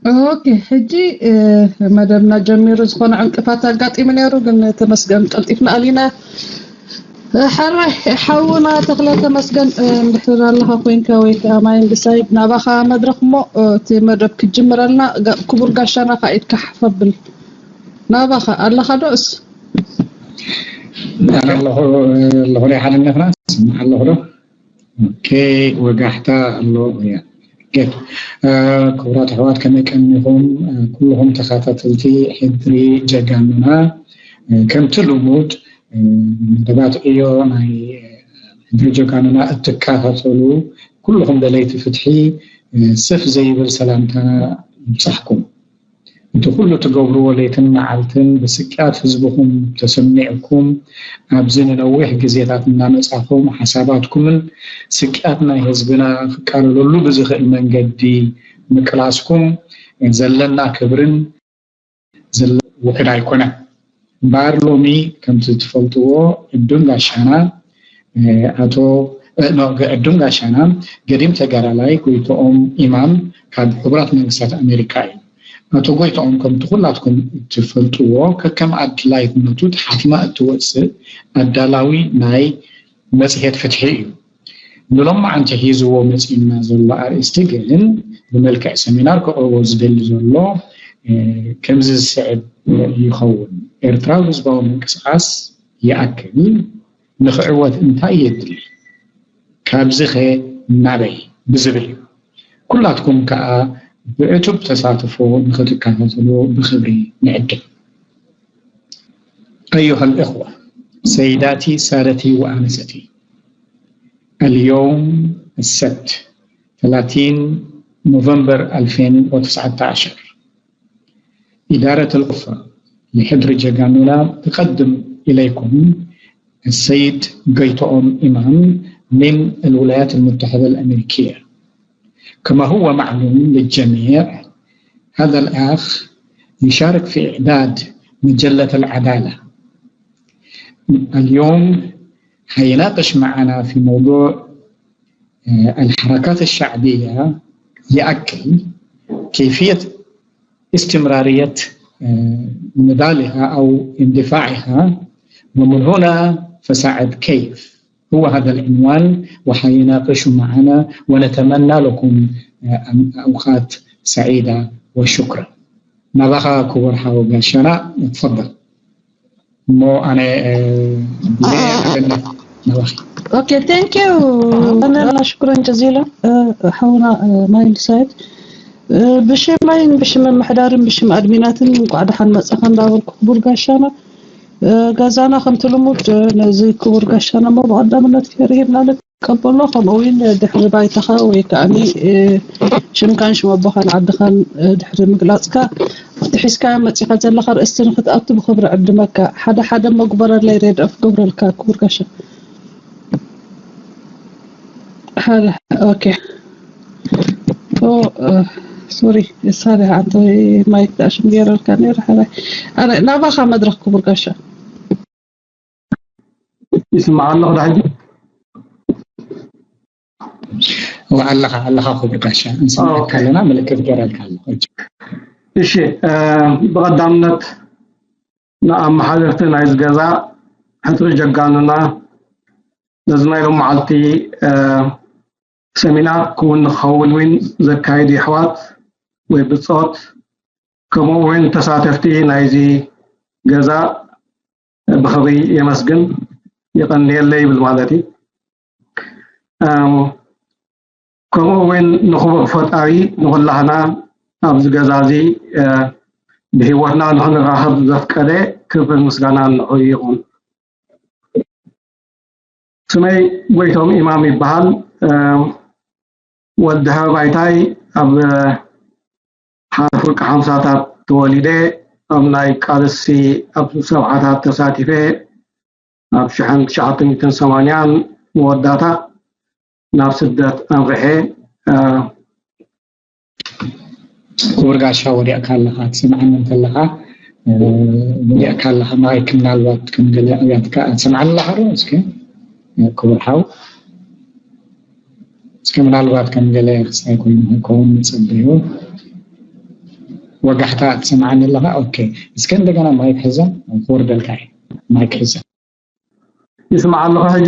ኦኬ፣ ሕጂ መደብና ጀሚሩ ዝኾነ ዕንቅፋት ኣጋጢሙ ነይሩ፣ ግን ተመስገን ቀልጢፍና ኣሊና። ሕራይ ሓውና ተኽለ ተመስገን፣ እንድሕር ኣለኻ ኮይንካ ወይ ከዓ ማይንድ ሳይድ ናባኻ መድረኽ እሞ፣ እቲ መደብ ክትጅምረልና ክቡር ጋሻና ከዓ ኢድካ ሓፍ ኣብል። ናባኻ ኣለኻ ዶስ? ኣለኹ ኣለኹ ዶ ሓደነትና ስምዓ ኣለኹ ዶ? ኦኬ፣ ወጋሕታ ኣሎ። ያ። ኦኬ። ክቡራት ኣሕዋት ከመይ ቀኒኹም? ኩልኹም ተኸታተልቲ ሕድሪ ጀጋኑና፣ ከምቲ ልሙድ መደባት ዕዮ ናይ ሕድሪ ጀጋኑና እትከታተሉ ኩልኹም ደለይቲ ፍትሒ፣ ስፍ ዘይብል ሰላምታ ይብጻሕኩም። እቲ ኩሉ ትገብርዎ ለይትን መዓልትን ብስቅያት ህዝብኹም ተሰሚዕኩም፣ ኣብዚ ንነዊሕ ግዜታት እናመጻኹም ሓሳባትኩምን ስቅያት ናይ ህዝብና ክቃለለሉ ብዝኽእል መንገዲ ምቅላስኩም ዘለና ክብርን ዘለ ውሕድ ኣይኮነን። እምበኣር ሎሚ ከምቲ ትፈልጥዎ ዕዱም ጋሻና ኣቶ ዕዱም ጋሻና ገዲም ተጋዳላይ ጎይትኦም ኢማም ካብ ሕቡራት መንግስታት ኣሜሪካ እዩ። ኣቶ ጎይትኦም ከምቲ ኩላትኩም እትፈልጥዎ ከከም ኣድላይነቱ ተሓቲማ እትወፅእ ኣዳላዊ ናይ መፅሄት ፍትሒ እዩ። ንሎማዓንቲ ሒዝዎ መፂኡና ዘሎ ኣርእስቲ ግን ብመልክዕ ሰሚናር ከቕርቦ ዝደሊ ዘሎ ከምዚ ዝስዕብ ይኸውን። ኤርትራዊ ህዝባዊ ምንቅስቓስ ይኣክል ንኽዕወት እንታይ የድሊ? ካብዚ ኸ ናበይ? ብዝብል እዩ። ኩላትኩም ከኣ ብዕቱብ ተሳትፎ ንኽትከታተሉ ብኽብሪ ንዕድም። أيها الإخوة، سيداتي سادتي وآنستي، اليوم السبت ثلاثين نوفمبر ألفين وتسعة عشر، إدارة الغرفة لحدر جاكانولا تقدم إليكم السيد جيتوم إمام من الولايات المتحدة الأمريكية. كما هو معلوم للجميع، هذا الأخ يشارك في إعداد مجلة العدالة. اليوم حيناقش معنا في موضوع، آه، الحركات الشعبية، يأكل كيفية استمرارية، آه، نضالها أو اندفاعها، ومن هنا فساعد كيف. هو هذا العنوان، وحيناقش معنا، ونتمنى لكم، آه، أوقات سعيدة، وشكرا. ናባኻ ክቡር ሓው ጋሻና፣ ትፈضል። እሞ ኣነ፣ እ፣ ኣገነ ናባኻ። ኦኬ፣ ቴንክ ዩ። ኣነ ሽኩረን ጀዚላ፣ እ፣ ሓውና፣ እ፣ ማይንድ ሳይድ፣ እ፣ ብሽመይን ብሽም ምምሕዳርን ብሽም ኣድሚናትን እንኳዕ ደሓን መጻኻ እንዳበልኩ ክቡር ጋሻና፣ እ፣ ገዛና ከምቲ ልሙድ፣ እ፣ ነዚ ክቡር ጋሻና እሞ ብቐዳምነት ክብሪ ሂብና ንቀበሎ፣ ከምኡ እውን ድሕሪ ባይታኻ ወይ ከዓኒ፣ እ፣ ሽምካን ሽም ኣቦኻን ዓድኻን፣ እ፣ ድሕሪ ምግላጽካ ኣብቲ ሒዝካዮ መጺኻ ዘለኻ ርእስቲ ንክትኣቱ ብኽብሪ ዕድመካ። ሓደ ሓደ መጉበረለይ ሬድኦ ክገብረልካ ክቡር ጋሻ። ሓደ፣ ኦኬ። ኦ፣ እ፣ ሶሪ፣ ሳሪ፣ ኣንተ ማይክ ተኣሽም ገይረልካ ነይሩ፣ ሓደ፣ ኣረ፣ ናባኻ መድረኽ ክቡር ጋሻ። ይስማዕ ኣለኹ ዶ ሕጂ? ኦ፣ ኣለኻ፣ ኣለኻ ክቡር ጋሻ፣ እንሰማዕካ ኣለና፣ ምልክት ገይረልካ ኣለኹ። እሺ፣ እ፣ ብቐዳምነት ንኣመሓደርቲ ናይዚ ገዛ ሕድሪ ጀጋኑና ነዚ ናይ ሎመዓልቲ፣ እ፣ ሰሚናር ክውን ንክኸውን እውን ዘካይዱ የሕዋት ወይ ብጾት፣ ከምኡ እውን ተሳተፍቲ ናይዚ ገዛ ብኽብሪ የመስግን፣ የቐንየለይ ይብል ማለት እዩ። እም፣ ከምኡ እውን ንኽቡር ፈጣሪ ንኹላህና ኣብዚ ገዛ እዚ፣ እ፣ ብህይወትና ንኽንራኸብ ዘፍቀደ ክብርን ምስጋናን ንዕኡ ይኹን። ስመይ ጎይቶም ኢማም ይበሃል። እም፣ ወዲ ሃባይታይ ኣብ ሓ-፣ ፍርቂ ሓምሳታት ተወሊደ፣ ኣብ ናይ ቃልሲ ኣብ ሰብዓታት ተሳቲፈ፣ ኣብ ሽሕን ትሽዓተ ሚእትን ሰማንያን መወዳእታ ናብ ስደት ኣምሪሐ። እ፣ ክቡር ጋሻ፣ ወዲቕካ ኣለኻ፣ ትሰምዓኒ እንተለኻ፣ እ፣ ወዲቕካ ኣለኻ። ማይክ ምናልባት ከም ገለ ኣብያትካ ትሰምዓኒ ኣለኻ ዶ? እስኪ፣ እ፣ ክቡር ሓው፣ እስኪ ምናልባት ከም ገለ ክሳይ ኮይኑ ክኸውን ንጸበዮ። ወጋሕታ ትሰምዓኒ ኣለኻ? ኦኬ፣ እስከ እንደገና ማይክ ሕዘ፣ ክወርደልካ እየ። ማይክ ሕዘ። ይስማዕ ኣለኹ ሕጂ?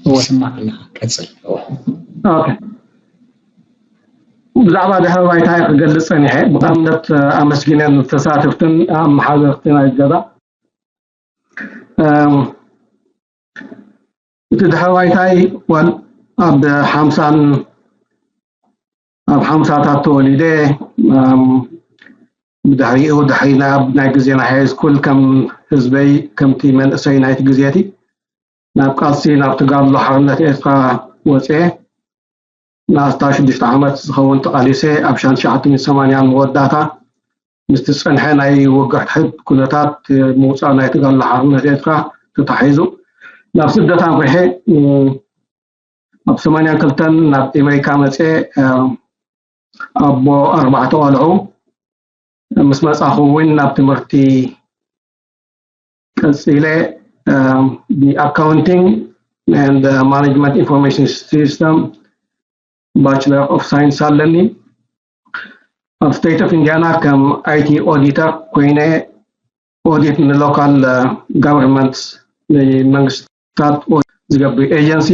እወ፣ ስማዕ ኣለኻ፣ ቀጽል። እወ። ኦኬ። ብዛዕባ ድሕረ ባይታ ክገልጽ ጸኒሐ። ብቐዳምነት ኣመስጊነ ንተሳተፍትን ኣመሓደርትን ናይዚ ገዛ። እቲ ድሕረ ባይታይ ዋን ኣብ ሓምሳን ኣብ ሓምሳታት ተወሊደ። ብድሕሪኡ ድሕሪ ናይ ግዜ ናይ ሃይ ስኩል ከም ህዝበይ ከምቲ መንእሰይ ናይቲ ግዜ እቲ ናብ ቃልሲ ናብ ተጋድሎ ሓርነት ኤርትራ ወፅኤ ንኣስታት ሽዱሽተ ዓመት ዝኸውን ተቓሊሰ ኣብ ሻን ትሽዓተ ሚእቲ ሰማንያን መወዳእታ ምስቲ ዝፀንሐ ናይ ወግሕ ሕድ ኩነታት ምውፃእ ናይ ተጋድሎ ሓርነት ኤርትራ ተታሒዙ ናብ ስደት ኣምሪሐ። ኣብ ሰማንያን ክልተን ናብ ኣሜሪካ መፅኤ ኣቦ ኣርባዕተ ቆልዑ ምስ መፃኹ እውን ናብ ትምህርቲ ቀፂለ ብኣካውንቲንግ and management information system bachelor of science ኣለኒ። ኣብ state of Indiana ከም ኣይቲ ኦዲተር ኮይነ ኦዲት ንሎካል ጋቨርንመንት ንመንግስታት ዝገብር ኤጀንሲ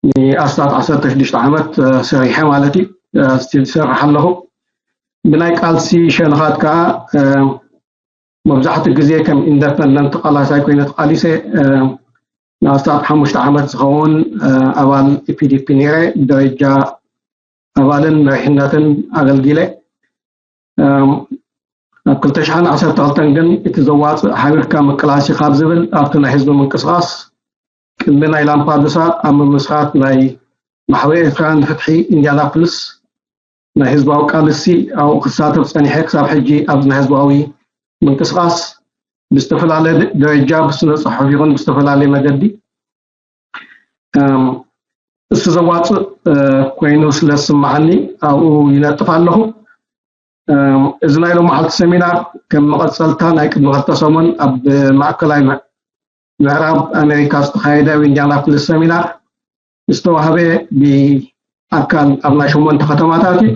ንኣስታት ዓሰርተ ሽዱሽተ ዓመት ሰሪሐ ማለት እዩ። ስቲል ዝሰርሕ ኣለኹ። ብናይ ቃልሲ ሸነኻት ከዓ መብዛሕትኡ ግዜ ከም ኢንደፐንደንት ተቓላሳይ ኮይነ ተቓሊሰ ንኣስታት ሓሙሽተ ዓመት ዝኸውን ኣባል ኢፒዲፒ ነይረ። ብደረጃ ኣባልን መሪሕነትን ኣገልጊለ። ኣብ ክልተ ሽሕን ዓሰርተ ክልተን ግን እቲ ዘዋፅእ ሓቢርካ ምቅላስ እዩ ካብ ዝብል ኣብቲ ናይ ህዝቢ ምንቅስቃስ ቅድሚ ናይ ላምፓዱሳ ኣብ ምምስራት ናይ ማሕበር ኤርትራውያን ፍትሒ ኢንዲያናፖሊስ ናይ ህዝባዊ ቃልሲ ኣብኡ ክሳተፍ ፀኒሐ። ክሳብ ሕጂ ኣብዚ ናይ ህዝባዊ ምንቅስቃስ ብዝተፈላለየ ደረጃ ብስነ ፅሑፍ ይኹን ብዝተፈላለየ መገዲ እሱ ዘዋፅእ ኮይኑ ስለ ዝስምዓኒ ኣብኡ ይነጥፍ ኣለኹ። እዚ ናይ ሎማዓልቲ ሰሚናር ከም መቐፀልታ ናይ ቅድሚ ክልተ ሰሙን ኣብ ማእከላይ ምዕራብ ኣሜሪካ ዝተኻየደ ኣብ ኢንዲያናፖሊስ ሰሚናር ዝተዋህበ ብኣካል ኣብ ናይ ሸሞንተ ከተማታት እዩ።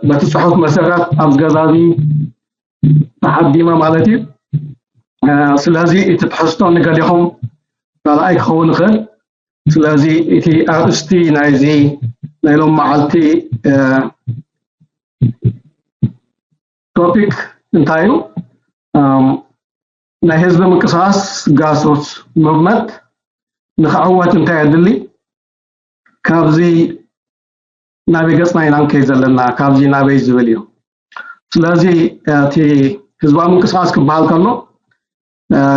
በቲ ፅሑፍ መሰረት ኣብዚ ገዛ እዚ ተዓዲመ ማለት እዩ። ስለዚ እቲ ትሕዝቶ ንገሊኹም ካልኣይ ክኸውን ይኽእል። ስለዚ እቲ ኣርእስቲ ናይዚ ናይ ሎም መዓልቲ ቶፒክ እንታይ እዩ? ናይ ህዝቢ ምንቅስቃስ፣ ጋስሩት ሙቭመንት ንክዕወት እንታይ የድሊ? ካብዚ ናበይ ገፅና ኢና ንከይድ ዘለና፣ ካብዚ ናበይ ዝብል እዩ። ስለዚ እቲ ህዝባዊ ምንቅስቃስ ክበሃል ከሎ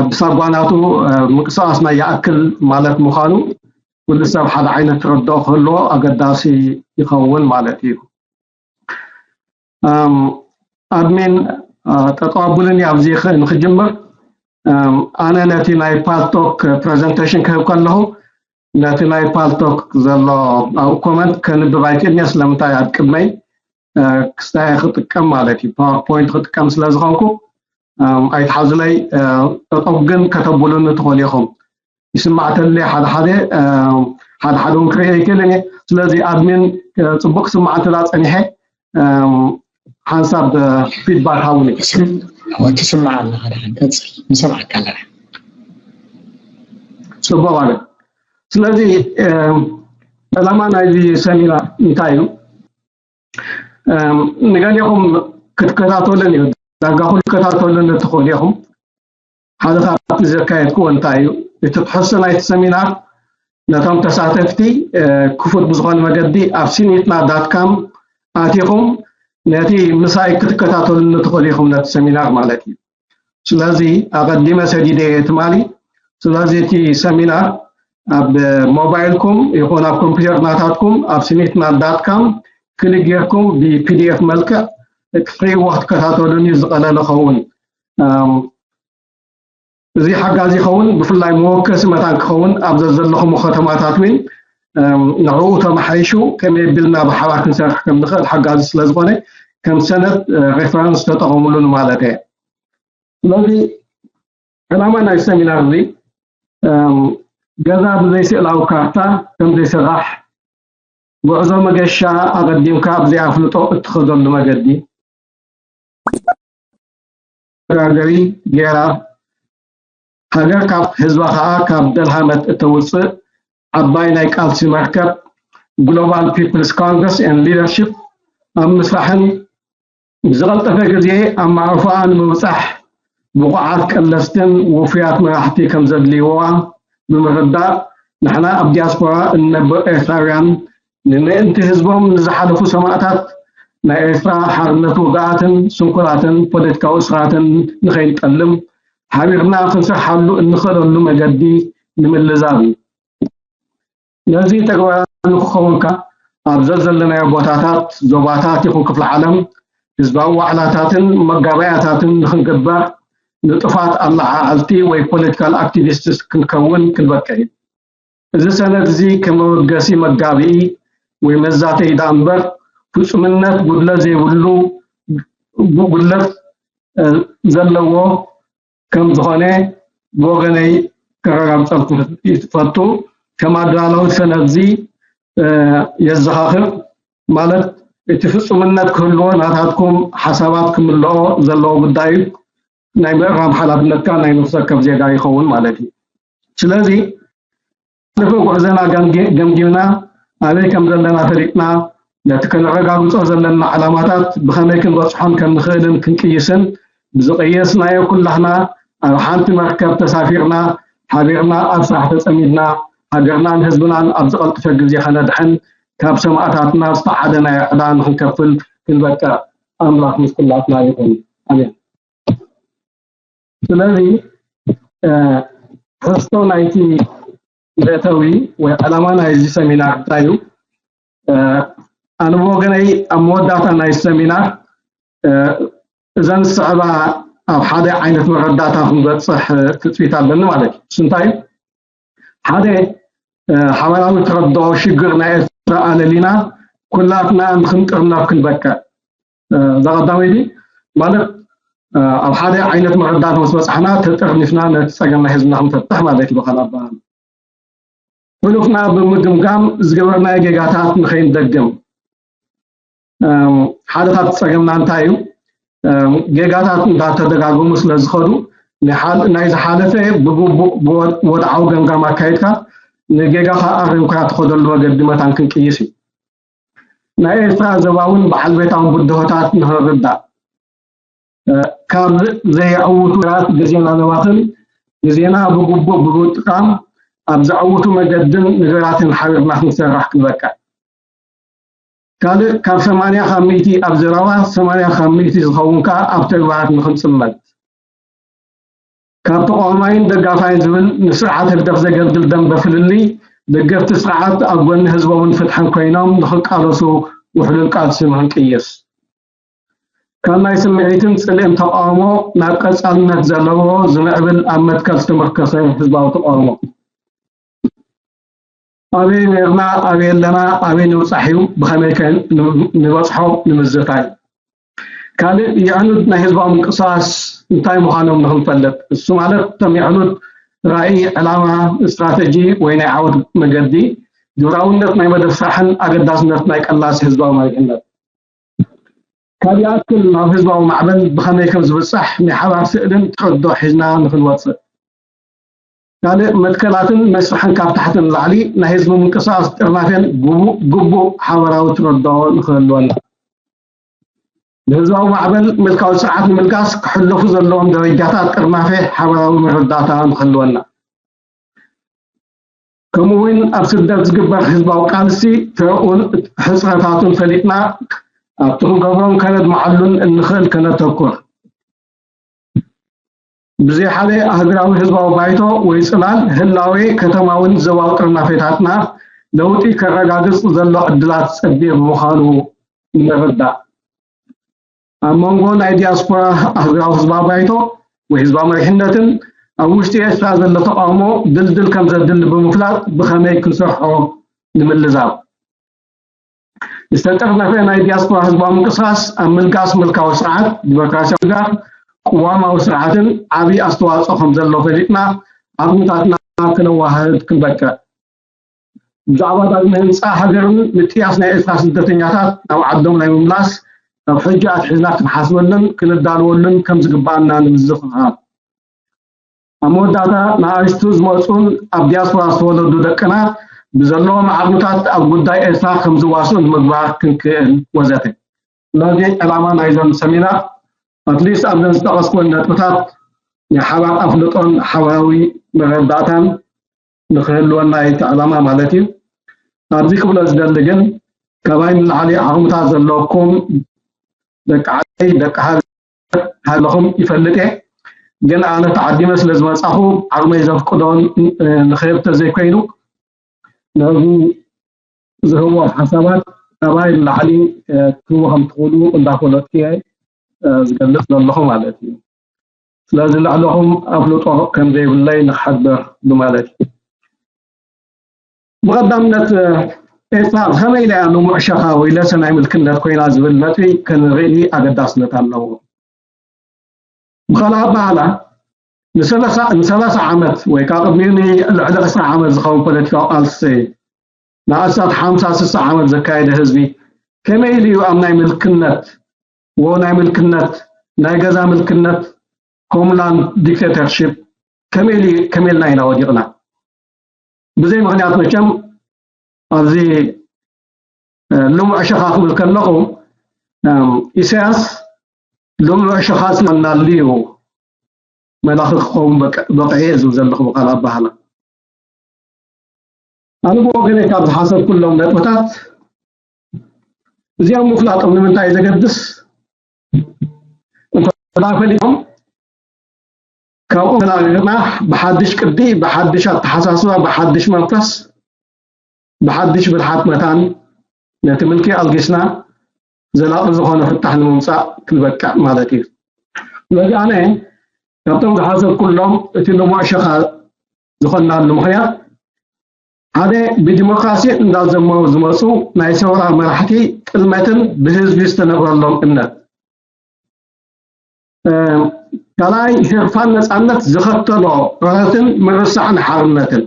ብሳጓናቱ ምንቅስቃስ ናይ ይኣክል ማለት ምዃኑ ኩሉ ሰብ ሓደ ዓይነት ትረድኦ ክህልዎ ኣገዳሲ ይኸውን ማለት እዩ። ኣድሚን ጠጠው ኣቡሉኒ ኣብዚ ንክጅምር ኣነ ነቲ ናይ ፓልቶክ ፕሬዘንቴሽን ክህብ ከለኹ ነቲ ናይ ፓልቶክ ዘሎ ኣብኡ ኮመንት ከንብብ ኣይክእልን እየ። ስለምንታይ ኣብ ቅድመይ ክስታይ ክጥቀም ማለት እዩ ፓወርፖይንት ክጥቀም ስለዝኾንኩ ኣይትሓዙለይ። ጠጠው ግን ከተብሉኒ ትኽእሉ ኢኹም። ይስማዕ ተለየ ሓደ ሓደ ሓደ ሓደ እውን ክርኢ ኣይክእልን እየ። ስለዚ ኣድሚን ፅቡቅ ክስማዕ እንተ ጸኒሐ ሓንሳብ ፊድባክ ሃቡኒ። ትስማዕ ኣለኻ ደሓን ቀፅል ንሰምዓካ ኣለና። ፅቡቅ ኣለ። ስለዚ ዕላማ ናይዚ ሰሚናር እንታይ እዩ? ንገሊኹም ክትከታተሉን እዩ ዳጋ ኩሉ ክትከታተሉን ትኽእሉ ኢኹም። ሓደ ካብቲ ዘካየድክዎ እንታይ እዩ? እቲ ትሕዝቶ ናይቲ ሰሚናር ነቶም ተሳተፍቲ ክፉት ብዝኾነ መገዲ ኣብ ሲኒትና ዳት ካም ኣቲኹም ነቲ ምሳይ ክትከታተሉኒ ትኽእሉ ኢኹም ነቲ ሰሚናር ማለት እዩ። ስለዚ ኣቐዲመ ሰዲደ እየ ትማሊ። ስለዚ እቲ ሰሚናር ኣብ ሞባይልኩም ይኹን ኣብ ኮምፒውተር ናታትኩም ኣብ ሲኒትና ዳት ካም ክሊክ ጌርኩም ብፒዲኤፍ መልክዕ ክትሪእዎ ክትከታተሉን እዩ ዝቐለለ ኸውን። እዚ ሓጋዚ ይኸውን ብፍላይ መወከሲ መታን ክኸውን ኣብ ዘዘለኹም ከተማታት እውን ንዕኡ ተመሓይሹ ከመይ ቢልና ብሓባር ክንሰርሕ ከም ንኽእል ሓጋዚ ስለ ዝኾነ ከም ሰነድ ሬፈረንስ ተጠቐሙሉ ንማለት እየ። ስለዚ ዕላማ ናይ ሰሚናር እዚ ገዛ ብዘይ ስእላዊ ካርታ ከም ዘይስራሕ ጉዕዞ መገሻ ኣቐዲምካ ኣብ ዘይኣፍልጦ እትኸደሉ መገዲ። መሸጋገሪ ጌራ፣ ሃገር ካብ ህዝባ ከኣ ካብ ደልሃመት እተውጽእ ዓባይ ናይ ቃልሲ መርከብ፣ ግሎባል ፒፕልስ ኮንግረስ ኤንድ ሊደርሺፕ፣ ኣብ ምስራሕን ብዝቐልጠፈ ግዜ ኣብ ማዕረፍኣ ንምብጻሕ ብቑዓት ቀለስትን ውፉያት መራሕቲ ከም ዘድልይዋ ብምርዳእ፣ ንሕና ኣብ ዲያስፖራ እንነብር ኤርትራውያን ንምእንቲ ህዝቦም ንዝሓለፉ ሰማእታት ናይ ኤርትራ ሓርነት ውግኣትን ስንኩላትን ፖለቲካዊ እስራትን ንኸይንጠልም ሓቢርና ክንሰርሓሉ እንኽእለሉ መገዲ ንምልዛብ እዩ። ነዚ ተግባራዊ ንክኸውን ከኣ ኣብ ዘዘለናዮ ቦታታት፣ ዞባታት ይኹን ክፍለ ዓለም ህዝባዊ ዋዕላታትን መጋባእያታትን ንክንግበር ንጡፋት ኣለዓዓልቲ ወይ ፖለቲካል ኣክቲቪስትስ ክንከውን ክንበቅዕ እዩ። እዚ ሰነድ እዚ ከም መበገሲ መጋብኢ ወይ መዛተዪ ደኣ እምበር ፍጹምነት ጉድለት ዘይብሉ ጉድለት ዘለዎ ከም ዝኾነ ብወገነይ ከረጋግጸልኩም ይፈቱ። ከም ኣዳላዊ ሰነድ እዚ የዘኻኽር፣ ማለት እቲ ፍጹምነት ክህልዎ ናታትኩም ሓሳባት ክምልኦ ዘለዎ ጉዳይ እዩ። ናይ ምእራም ሓላፍነትካ ናይ ነፍሲ ወከፍ ዜጋ ይኸውን ማለት እዩ። ስለዚ ዝሓለፈ ጉዕዞና ገምጊምና ኣበይ ከም ዘለና ፈሊጥና ነቲ ከነረጋግጾ ዘለና ዕላማታት ብኸመይ ክንበጽሖን ከም ንኽእልን ክንቅይስን ብዝቐየስናዮ ኩላህና ኣብ ሓንቲ መርከብ ተሳፊርና ሓቢርና ኣብ ስራሕ ተጸሚድና ሃገርናን ህዝብናን ኣብ ዝቐልጥፈ ግዜ ከነድሕን ካብ ሰማእታትና ዝተዓደናዮ ዕዳ ንኽንከፍል ክንበቅዕ ኣምላኽ ምስ ኩላትና ይኹን። ኣሜን። ስለዚ ትሕዝቶ ናይቲ መእተዊ ወይ ዕላማ ናይዚ ሰሚናር እንታይ እዩ? ኣነ ብወገነይ ኣብ መወዳእታ ናይ ሰሚናር እዘን ዝስዕባ ኣብ ሓደ ዓይነት መረዳእታ ክንበፅሕ ትፅቢት ኣለኒ ማለት እዩ። እሱ እንታይ እዩ? ሓደ ሓበራዊ ተረድኦ ሽግር ናይ ኤርትራ ኣለሊና ኩላትና ንክንጥርነፍ ክንበቅዕ። እዛ ቀዳመይቲ ማለት ኣብ ሓደ ዓይነት መረዳእታ ምስ በፃሕና ተጠርኒፍና ነቲ ፀገም ናይ ህዝብና ክንፈትሕ ማለት እዩ። ብካልእ ኣባሃህላ ሕሉፍና ብምግምጋም ዝገበርናዮ ጌጋታት ንኸይንደግም። ሓደ ካብቲ ፀገምና እንታይ እዩ? ጌጋታት እንዳተደጋገሙ ስለ ዝኸዱ ናይ ዝሓለፈ ብግቡእ ብወድዓዊ ገምጋም ኣካይድካ ንጌጋኻ ኣሪምካ ትኸደሉ መገዲ መታን ክንቅይስ እዩ። ናይ ኤርትራ ዞባውን በዓል ቤታውን ብድሆታት ንኽንርዳእ ካብ ዘይዕውቱ ነገራት ግዜና ነባኽን ግዜና ብግቡእ ብምጥቃም ኣብ ዘዕውቱ መገድን ነገራትን ሓቢርና ክንሰርሕ ክንበቅዕ። ካልእ ካብ ሰማንያ ካብ ሚእቲ ኣብ ዘረባ ሰማንያ ካብ ሚእቲ ዝኸውን ከኣ ኣብ ተግባር ንኽንጽመድ ካብ ተቃዋማይን ደጋፋይን ዝብል ንስርዓት ህግደፍ ዘገልግል ደንበ ፍልልይ ደገፍቲ ስርዓት ኣብ ጎኒ ህዝባውን ፍትሕን ኮይኖም ንኽቃለሱ ውሕሉል ቃልሲ ንኽንቅይስ ካብ ናይ ስምዒትን ጽልእን ተቃውሞ ናብ ቀጻልነት ዘለዎ ዝምዕብል ኣብ መትከል ዝተመርከሰ ህዝባዊ ተቃውሞ ኣበይ ነርና ኣበይ ኣለና ኣበይ ንብጻሕ እዩ ብኸመይ ከ ንበጽሖ ንምዝታይ ካልእ የዕኑድ ናይ ህዝባዊ ምንቅስቃስ እንታይ ምዃኖም ንኽንፈልጥ እሱ ማለት እቶም የዕኑድ ራእይ ዕላማ ስትራተጂ ወይ ናይ ዓወት መገዲ ግብራውነት ናይ መደብ ስራሕን ኣገዳስነት ናይ ቀላሲ ህዝባዊ መሪሕነት ካብ ይኣክል ናብ ህዝባዊ ማዕበል ብኸመይ ከም ዝብጻሕ ናይ ሓባር ስእልን ተረድኦ ሒዝና ንኽንወጽእ ካልእ መትከላትን መስርሕን ካብ ታሕቲ ንላዕሊ ናይ ህዝቢ ምንቅስቃስ ጥርናፌን ግቡእ ሓበራዊ ትረድኦ ንኽህልወና ብህዝባዊ ማዕበል ምልካዊ ስርዓት ንምልጋስ ክሕለፉ ዘለዎም ደረጃታት ጥርናፌ ሓበራዊ መረዳእታ ንኽህልወና ከምኡ እውን ኣብ ስደት ዝግበር ህዝባዊ ቃልሲ ፍረኡን ሕፅረታቱን ፈሊጥና ኣብቲ ክንገብሮን ከነድምዓሉን እንኽእል ከነተኩር ብዘይ ሓደ ኣህግራዊ ህዝባዊ ባይቶ ወይ ጽላል ህላዌ ከተማውን ዘባዊ ጥርናፌታትና ለውጢ ከረጋግጽ ዘሎ ዕድላት ጸቢብ ምዃኑ ንርዳእ። ኣብ መንጎ ናይ ዲያስፖራ ኣህግራዊ ህዝባዊ ባይቶ ወይ ህዝባዊ መሪሕነትን ኣብ ውሽጢ ኤርትራ ዘሎ ተቃውሞ ድልድል ከም ዘድሊ ብምፍላጥ ብኸመይ ክንሰርሖ ንምልዛብ። ዝተጠርነፈ ናይ ዲያስፖራ ህዝባዊ ምንቅስቃስ ኣብ ምልጋስ ምልካዊ ስርዓት ዲሞክራሲያዊ ጋር ቅዋማዊ ስርዓትን ዓብዪ ኣስተዋፅኦ ከም ዘሎ ፈሊጥና ዓቕምታትና ክነዋህድ ክንበቅዕ ብዛዕባ ዳግመ ህንፃ ሃገርን ምጥያስ ናይ ኤርትራ ስደተኛታት ናብ ዓዶም ናይ ምምላስ ካብ ሕጂ ኣትሒዝና ክንሓስበሉን ክንዳለወሉን ከም ዝግባኣና ንምዝኽኻር። ኣብ መወዳእታ ንኣሽቱ ዝመፁን ኣብ ዲያስፖራ ዝተወለዱ ደቅና ብዘለዎም ዓቕምታት ኣብ ጉዳይ ኤርትራ ከም ዝዋስኡ ንምግባር ክንክእል ወዘተ። ስለዚ ዕላማ ናይዞም ሰሚናር ኣትሊስት ኣብዘን ዝጠቐስኩወን ነጥብታት ናይ ሓባር ኣፍልጦን ሓባራዊ መረዳእታን ንክህልወና እዩ እቲ ዕላማ ማለት እዩ። ኣብዚ ክብሎ ዝደሊ ግን ካባይ ንላዕሊ ዓቕምታት ዘለኩም ደቂ ዓደይ ደቂ ሃገር ሃለኹም ይፈልጥ እየ። ግን ኣነ ተዓዲመ ስለ ዝመፃኹ ዓቕመይ ዘፍቅዶን ንክህብ ተዘይኮይኑ ነዚ ዝህቦ ሓሳባት ካባይ ንላዕሊ ክትህቡ ከም ትኽእሉ እንዳፈለጥኩ እየ ዝገልፅ ዘለኹ ማለት እዩ። ስለዚ ልዕለኹም ኣፍልጦ ከም ዘይብለይ ንክሕብር ብማለት እዩ። ብቐዳምነት ኤርትራ ከመይ ኢላ እያ ልሙዕ ሸኻ ወይ ለሰ ናይ ምልክነት ኮይና ዝብል ነጥቢ ክንርኢ ኣገዳስነት ኣለዎ። ብኻልእ ኣበሃህላ ንሰላሳ ዓመት ወይ ከዓ ቅድሚኡ ንልዕሊ ዕስራ ዓመት ዝኸውን ፖለቲካዊ ቃልሲ ንኣስታት ሓምሳ ስሳ ዓመት ዘካየደ ህዝቢ ከመይ ኢሉ እዩ ኣብ ናይ ምልክነት ዎ ናይ ምልክነት ናይ ገዛ ምልክነት ሆምላንድ ዲክቴተርሽፕ ከመይ ኢሉ ከመይ ኢልና ኢና ወዲቕና? ብዘይ ምኽንያት መቸም ኣብዚ ልሙዕ ሸኻ ክብል ከለኹ ኢሳያስ ልሙዕ ሸኻ ስለናሉ እዩ መላኺ ክኸውን በቕዐ እየ ዝብል ዘለኹ ብኻልእ ኣበሃህላ። ኣነ ብወገነይ ካብ ዝሓሰብኩሎም ነጥብታት እዚኦም ምፍላጦም ንምንታይ እዩ ዘገድስ? እንተ ፈሊጦም ካብኡ ተላቒቕና ብሓድሽ ቅዲ፣ ብሓድሽ ኣተሓሳስባ፣ ብሓድሽ መንፈስ፣ ብሓድሽ ብልሓት መታን ነቲ ምልኪ ኣልጊስና ዘላቒ ዝኾነ ፍታሕ ንምምፃእ ክንበቅዕ ማለት እዩ። ስለዚ ኣነ ካብቶም ዝሓሰብኩሎም እቲ ልሙዕ ሸኻ ዝኾንናሉ ምኽንያት ሓደ ብዲሞክራሲ እንዳዘመሩ ዝመፁ ናይ ሰውራ መራሕቲ ጥልመትን ብህዝቢ ዝተነብረሎም እምነት ካልኣይ ህርፋን ነፃነት ዝኸተሎ ዑረትን ምርሳዕን ሓርነትን።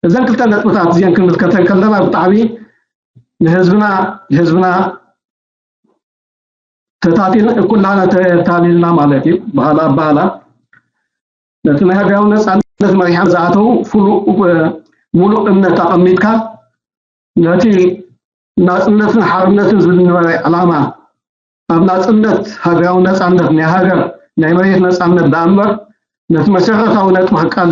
እዘን ክልተ ነጥብታት እዚአን ክንምልከተን ከለና ብጣዕሚ ንህዝብና ህዝብና ተታቲል ኩላና ተታሊልና ማለት እዩ። ብኻልእ ኣባህላ ነቲ ናይ ሃገራዊ ነፃነት መሪሖም ዝኣተው ሙሉእ እምነት ኣቐሚጥካ ነቲ ናፅነትን ሓርነትን ዝብል ነበረ ዕላማ ኣብ ናፅነት ሃገራዊ ነፃነት ናይ ሃገር ናይ መሬት ነፃነት ደኣ እምበር ነቲ መሰረታዊ ነጥቢ ክቃል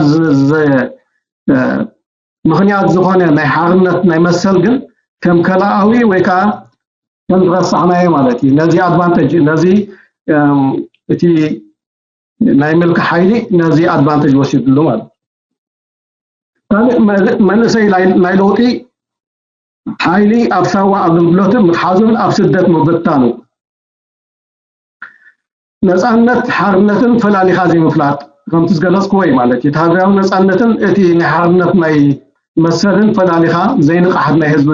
ምኽንያት ዝኾነ ናይ ሓርነት ናይ መሰል ግን ከም ከላኣዊ ወይ ከዓ ከም ዝረሳዕናዮ ማለት እዩ። ነዚ ኣድቫንቴጅ ነዚ እቲ ናይ ምልኪ ሓይሊ ነዚ ኣድቫንቴጅ ወሲድሉ ማለት እዩ። ካልእ መንእሰይ ናይ ለውጢ ሓይሊ ኣብ ሳዋ ኣገልግሎት ምትሓዙን ኣብ ስደት ምብታኑ ነፃነት ሓርነትን ፈላሊኻ ዘይምፍላጥ ከምቲ ዝገለፅክዎ እዩ ማለት እዩ። እቲ ሃገራዊ ነፃነትን እቲ ናይ ሓርነት ናይ መሰልን ፈላሊኻ ዘይንቕሓት ናይ ህዝቢ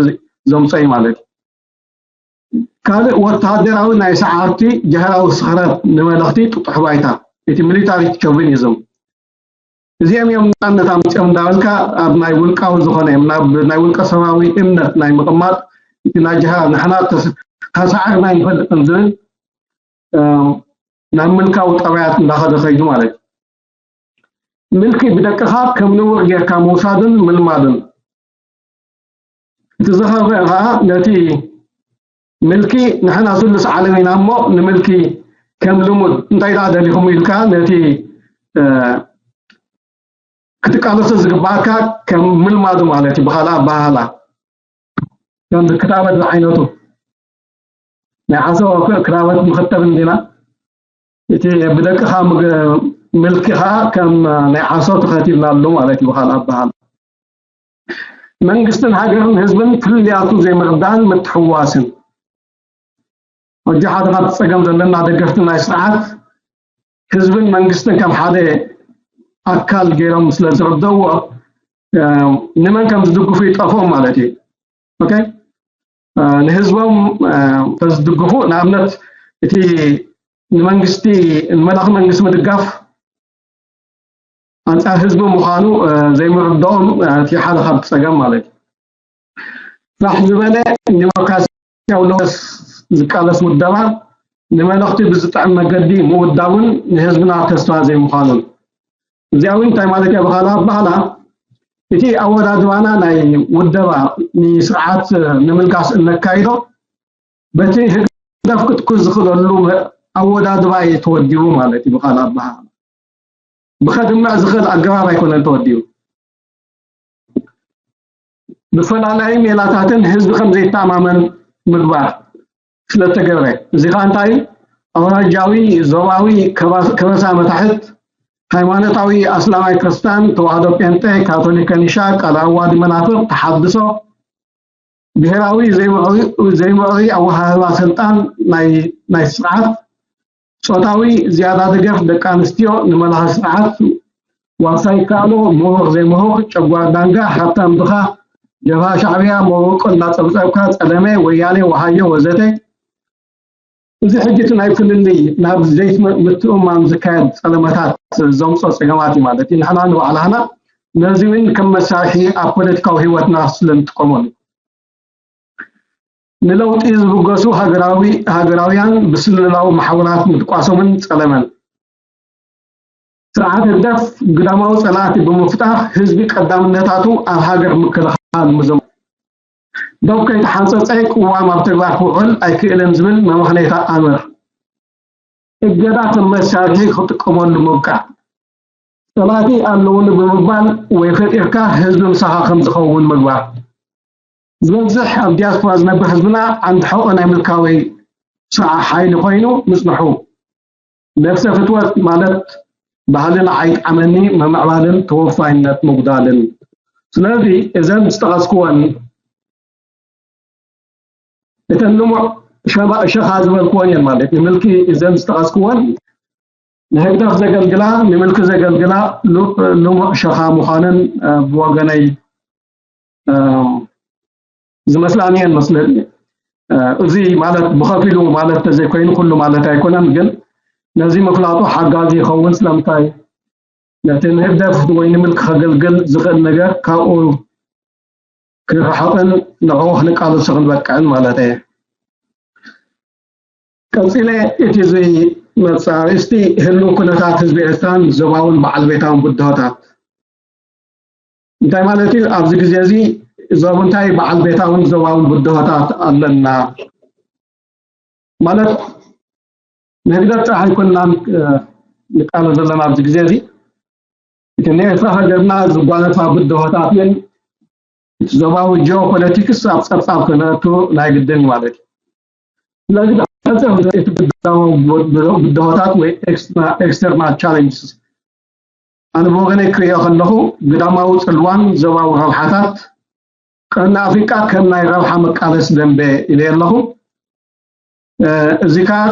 ዘምፀ እዩ ማለት እዩ። ካልእ ወታደራዊ ናይ ሰዓርቲ ጀህራዊ ስኽረት ንመለኽቲ ጥጡሕ ባይታ እቲ ሚሊታሪ ሾቪኒዝም እዚኦም እዮም ነፃነት ኣምፅኦም እንዳበልካ ኣብ ናይ ውልቃዊ ዝኾነ ናይ ውልቀ ሰባዊ እምነት ናይ ምቕማጥ እቲ ናይ ጅሃ ንሕና ተሳዕርና ይፈልጥን ዝብል ናብ ምልካዊ ጠባያት እንዳኸደ ከይዱ ማለት እዩ። ምልኪ ብደቅኻ ከም ንቡር ጌርካ ምውሳድን ምልማድን እቲ ዝኸፍአ ከዓ ነቲ ምልኪ ንሕና ስሉስ ዓለም ኢና እሞ ንምልኪ ከም ልሙድ እንታይ ደኣ ደሊኹም ኢልካ ነቲ ክትቃለሶ ዝግባኣካ ከም ምልማዱ ማለት እዩ። ብኻልእ ኣበሃህላ ከም ክታበት ዝዓይነቱ ናይ ዓሶ ክታበት ንኽተብ እንዲና እቲ ብደቅኻ ምልኪ ከዓ ከም ናይ ዓሶ ተኸቲልናሉ ማለት እዩ። ብኻልእ ኣበሃህላ መንግስትን ሃገርን ህዝብን ፍልልያቱ ዘይምርዳእን ምትሕውዋስን። ሕጂ ሓደ ካብቲ ፀገም ዘለና ደገፍቲ ናይ ስርዓት ህዝብን መንግስትን ከም ሓደ ኣካል ገይሮም ስለ ዝርደዎ ንመን ከም ዝድግፉ ይጠፍኦም ማለት እዩ። ኦኬ ንህዝቦም ተዝድግፉ ንኣብነት እቲ ንመንግስቲ ንመላኺ መንግስቲ ምድጋፍ ኣንፃር ህዝቢ ምዃኑ ዘይምርድኦም እቲ ሓደ ካብ ፀገም ማለት እዩ። ፋሕ ዝበለ ዲሞክራሲያዊ ለውጢ ዝቃለስ ውደባ ንመለኽቲ ብዝጥዕም መገዲ ምውዳቡን ንህዝብና ተስፋ ዘይምዃኑን። እዚኣ እውን እንታይ ማለት እያ? ብኻልእ ኣባህላ እቲ ኣወዳድባና ናይ ውደባ ንስርዓት ንምልጋስ እነካይዶ በቲ ህግደፍ ክትኩ ዝኽእለሉ ኣወዳድባ እዩ ተወዲቡ ማለት እዩ። ብኻልእ ኣባህላ ብኸድምዕ ዝኽእል ኣገባብ ኣይኮነን ተወዲቡ። ብፈላለዩ ሜላታትን ህዝቢ ከም ዘይተኣማመን ምግባር ስለተገብረ፣ እዚ ኸዓ እንታይ ኣውራጃዊ፣ ዞባዊ ከበሳ መታሕት፣ ሃይማኖታዊ ኣስላማይ ክርስታን፣ ተዋህዶ ጴንጤ፣ ካቶሊክ ከኒሻ፣ ቃለ ኣዋዲ መናፍቕ፣ ተሓድሶ፣ ብሄራዊ ዘይምዕሩይ ኣወሃህባ ስልጣን ናይ ስርዓት፣ ጾታዊ ዝያዳ ደገፍ ደቂ ኣንስትዮ ንመላኺ ስርዓት፣ ዋርሳይ ይከኣሎ፣ ምሁር ዘይምሁር፣ ጨጓር ዳንጋ፣ ሃብታም ድኻ፣ ጀብሃ ሻዕብያ፣ መበቆል እናጸብጸብካ፣ ጸለመ፣ ወያኔ፣ ወሃዮ ወዘተ። እዚ ሕጂ እቲ ናይ ፍልልይ ናብ ዘይምትእምማን ዝካየድ ጸለመታት ዘምጾ ጸገማት እዩ ማለት እዩ። ንሕና ንባዕላህና ነዚ እውን ከም መሳርሒ ኣብ ፖለቲካዊ ህይወትና ስለ ንጥቀመሉ። ንለውጢ ዝብገሱ ሃገራዊ ሃገራውያን ብስልላዊ መሓውራት ምድቋሶምን ጸለመን። ስርዓት ህግደፍ ግዳማዊ ጸላእቲ ብምፍጣር ህዝቢ ቀዳምነታቱ ኣብ ሃገር ምክልኻል ምዘም ዶብ ከይተሓንጸጸ ቅዋም ኣብ ተግባር ክውዕል ኣይክእልን ዝብል መመኽነይታ ኣምር እገዳ ከም መሳርሒ ክጥቀመሉ ምብቃዕ። ጸላእቲ ኣለውኒ ብምባል ወይ ፈጢርካ ህዝቢ ምሳኻ ከም ዝኸውን ምግባር። ዝበዝሕ ኣብ ዲያስፖራ ዝነብር ህዝብና ዓንዲ ሕቖ ናይ ምልካዊ ስርዓት ሓይሊ ኮይኑ ምጽንሑ። ነብሰ ፍትወት ማለት ባህልና ኣይጥዓመኒ ምምዕባልን ተወፋይነት ምጉዳልን። ስለዚ እዘን ዝጠቐስክወን እተን ልሙዕ ሸኻ ዝበልክወን እየን ማለት ንምልኪ እዘን ዝጠቐስክወን ንህግደፍ ዘገልግላ ንምልኪ ዘገልግላ ልሙዕ ሸኻ ምዃነን ብወገነይ ዝመስላኒ እየን መስለኒ። እዚ ማለት ብኸፊሉ ማለት ተዘይኮይኑ ኩሉ ማለት ኣይኮነን፣ ግን ነዚ ምፍላጡ ሓጋዚ ይኸውን። ስለምንታይ ነቲ ንህግደፍ ወይ ንምልኪ ከገልግል ዝኽእል ነገር ካብኡ ክርሕቕን ንዕኡ ክንቃለሶ ክንበቅዕን ማለት እየ። ቀጺለ እቲ ዝመጽእ ኣርእስቲ ህልው ኩነታት ህዝቢ ኤርትራን ዞባውን በዓል ቤታውን ብድሆታት። እንታይ ማለት እዩ? ኣብዚ ግዜ እዚ ዞብ እንታይ በዓል ቤታውን ዞባውን ብድሆታት ኣለና ማለት ንህግደፍ ጥራሕ ኣይኮንናን ንቃለስ ዘለና ኣብዚ ግዜ እዚ። እቲ ንኤርትራ ሃገርና ዝጓነፋ ብድሆታት ግን እቲ ዞባዊ ጂኦፖለቲክስ ኣብ ጸብጻብ ክነእቱ ናይ ግድን ማለት እዩ። ስለዚ እቲ ግዳማዊ ብድሆታት ወይ external challenges ኣነ ብወገነይ ክሪኦ ከለኹ ግዳማዊ ጽልዋን ዞባዊ ረብሓታት ቀርኒ ኣፍሪቃ ከም ናይ ረብሓ መቃለሲ ደንበ ኢለ ኣለኹ። እዚ ከኣ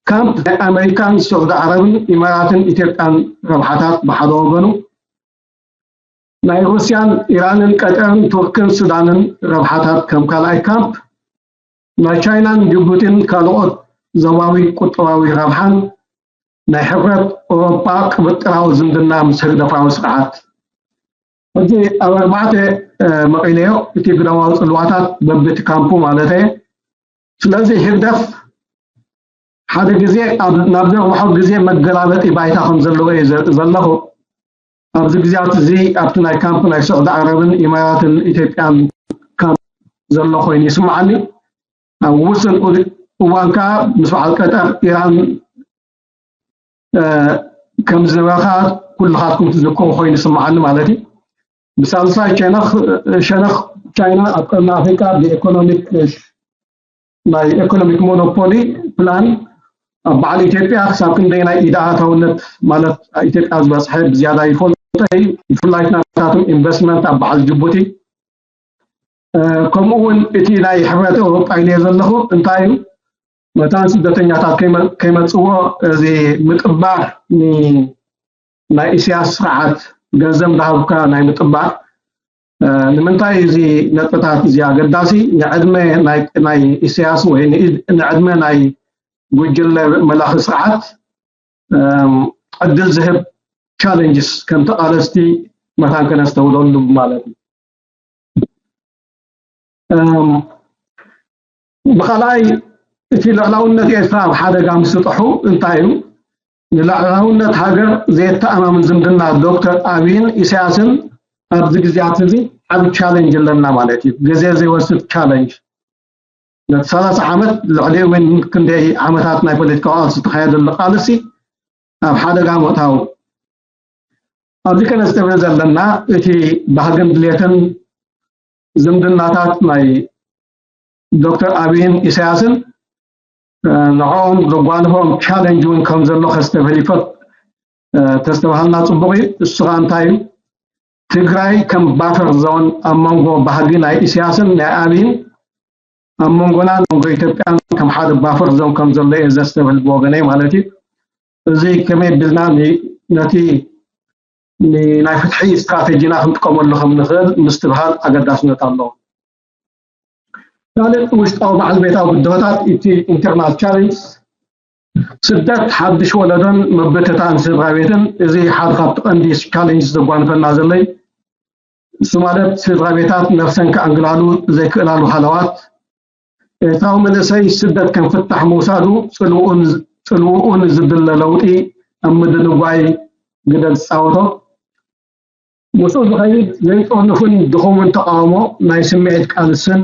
ካምፕ ናይ ኣመሪካን ስዑዲ ዓረብን ኢማራትን ኢትዮጵያን ረብሓታት ብሓደ ወገኑ ናይ ሩስያን ኢራንን ቀጠርን ቱርክን ሱዳንን ረብሓታት ከም ካልኣይ ካምፕ ናይ ቻይናን ጅቡቲን ካልኦት ዞባዊ ቁጠባዊ ረብሓን ናይ ሕብረት ኤውሮጳ ቅብጥራዊ ዝምድና ምስ ህግደፋዊ ስርዓት። ሕጂ ኣብ ኣርባዕተ መቒለዮ እቲ ግዳማዊ ጽልዋታት በብቲ ካምፑ ማለት እየ። ስለዚ ህግደፍ ሓደ ግዜ ናብ ዘርብሖ ግዜ መገላበጢ ባይታ ከም ዘለዎ እየ ዘለኹ። ኣብዚ ግዜያት እዚ ኣብቲ ናይ ካምፕ ናይ ስዑዲ ዓረብን ኢማራትን ኢትዮጵያን ካምፕ ዘሎ ኮይኑ ይስምዓኒ። ኣብ ውሱን እዋን ከዓ ምስ በዓል ቀጠር ኢራን ከም ዝነበረ ከዓ ኩልኻትኩም ትዝክሩ ኮይኑ ይስምዓኒ ማለት እዩ። ብሳልሳይ ሸነኽ ሸነኽ ቻይና ኣብ ቀርኒ ኣፍሪቃ ብኤኮኖሚክ ናይ ኤኮኖሚክ ሞኖፖሊ ፕላን ኣብ በዓል ኢትዮጵያ ክሳብ ክንደይናይ ኢድ ኣታውነት ማለት ኢትዮጵያ ዝበፅሐ ብዝያዳ ይፈልጦ እዩ። ብፍላይ ናታቶም ኢንቨስትመንት ኣብ በዓል ጅቡቲ ከምኡ እውን እቲ ናይ ሕብረት ኤውሮጳ ኢለዮ ዘለኹ እንታይ እዩ መታን ስደተኛታት ከይመፅዎ እዚ ምጥባር ናይ ኢሳያስ ስርዓት ገንዘብ እንዳሃብካ ናይ ምጥባር ንምንታይ እዚ ነጥብታት እዚ ኣገዳሲ ንዕድመ ናይ ኢሳያስ ወይ ንዕድመ ናይ ጉጅለ መላኺ ስርዓት ዕድል ዝህብ ቻለንጅስ ከም ተቓለስቲ መታን ከነስተውለሉ ማለት እዩ። ብኻልኣይ እቲ ልዕላውነት ኤርትራ ኣብ ሓደጋ ምስጥሑ እንታይ እዩ? ንልዕላውነት ሃገር ዘየተኣማምን ዝምድና ዶክተር ኣብይን ኢሳያስን ኣብዚ ግዜያት እዚ ዓብ ቻለንጅ ኣለና ማለት እዩ። ግዜ ዘይወስድ ቻለንጅ ነቲ ሰላሳ ዓመት ልዕሊኡ እውን ክንደይ ዓመታት ናይ ፖለቲካዊ ቃልሲ ዝተኻየደሉ ቃልሲ ኣብ ሓደጋ ምእታው ኣብዚ ከነስተብህል ዘለና እቲ ባህግን ድሌትን ዝምድናታት ናይ ዶክተር ኣብይን ኢሳያስን ንዕኦም ዘጓንፎም ቻለንጅ እውን ከም ዘሎ ከስተብህል ይፈት ተስተባሃልና ፅቡቅ እዩ። እሱ ከዓ እንታይ እዩ? ትግራይ ከም ባፈር ዞን ኣብ መንጎ ባህጊ ናይ ኢሳያስን ናይ ኣብይን ኣብ መንጎና መንጎ ኢትዮጵያን ከም ሓደ ባፈር ዞን ከም ዘሎ እየ ዘስተብህል ብወገነይ ማለት እዩ። እዚ ከመይ ቢልና ነቲ ናይ ፍትሒ ስትራቴጂና ክንጥቀመሉ ከም ንኽእል ምስትብሃል ኣገዳስነት ኣለዎ። ካልእ ውሽጣዊ በዓል ቤታዊ ብድሆታት እቲ ኢንተርናል ቻለንጅ ስደት ሓድሽ ወለዶን ምብትታን ስድራ ቤትን እዚ ሓደ ካብቲ ቀንዲ ቻለንጅ ዘጓንፈና ዘለይ እሱ ማለት ስድራ ቤታት ነፍሰን ከዕንግላሉ ዘይክእላሉ ሃለዋት ኤርትራዊ መንእሰይ ስደት ከም ፍታሕ ምውሳዱ ጽልውኡ ንዝድለ ለውጢ ኣብ ምድንጓይ ግደ ዝጻወቶ ምስኡ ዝኸይድ ዘይጠርንፉን ድኹምን ተቃውሞ ናይ ስምዒት ቃልስን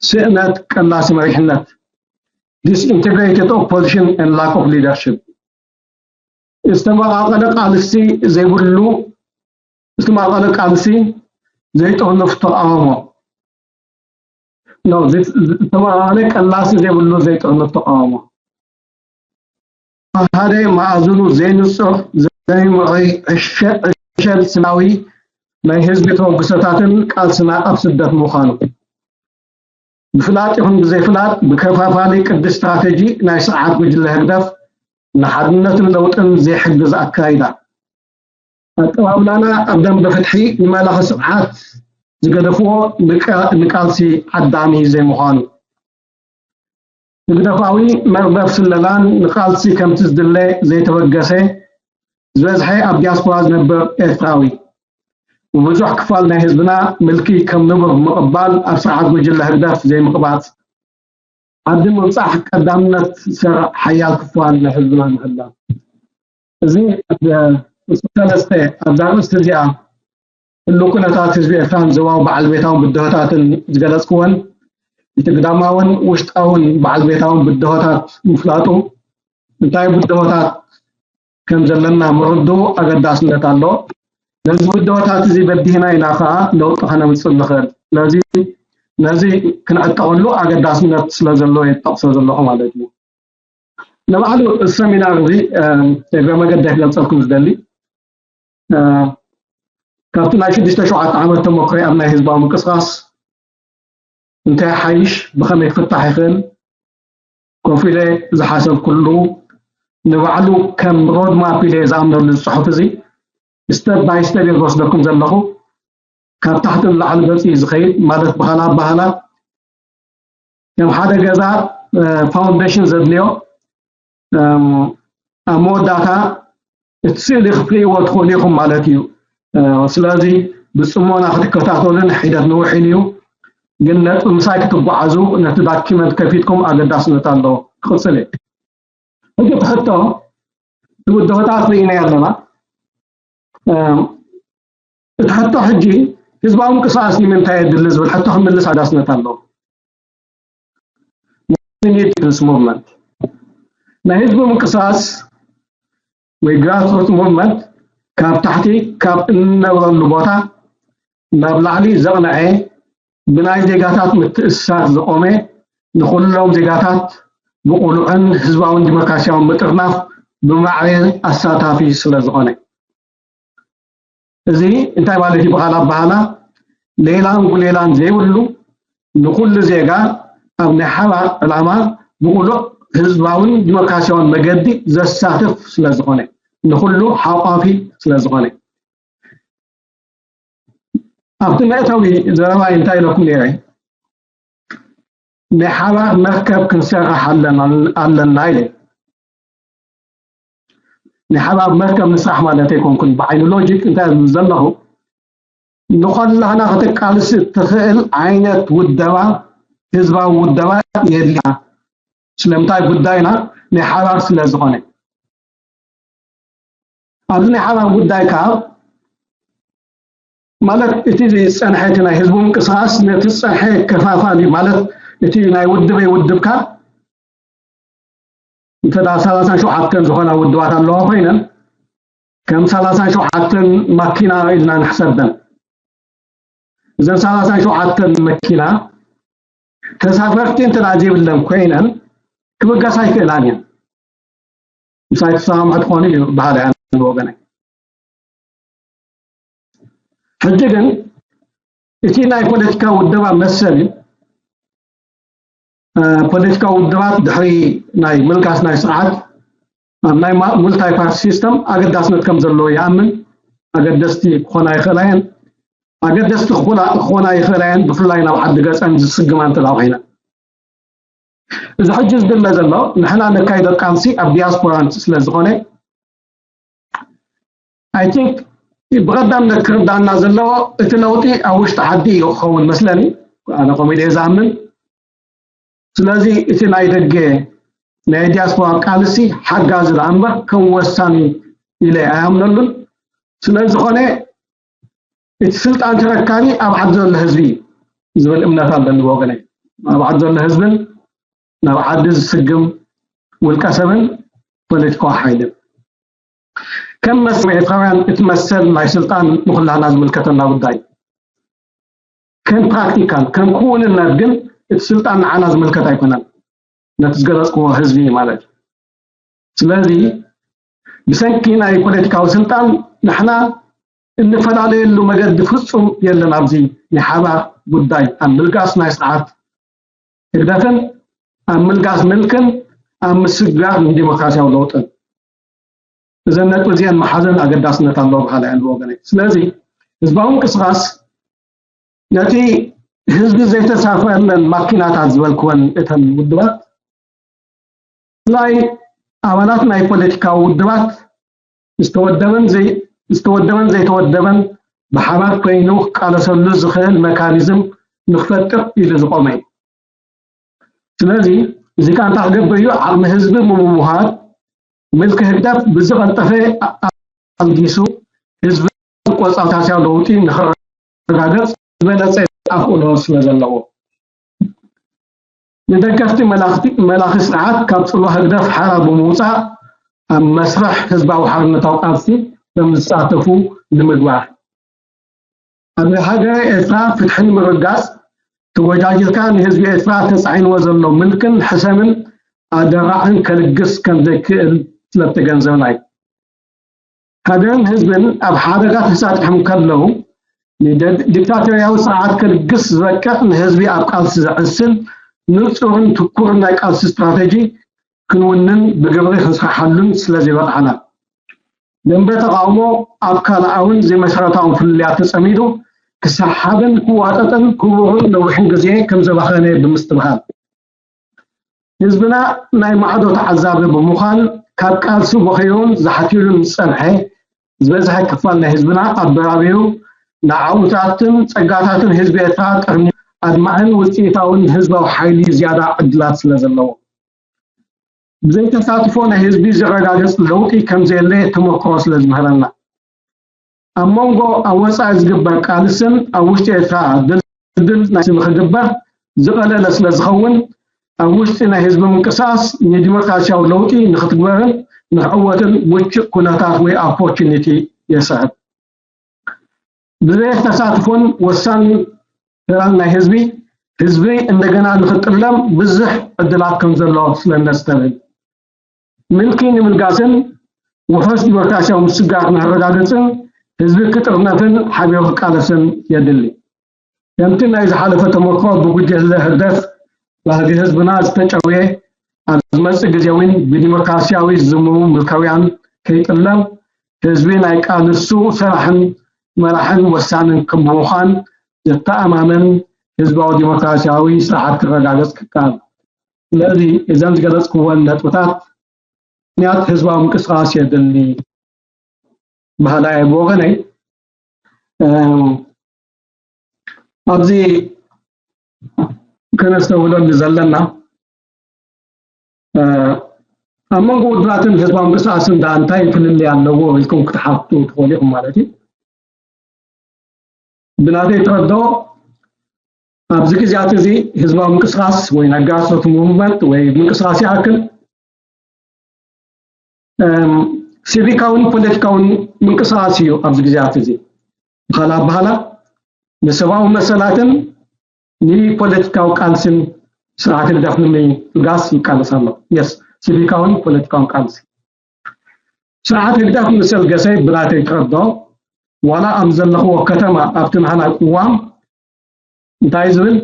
ስእነት ቀላሲ መሪሕነት disintegrated opposition and lack of leadership ዝተመቓቐለ ቃልሲ ዘይብሉ ዝተመቓቐለ ቃልሲ ዘይጠርንፍ ተቃውሞ ዝተመቓቐለ ቀላሲ ዘይብሉ ዘይጠርንፍ ተቃውሞ ሓደ መኣዝኑ ዘይንጹር ዘይምዕሩይ ዕሸል ስናዊ ናይ ህዝቢ ተበግሶታትን ቃልስና ኣብ ስደት ምዃኑ ብፍላጥ ይኹን ብዘይፍላጥ ብከፋፋሊ ቅዲ ስትራተጂ ናይ ስርዓት ጉጅለ ህግደፍ ንሓድነትን ለውጥን ዘይሕግዝ ኣካይዳ ኣቀባብላና ኣብ ደንበ ፍትሒ ንመላኺ ስርዓት ዝገደፍዎ ንቃልሲ ዓዳሚ ዘይምዃኑ ህግደፋዊ መርበብ ስለላን ንቃልሲ ከምቲ ዝድለ ዘይተበገሰ ዝበዝሐ ኣብ ዲያስፖራ ዝነብር ኤርትራዊ ብብዙሕ ክፋል ናይ ህዝብና ምልኪ ከም ንቡር ብምቕባል ኣብ ስርዓት ጉጅለ ህግደፍ ዘይምቕባጽ ዓዲ ምብጻሕ ቀዳምነት ዝሰርዕ ሓያል ክፋል ናይ ህዝብና ምህላው እዚ ሰለስተ ኣብዛ ኣርእስቲ እዚኣ ህሉ ኩነታት ህዝቢ ኤርትራን ዞባዊ በዓል ቤታውን ብድሆታትን ዝገለጽክወን እቲ ግዳማውን ውሽጣውን በዓል ቤታውን ብድሆታት ምፍላጡ እንታይ ብድሆታት ከም ዘለና ምርድኡ ኣገዳስነት ኣሎ። ነዚ ብድሆታት እዚ በዲህና ኢና ከዓ ለውጢ ከነምፅእ ንኽእል። ስለዚ ነዚ ክንዕጠቐሉ ኣገዳስነት ስለ ዘለዎ እየ ዝጠቕሶ ዘለኹ ማለት እዩ። ንባዕሉ እዚ ሰሚናር እዚ እግረ መገዲ ክገልፀልኩም ዝደሊ ካብቲ ናይ ሽዱሽተ ሸውዓተ ዓመት ተመክሮ ኣብ ናይ ህዝባዊ ምንቅስቃስ እንታይ ሓይሽ ብኸመይ ክፍታሕ ይኽእል ኮፍ ኢለ ዝሓሰብኩሉ ንባዕሉ ከም ሮድማፕ ኢለ ዝኣምነሉ ዝፅሑፍ እዚ ስተፕ ባይ ስተፕ እየ ዝወስደኩም ዘለኹ ካብ ታሕቲ ንላዕሊ ገፂ እዩ ዝኸይድ ማለት ብኻላ ኣባህላ ከም ሓደ ገዛ ፋውንዴሽን ዘድልዮ ኣብ መወዳእታ እቲ ስእሊ ክትርእይዎ ትኽእሉ ኢኹም ማለት እዩ። ስለዚ ብፅሞና ክትከታተሉን ሒደት ንውሕ ኢሉ እዩ። ግን ነጥቢ ምሳይ ክትጓዓዙ ነቲ ዳኪመንት ከፊትኩም ኣገዳስነት ኣለዎ። ክቕፅል እየ። ሕጂ እቲ ሕቶ እቲ ብድሆታት ርኢናዮ ኣለና። እቲ ሕቶ ሕጂ ህዝባዊ ምንቅስቃስ ንምንታይ የድሊ ዝብል ሕቶ ክምልስ ኣገዳስነት ኣለዎ። movement ናይ ህዝቢ ምንቅስቃስ ወይ grassroots movement ካብ ታሕቲ ካብ እንነብረሉ ቦታ ናብ ላዕሊ ዘቕነዐ ብናይ ዜጋታት ምትእስሳር ዝቖመ ንኹሎም ዜጋታት ብቑኑዕን ህዝባውን ዲሞክራሲያውን ምጥርናፍ ብማዕረ ኣሳታፊ ስለ ዝኾነ እዚ እንታይ ማለት እዩ ብኻል ኣባህላ ሌላን ጉሌላን ዘይብሉ ንኩሉ ዜጋ ኣብ ናይ ሓባር ዕላማ ብቁሉዕ ህዝባውን ዲሞክራሲያውን መገዲ ዘሳትፍ ስለዝኾነ ንኩሉ ሓቋፊ ስለዝኾነ ኣብቲ መእተዊ ዘረባይ እንታይ ኢለኩም ነይረ ናይ ሓባር መርከብ ክንሰርሕ ኣለና ኢለ ናይ ሓባር መርከብ ንስራሕ ማለት ኣይኮንኩን ብዓይኒ ሎጂክ እንታይ ዘለኹ ንኾላህና ከተቃልስ እትኽእል ዓይነት ውደባ፣ ህዝባዊ ውደባ የድልያ። ስለምንታይ? ጉዳይና ናይ ሓባር ስለ ዝኾነ። ኣብዚ ናይ ሓባር ጉዳይ ከዓ ማለት እቲ ዝፀንሐ እቲ ናይ ህዝቡ ምንቅስቃስ ነቲ ዝፀንሐ ከፋፋሊ ማለት እቲ ናይ ውድበይ ውድብካ እንተ ደኣ ሰላሳን ሸውዓተን ዝኾና ውድባት ኣለዋ ኮይነን ከም ሰላሳን ሸውዓተን ማኪና ኢልና ንሕሰበን። እዘን ሰላሳን ሸውዓተን መኪና ተሳፈርቲ እንተ ደኣ ዘይብለን ኮይነን ክብገሳ ኣይክእላን እየን። ምሳይ ትሰማምዑ ትኾኑ እዩ በሃሊ እየ ኣነ ብወገነይ። ሕጂ ግን እቲ ናይ ፖለቲካ ውደባ መሰል እዩ። ፖለቲካዊ ውድባት ድሕሪ ናይ ምልጋስ ናይ ስርዓት ኣብ ናይ ሙልታይ ፓርቲ ሲስተም ኣገዳስነት ከም ዘለዎ ይኣምን። ኣገደስቲ ክኾና ይኽእላ እየን። ኣገደስቲ ክኾና ይኽእላ እየን፣ ብፍላይ ናብ ዓዲ ገፀን ዝስግማ እንተ ኮይነን። እዚ ሕጂ ዝድለ ዘሎ ንሕና ነካይዶ ቃልሲ ኣብ ዲያስፖራን ስለ ዝኾነ፣ I think ብቐዳምነት ክርዳእና ዘለዎ እቲ ለውጢ ኣብ ውሽጢ ዓዲ እዩ ክኸውን መስለኒ። ኣነ ከምኡ ኢለ እየ ዝኣምን። ስለዚ እቲ ናይ ደገ ናይ ዲያስፖራ ቃልሲ ሓጋዚ ደኣ እምበር ከም ወሳኒ ኢለ ኣይኣምነሉን። ስለ ዝኾነ እቲ ስልጣን ተረካቢ ኣብ ዓዲ ዘሎ ህዝቢ እዩ ዝብል እምነት ኣለኒ ብወገነይ። ኣብ ዓዲ ዘሎ ህዝብን ናብ ዓዲ ዝስግም ውልቀ ሰብን ፖለቲካዊ ሓይልን ከም መስል ኤርትራውያን እቲ መሰል ናይ ስልጣን ንኩላህና ዝምልከተና ጉዳይ እዩ። ከም ፕራክቲካል ከም ክውንነት ግን እቲ ስልጣን ንዓና ዝምልከት ኣይኮነን፣ ነቲ ዝገለፅክዎ ህዝቢ ማለት እዩ። ስለዚ ብሰንኪ ናይ ፖለቲካዊ ስልጣን ንሕና እንፈላለየሉ መገዲ ፍጹም የለን። ኣብዚ ናይ ሓባር ጉዳይ ኣብ ምልጋስ ናይ ስርዓት ህግደፍን ኣብ ምልጋስ ምልክን ኣብ ምስግጋር ንዲሞክራሲያዊ ለውጥን እዘን ነጥቢ እዚአን መሓዘን ኣገዳስነት ኣለዎ በሃላይ እየ ብወገነይ። ስለዚ ህዝባዊ ምንቅስቃስ ነቲ ህዝቢ ዘይተሳፈረለን ማኪናታት ዝበልክወን እተን ውድባት ብፍላይ ኣባላት ናይ ፖለቲካዊ ውድባት ዝተወደበን ዘይ- ዝተወደበን ዘይተወደበን ብሓባር ኮይኑ ክቃለሰሉ ዝኽእል መካኒዝም ንክፈጥር ኢሉ ዝቆመ እዩ። ስለዚ እዚ ከኣ እንታይ ክገብር እዩ? ዓቕሚ ህዝቢ ብምውሃድ ምልኪ ህግደፍ ብዝቐልጠፈ ኣልጊሱ ህዝቢ ቆጻታስያ ለውጢ ንክረጋገጽ ዝበለጸ ኣኽእሎ ስለ ዘለዎ ንደገፍቲ መላኽቲ- መላኺ ስርዓት ካብ ጽልዋ ህግደፍ ሓራ ብምውጻእ ኣብ መስርሕ ህዝባዊ ሓርነታዊ ቃልሲ ከም ዝሳተፉ ንምግባር። ኣብ ሃገረ ኤርትራ ፍትሒ ንምርጋጽ ተወጃጅልካ ንህዝቢ ኤርትራ ተጻዒንዎ ዘሎ ምልክን ሕሰምን ኣደራዕን ከልግስ ከም ዘይክእል ስለ እተገንዘብና እዩ። ሃገርን ህዝብን ኣብ ሓደጋ ተሳጢሖም ከለዉ ንዲክታቶርያዊ ስርዓት ከልግስ ዝበቅዕ ንህዝቢ ኣብ ቃልሲ ዘዕስል ንጹርን ትኩርን ናይ ቃልሲ ስትራተጂ ክንውንን ብግብሪ ክንስርሓሉን ስለ ዘይበቕዓና ደንበ ተቓውሞ ኣብ ካልኣውን ዘይመሰረታውን ፍልልያት ተጸሚዱ ክሰሓብን ክዋጠጥን ክቡርን ነዊሕን ግዜ ከም ዘባኸነ ብምስትብሃል ህዝብና ናይ ማዕዶ ተዓዛቢ ብምዃን ካብ ቃልሲ በኺሩን ዝሓትዩሉን ዝጸንሐ ዝበዝሐ ክፋል ናይ ህዝብና ኣበራቢሩ ንዓውታትን ጸጋታትን ህዝቢ ኤርትራ ጠርኒፉ ኣድማዕን ውጽኢታውን ህዝባዊ ሓይሊ ዝያዳ ዕድላት ስለ ዘለዎ ብዘይተሳትፎ ናይ ህዝቢ ዝረጋገጽ ለውጢ ከም ዘየለ ተመክሮ ስለ ዝምህረና ኣብ መንጎ ኣብ ወጻኢ ዝግበር ቃልስን ኣብ ውሽጢ ኤርትራ ድልድል ናይ ንክግበር ዝቐለለ ስለ ዝኸውን ኣብ ውሽጢ ናይ ህዝቢ ምንቅስቃስ ንዲሞክራሲያዊ ለውጢ ንክትግበርን ንክዕወትን ምቹእ ኩነታት ወይ ኦፖርቹኒቲ የስዕብ። ብዘይ ተሳትፎን ወሳኒ ተራን ናይ ህዝቢ ህዝቢ እንደገና ንክጥለም ብዙሕ ዕድላት ከም ዘሎ ስለ ነስተብህል ምልኪ ንምልጋስን ውሑስ ዲሞክራሲያዊ ምስግጋር ንክረጋገጽን ህዝቢ ክጥርነፍን ሓቢሩ ክቃለስን የድሊ። ከምቲ ናይ ዝሓለፈ ተመክሮ ብጉጅለ ህግደፍ ባህጊ ህዝብና ዝተጨውየ ኣብ ዝመጽእ ግዜ እውን ብዲሞክራሲያዊ ዝምው ምልካውያን ከይጥለም ህዝቢ ናይ ቃልሱ ሰራሕን መራሕን ወሳንን ከም ብምዃን ዘተኣማምን ህዝባዊ ዲሞክራሲያዊ ስርዓት ክረጋገጽ ክከኣል። ስለዚ እዘን ዝገለጽክወን ነጥብታት ምኽንያት ህዝባዊ ምንቅስቃስ የድሊ በሃላይ እየ ብወገነይ። ኣብዚ ከነስተውለሉ ዘለና ኣብ መንጎ ውድባትን ህዝባዊ ምንቅስቃስን ዳ እንታይ ፍልልይ ኣለዎ ኢልኩም ክትሓቱ ትኽእሉ ኢኹም ማለት እዩ። ብናተይ ተረድኦ ኣብዚ ግዜያት እዚ ህዝባዊ ምንቅስቃስ ወይ ናይ grassroot movement ወይ ምንቅስቃስ ይኣክል ሲቪካውን ፖለቲካውን ምንቅስቃስ እዩ። ኣብዚ ግዜያት እዚ ብኻልእ ኣባህላ ንሰብኣዊ መሰላትን ንፖለቲካዊ ቃልስን ስርዓት ህግደፍ ንምልጋስ ይቃለስ ኣሎ። የስ፣ ሲቪካውን ፖለቲካውን ቃልሲ ስርዓት ህግደፍ ምስ ኣልገሰ ብናተይ ተረድኦ ዋላ ኣብ ዘለኽዎ ከተማ ኣብቲ ናህና ቅዋም እንታይ ዝብል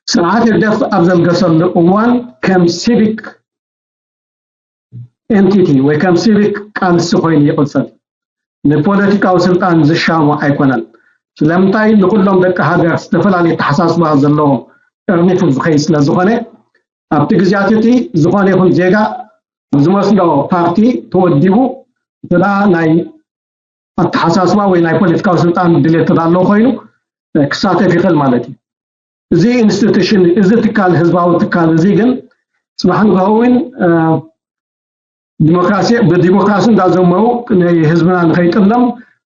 ስርዓት ህግደፍ ኣብ ዘልገሰሉ እዋን ከም ሲቪክ ኤንቲቲ ወይ ከም ሲቪክ ቃልሲ ኮይኑ ይቕጽል። ንፖለቲካዊ ስልጣን ዝሻሙ ኣይኮነን። ስለምንታይ ንኩሎም ደቂ ሃገር ዝተፈላለየ ኣተሓሳስባ ዘለዎም ጠርኒፉ ዝኸይድ ስለ ዝኾነ ኣብቲ ግዜያት እቲ ዝኾነ ይኹን ዜጋ ዝመስሎ ፓርቲ ተወዲቡ እንተ ናይ ኣተሓሳስባ ወይ ናይ ፖለቲካዊ ስልጣን ድሌት ተዳለዎ ኮይኑ ክሳተፍ ይኽእል ማለት እዩ። እዚ ኢንስቲቱሽን እዚ ትካል ህዝባዊ ትካል እዚ ግን ፅባሕ ንግሆ እውን ዲሞክራሲ ብዲሞክራሲ እንዳዘመሩ ንህዝብና ንኸይጥለም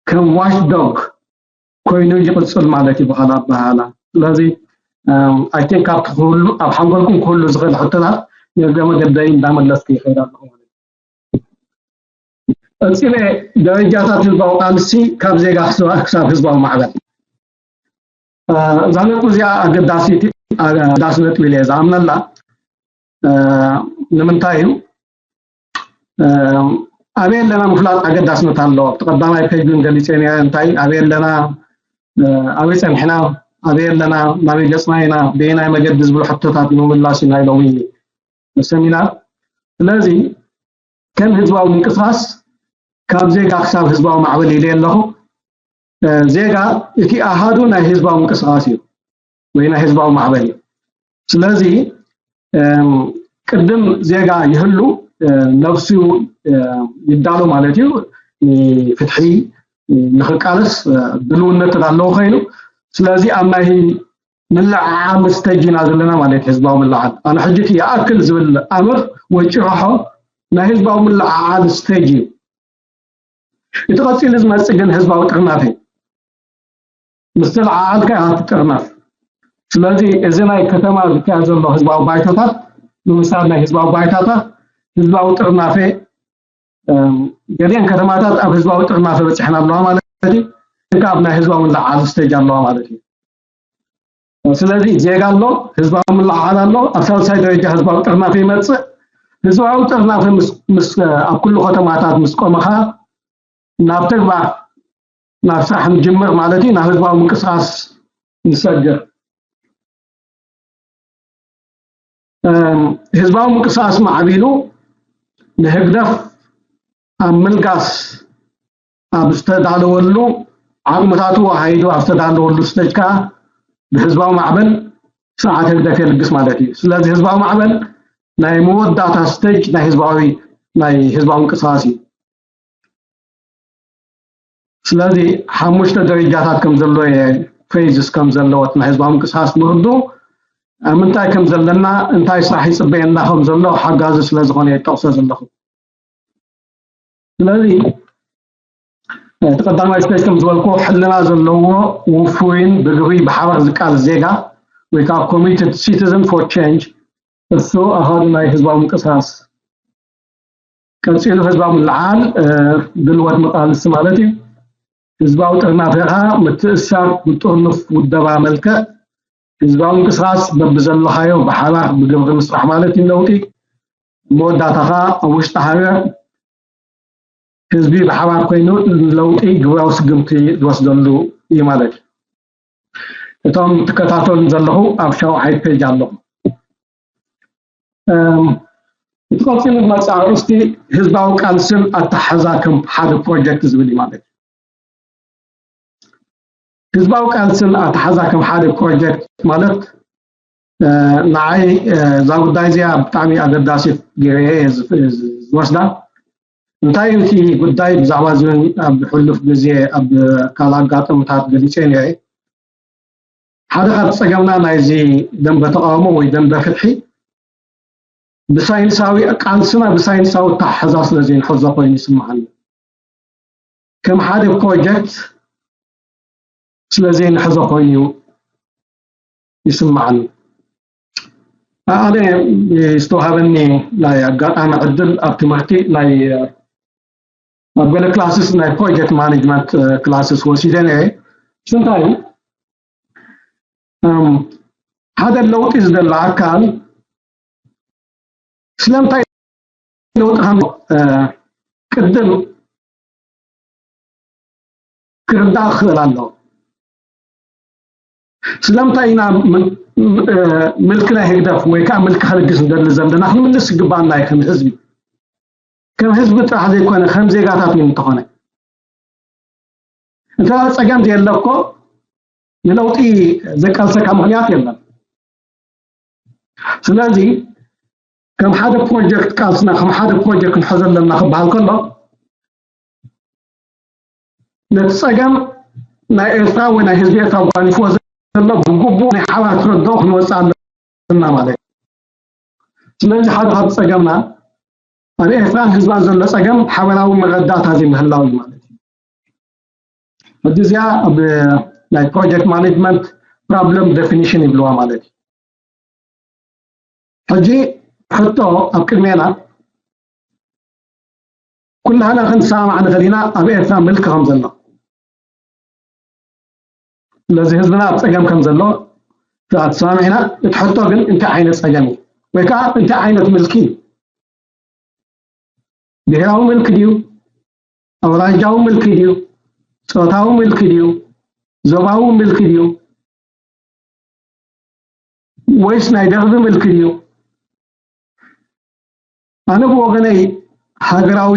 ከም ዋች ዶግ ኮይኑ ይቕፅል ማለት እዩ ብኻል ኣበሃላ። ስለዚ ኣይ ቲንክ ካብቲ ክህሉ ኣብ ሓንጎልኩም ክህሉ ዝኽእል ሕቶታት ንእግረ መገደይ እንዳመለስኩ ይኸይድ ኣለኹ ማለት እዩ። ቀፂለ ደረጃታት ህዝባዊ ቃልሲ ካብ ዜጋ ክሳብ ህዝባዊ ማዕበል እዛ ነጥቢ እዚኣ ኣገዳሲቲ ኣገዳሲ ነጥቢ ኢለ ዝኣምነላ ንምንታይ እዩ ኣበይ ኣለና ምፍላጥ ኣገዳስነት ኣለዎ። ኣብቲ ቀዳማይ ፔጅ እውን ገሊፀ ነረ እንታይ ኣበይ ኣለና ኣበይ ፀኒሕና ኣበይ ኣለና ናበይ ገፅና ኢና በየናይ መገዲ ዝብሉ ሕቶታት ንምምላስ ኢና ኢሎም እዩ ሰሚናር። ስለዚ ከም ህዝባዊ ምንቅስቃስ ካብ ዜጋ ክሳብ ህዝባዊ ማዕበል ኢለ ኣለኹ። ዜጋ እቲ ኣሃዱ ናይ ህዝባዊ ምንቅስቃስ እዩ ወይ ናይ ህዝባዊ ማዕበል እዩ። ስለዚ ቅድም ዜጋ ይህሉ ነብሱ ይዳሎ ማለት እዩ። ፍትሒ ንክቃለስ ድልውነት ኣለዎ ኮይኑ ስለዚ ኣብ ናይ ምልዕዓል ስተጅ ኢና ዘለና ማለት ህዝባዊ ምልዓል ኣነ ሕጂ ይኣክል ዝብል ኣምር ወይ ጭርሖ ናይ ህዝባዊ ምልዕዓል ስተጅ እዩ። እቲ ቀፂሉ ዝመፅእ ግን ህዝባዊ ጥርናፍ እዩ። ምስ ተለዓዓልካ ኢኻ ትጥርነፍ። ስለዚ እዚ ናይ ከተማ ዝካየድ ዘሎ ህዝባዊ ባይቶታት ንምሳል ናይ ህዝባዊ ባይታታት ህዝባዊ ጥርናፌ ገሊአን ከተማታት ኣብ ህዝባዊ ጥርናፈ በፂሐን ኣለዋ ማለት እዩ። ካብ ናይ ህዝባዊ ምልዓል ስተጅ ኣለዋ ማለት እዩ። ስለዚ ዜጋ ኣሎ፣ ህዝባዊ ምልዓዓል ኣሎ፣ ኣብ ሳልሳይ ደረጃ ህዝባዊ ጥርናፈ ይመፅእ። ህዝባዊ ጥርናፈ ኣብ ኩሉ ከተማታት ምስ ቆመኻ ናብ ተግባር ናብ ስራሕ ንጅምር ማለት እዩ። ናብ ህዝባዊ ምንቅስቃስ ንሰግር። ህዝባዊ ምንቅስቃስ ማዕቢሉ ንህግደፍ ኣብ ምልጋስ ኣብ ዝተዳለወሉ ዓቕምታቱ ኣሃይዱ ኣብ ዝተዳለወሉ ስተጅ ከዓ ብህዝባዊ ማዕበል ስርዓት ህግደፍ የልግስ ማለት እዩ። ስለዚ ህዝባዊ ማዕበል ናይ መወዳእታ ስተጅ ናይ ህዝባዊ ናይ ህዝባዊ ምንቅስቃስ እዩ። ስለዚ ሓሙሽተ ደረጃታት ከም ዘሎ ፌዝስ ከም ዘለዎት ናይ ህዝባዊ ምንቅስቃስ ምርዱ ምንታይ ከም ዘለና እንታይ ስራሕ ይፅበየና ከም ዘሎ ሓጋዚ ስለ ዝኾነ የጠቕሶ ዘለኹ። ስለዚ እቲ ቀዳማይ ስቴጅ ከም ዝበልኩ ሕልና ዘለዎ ውፉይን ብግብሪ ብሓባር ዝቃል ዜጋ ወይ ከዓ committed citizen for change እሱ ኣሃዱ ናይ ህዝባዊ ምንቅስቃስ ቀፂሉ ህዝባዊ ምልዓል ድልወት መቃልሲ ማለት እዩ። ህዝባዊ ጥርናፈኻ ምትእሳር ብጥርኑፍ ውደባ መልክዕ ህዝባዊ ምንቅስቃስ በብዘለኻዮ ብሓባር ብግብሪ ምስራሕ ማለት እዩ። ለውጢ መወዳእታኻ ኣብ ውሽጢ ሃገር ህዝቢ ብሓባር ኮይኑ ለውጢ ግብራዊ ስግምቲ ዝወስደሉ እዩ ማለት እዩ። እቶም ትከታተሉን ዘለኹ ኣብ ሻውዓይ ፔጅ ኣለኹ። እቲ ቀፂሉ ዝመፅእ ኣርእስቲ ህዝባዊ ቃልስን ኣተሓዛ ከም ሓደ ፕሮጀክት ዝብል እዩ ማለት እዩ። ህዝባዊ ቃልስን ኣተሓዛ ከም ሓደ ፕሮጀክት ማለት ንዓይ እዛ ጉዳይ እዚኣ ብጣዕሚ ኣገዳሲት ገይረ እየ ዝወስዳ። እንታይ እዩ እቲ ጉዳይ ብዛዕባ እዚ እውን ኣብ ሕሉፍ ግዜ ኣብ ካልእ ኣጋጣሚታት ገሊፀ ነይረ። ሓደ ካብ ፀገምና ናይዚ ደንበ ተቃውሞ ወይ ደንበ ፍትሒ ብሳይንሳዊ ቃልስና ብሳይንሳዊ ኣተሓሕዛ ስለ ዘይንሕዞ ኮይኑ ይስምዓኒ። ከም ሓደ ፕሮጀክት ስለ ዘይንሕዞ ኮይኑ ይስምዓኒ። ኣነ ዝተዋሃበኒ ናይ ኣጋጣሚ ዕድል ኣብ ትምህርቲ ናይ ኣብ ገለ ክላስስ ናይ ፕሮጀክት ማኔጅመንት ክላስስ ወሲደ ነየ። እንታይ ሓደ ለውጢ ዝደለ ኣካል ስለምንታይ ለውጢ ከም ቅድም ክርዳእ ክኽእል ኣለዎ። ስለምንታይ ኢና ምልኪ ናይ ህግደፍ ወይ ከዓ ምልኪ ከልግስ ንደሊ ዘለና ክንምልስ ይግባና እዩ ከም ህዝቢ። ከም ህዝቢ ጥራሕ ዘይኮነ ከም ዜጋታት እውን እንተኾነ እንተ ፀገም ዘየለ እኮ ንለውጢ ዘቃልሰካ ምኽንያት የለን። ስለዚ ከም ሓደ ፕሮጀክት ቃልስና ከም ሓደ ፕሮጀክት ክንሕዞ ኣለና ክበሃል ከሎ ነቲ ፀገም ናይ ኤርትራ ወይ ናይ ህዝቢ ኤርትራ ጓኒፍዎ ዘሎ ብግቡእ ናይ ሓባር ክርድኦ ክንወፅእ ኣለና ማለት እዩ። ስለዚ ሓደ ካብ ፀገምና ኣብ ኤርትራን ህዝባን ዘሎ ፀገም ሓበራዊ መረዳእታ ዘይምህላው እዩ ማለት እዩ። ሕጂ እዚኣ ኣብ ናይ ፕሮጀክት ማኔጅመንት ፕሮብለም ዴፊኒሽን ይብልዋ ማለት እዩ። ሕጂ ሕቶ ኣብ ቅድሜና ኩላህና ክንሰማማዕ ንኽእል ኢና ኣብ ኤርትራ ምልኪ ከም ዘሎ። ስለዚ ህዝብና ኣብ ፀገም ከም ዘሎ ተሰማሚዕና፣ እቲ ሕቶ ግን እንታይ ዓይነት ፀገም እዩ ወይ ከዓ እንታይ ዓይነት ምልኪ እዩ? ብሄራዊ ምልኪ ድዩ? ኣውራጃዊ ምልኪ ድዩ? ፆታዊ ምልኪ ድዩ? ዞባዊ ምልኪ ድዩ? ወይስ ናይ ደርቢ ምልኪ ድዩ? ኣነ ብወገነይ ሃገራዊ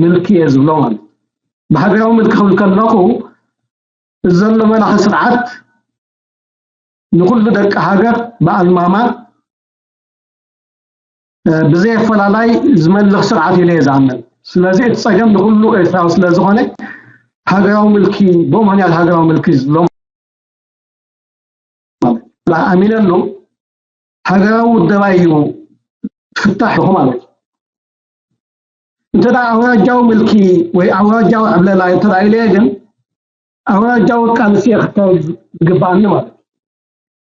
ምልኪ እየ ዝብሎ ማለት ብሃገራዊ ምልኪ ክብል ከለኹ እዚ ዘሎ መላኺ ስርዓት ንኩሉ ደቂ ሃገር ብኣልማማ ብዘየፈላላይ ዝመልኽ ስርዓት ኢለ እየ ዝኣምን። ስለዚ እቲ ፀገም ንኩሉ ኤርትራዊ ስለዝኾነ ሃገራዊ ምልኪ ብኡ ምክንያት ሃገራዊ ምልኪ ዝብሎ ኣሚነሉ ሃገራዊ ውደባ እዩ ትፍታሕ ኢኹ ማለት እዩ። እንተ ኣውራጃዊ ምልኪ ወይ ኣውራጃዊ ዕብለላ እንተ ኢለዮ ግን ኣውራጃዊ ቃልሲ እየ ክካየድ ዝግባኣኒ ማለት እዩ።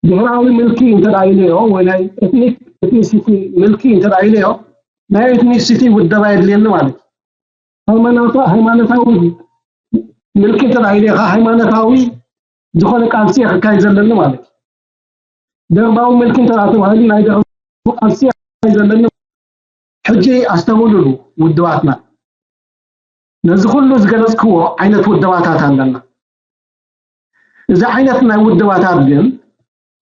ብሄራዊ ምልኪ እንተ ኢለዮ ወይ ናይ ኤትኒክ ኤትኒሲቲ ምልኪ እንተ ኢለዮ ናይ ኤትኒሲቲ ውደባ የድልየኒ ማለት እዩ። ሃይማኖታዊ ምልኪ እንተ ኢለካ ሃይማኖታዊ ዝኾነ ቃልሲ ክካየድ ዘለኒ ማለት እዩ። ደርባዊ ምልኪ እንተ ተባሂሉ ናይ ደርባዊ ቃልሲ ክካየድ ዘለኒ። ሕጂ ኣስተውልሉ ውድባትና፣ ነዚ ኩሉ ዝገለጽክዎ ዓይነት ውድባታት ኣለና። እዚ ዓይነት ናይ ውድባታት ግን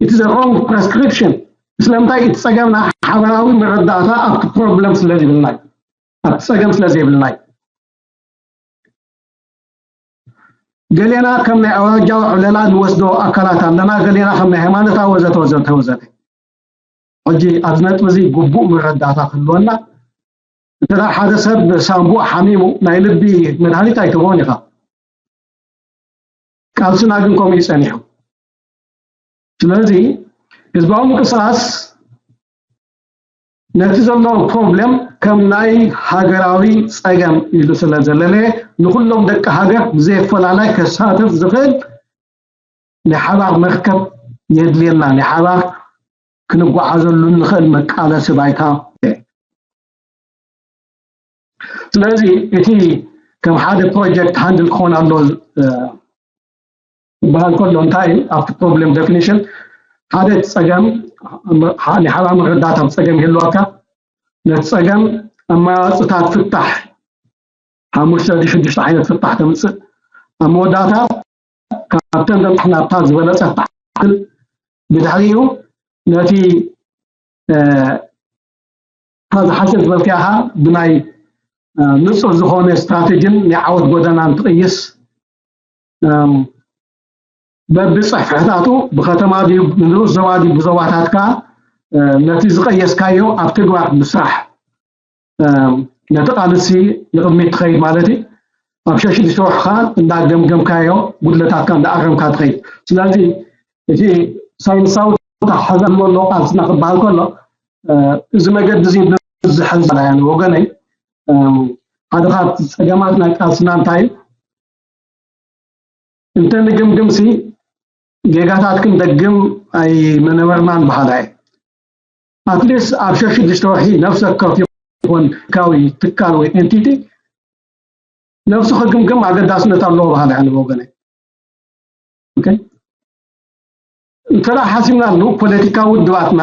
እቲ the wrong prescription። ስለምንታይ እቲ ጸገምና ሓበራዊ መረዳእታ ኣብቲ ፕሮብለም ስለ ዝብልና ኣብቲ ጸገም ስለ ዘይብልና እዩ። ገሌና ከም ናይ ኣውራጃዊ ዕብለላ ንወስዶ ኣካላት ኣለና፣ ገሌና ከም ናይ ሃይማኖታዊ ወዘተ ወዘተ ወዘተ። ሕጂ ኣብዚ ነጥቢ እዚ ግቡእ መረዳእታ ክህልወና እንተ ሓደ ሰብ ሳንቡእ ሓሚሙ ናይ ልቢ መድሃኒት ኣይትህቦን ኢኻ። ቃልስና ግን ከምኡ እዩ ጸኒሑ። ስለዚ ህዝባዊ ምንቅስቃስ ነቲ ዘሎ ፕሮብለም ከም ናይ ሃገራዊ ጸገም ኢሉ ስለ ዘለለየ ንኩሎም ደቂ ሃገር ብዘየፈላላይ ከሳትፍ ዝኽእል ናይ ሓባር መርከብ የድልየና፣ ናይ ሓባር ክንጓዓዘሉ እንኽእል መቃለሲ ባይታ። ስለዚ እቲ ከም ሓደ ፕሮጀክት ሃንድል ክኾን ኣሎ ዝበሃል ከሎ እንታይ ኣብቲ ፕሮብለም ዴፊኒሽን ሓደ እቲ ፀገም ናይ ሓባር ምርዳት ኣብ ፀገም ይህልወካ። ነቲ ፀገም ኣማራፅታት ፍታሕ ሓሙሽተ ሽዱሽተ ዓይነት ፍታሕ ተምፅእ። ኣብ መወዳእታ ካብተን ዘምፅሕ ናብታ ዝበለፀት ትዓትል። ብድሕሪኡ ነቲ እታ ዝሓሸት መፍትያኻ ብናይ ንፁር ዝኾነ ስትራቴጂን ናይ ዓወት ጎደናን ትቕይስ። በብፅሕፍሕታቱ ብከተማ ድዩ ንንኡስ ዞባ ድዩ ብዞባታት ከዓ ነቲ ዝቐየስካዮ ኣብ ተግባር ብስራሕ ነቲ ቃልሲ ንቕድሚት ትኸይድ ማለት እዩ። ኣብ ሸሽዲ ስርሕኻ እንዳገምገምካዮ ጉድለታትካ እንዳኣረምካ ትኸይድ። ስለዚ እቲ ሳይንሳዊ ተሓዛሞ ኣሎ ቃልስና ክበሃል ከሎ፣ እዚ መገዲ እዚ ብዝሕ ዝበላ እያ ንወገነይ። ሓደ ካብ ፀገማት ናይ ቃልስና እንታይ እዩ? እንተ ንግምግምሲ ጌጋታት ክንደግም ኣይመነበርናን በሃላ እየ። ኣትሊስት ኣብ ሸሽ ሽዱሽተ ወርሒ ነፍሲ ወከፍ ይኹን ካዊ ትካል ወይ ኤንቲቲ ነፍሱ ክግምግም ኣገዳስነት ኣለዎ በሃላ እያ ንወገነይ። እንተ ሓሲብናሉ ፖለቲካዊ ውድባትና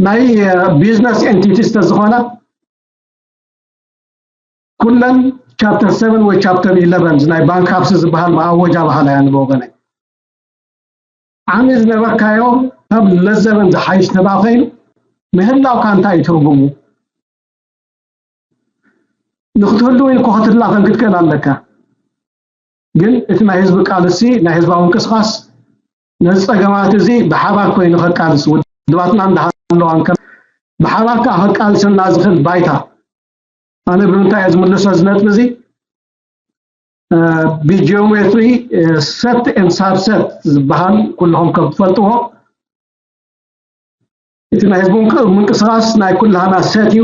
ናይ ቢዝነስ ኤንቲቲ ዝተዝኾነ ኩለን ቻፕተር ሰቨን ወይ ቻፕተር ኢለቨን ናይ ባንክራፕሲ ዝበሃል መኣወጃ በሃላ እያ ንወገነይ። ዓሚ ዝነበርካዮ ካብ ለዘበን ዝሓይሽ ተባ ኮይኑ ምህላውካ እንታይ እዩ ትርጉሙ? ንክትህሉ ኢልኮ ክትላፈን ክትክእል ኣለካ። ግን እቲ ናይ ህዝቢ ቃልሲ ናይ ህዝባዊ ምንቅስቃስ ነዚ ፀገማት እዚ ብሓባር ኮይኑ ከቃልስ ውድባትና እንዳሃለዋ ብሓባር ከዓ ከቃልሰና ዝኽእል ባይታ ኣነ ብምንታይ እየ ዝምልሶ እዚ ነጥቢ እዚ? ብጂኦሜትሪ ሰት ኤን ሳብሰት ዝበሃል ኩልኹም ከም ትፈልጥዎ እቲ ናይ ህዝቢ ምንቅስቃስ ናይ ኩላህና ሰት እዩ።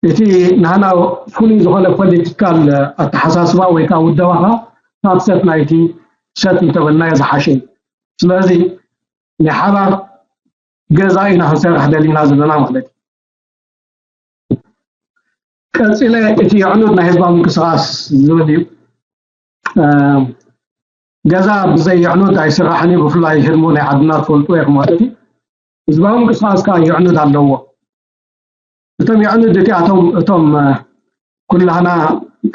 እቲ ናህና ፍሉይ ዝኾነ ፖለቲካል ኣተሓሳስባ ወይ ከዓ ውደባኻ ሳብሰት ናይቲ ሰት እንተበልናዮ ዝሓሸ እዩ። ስለዚ ናይ ሓባር ገዛ ኢና ክንሰርሕ ደሊና ዘለና ማለት እዩ። ቀፂለ እቲ የዕኑድ ናይ ህዝባዊ ምንቅስቃስ ዝብል እዩ። ገዛ ብዘይ የዕኑድ ኣይስራሕን እዩ። ብፍላይ ህልሙ ናይ ዓድና ትፈልጡ ኢኹም ማለት እዩ። ህዝባዊ ምንቅስቃስ ከዓ የዕኑድ ኣለዎ። እቶም የዕኑድ እቲኣቶም እቶም ኩላህና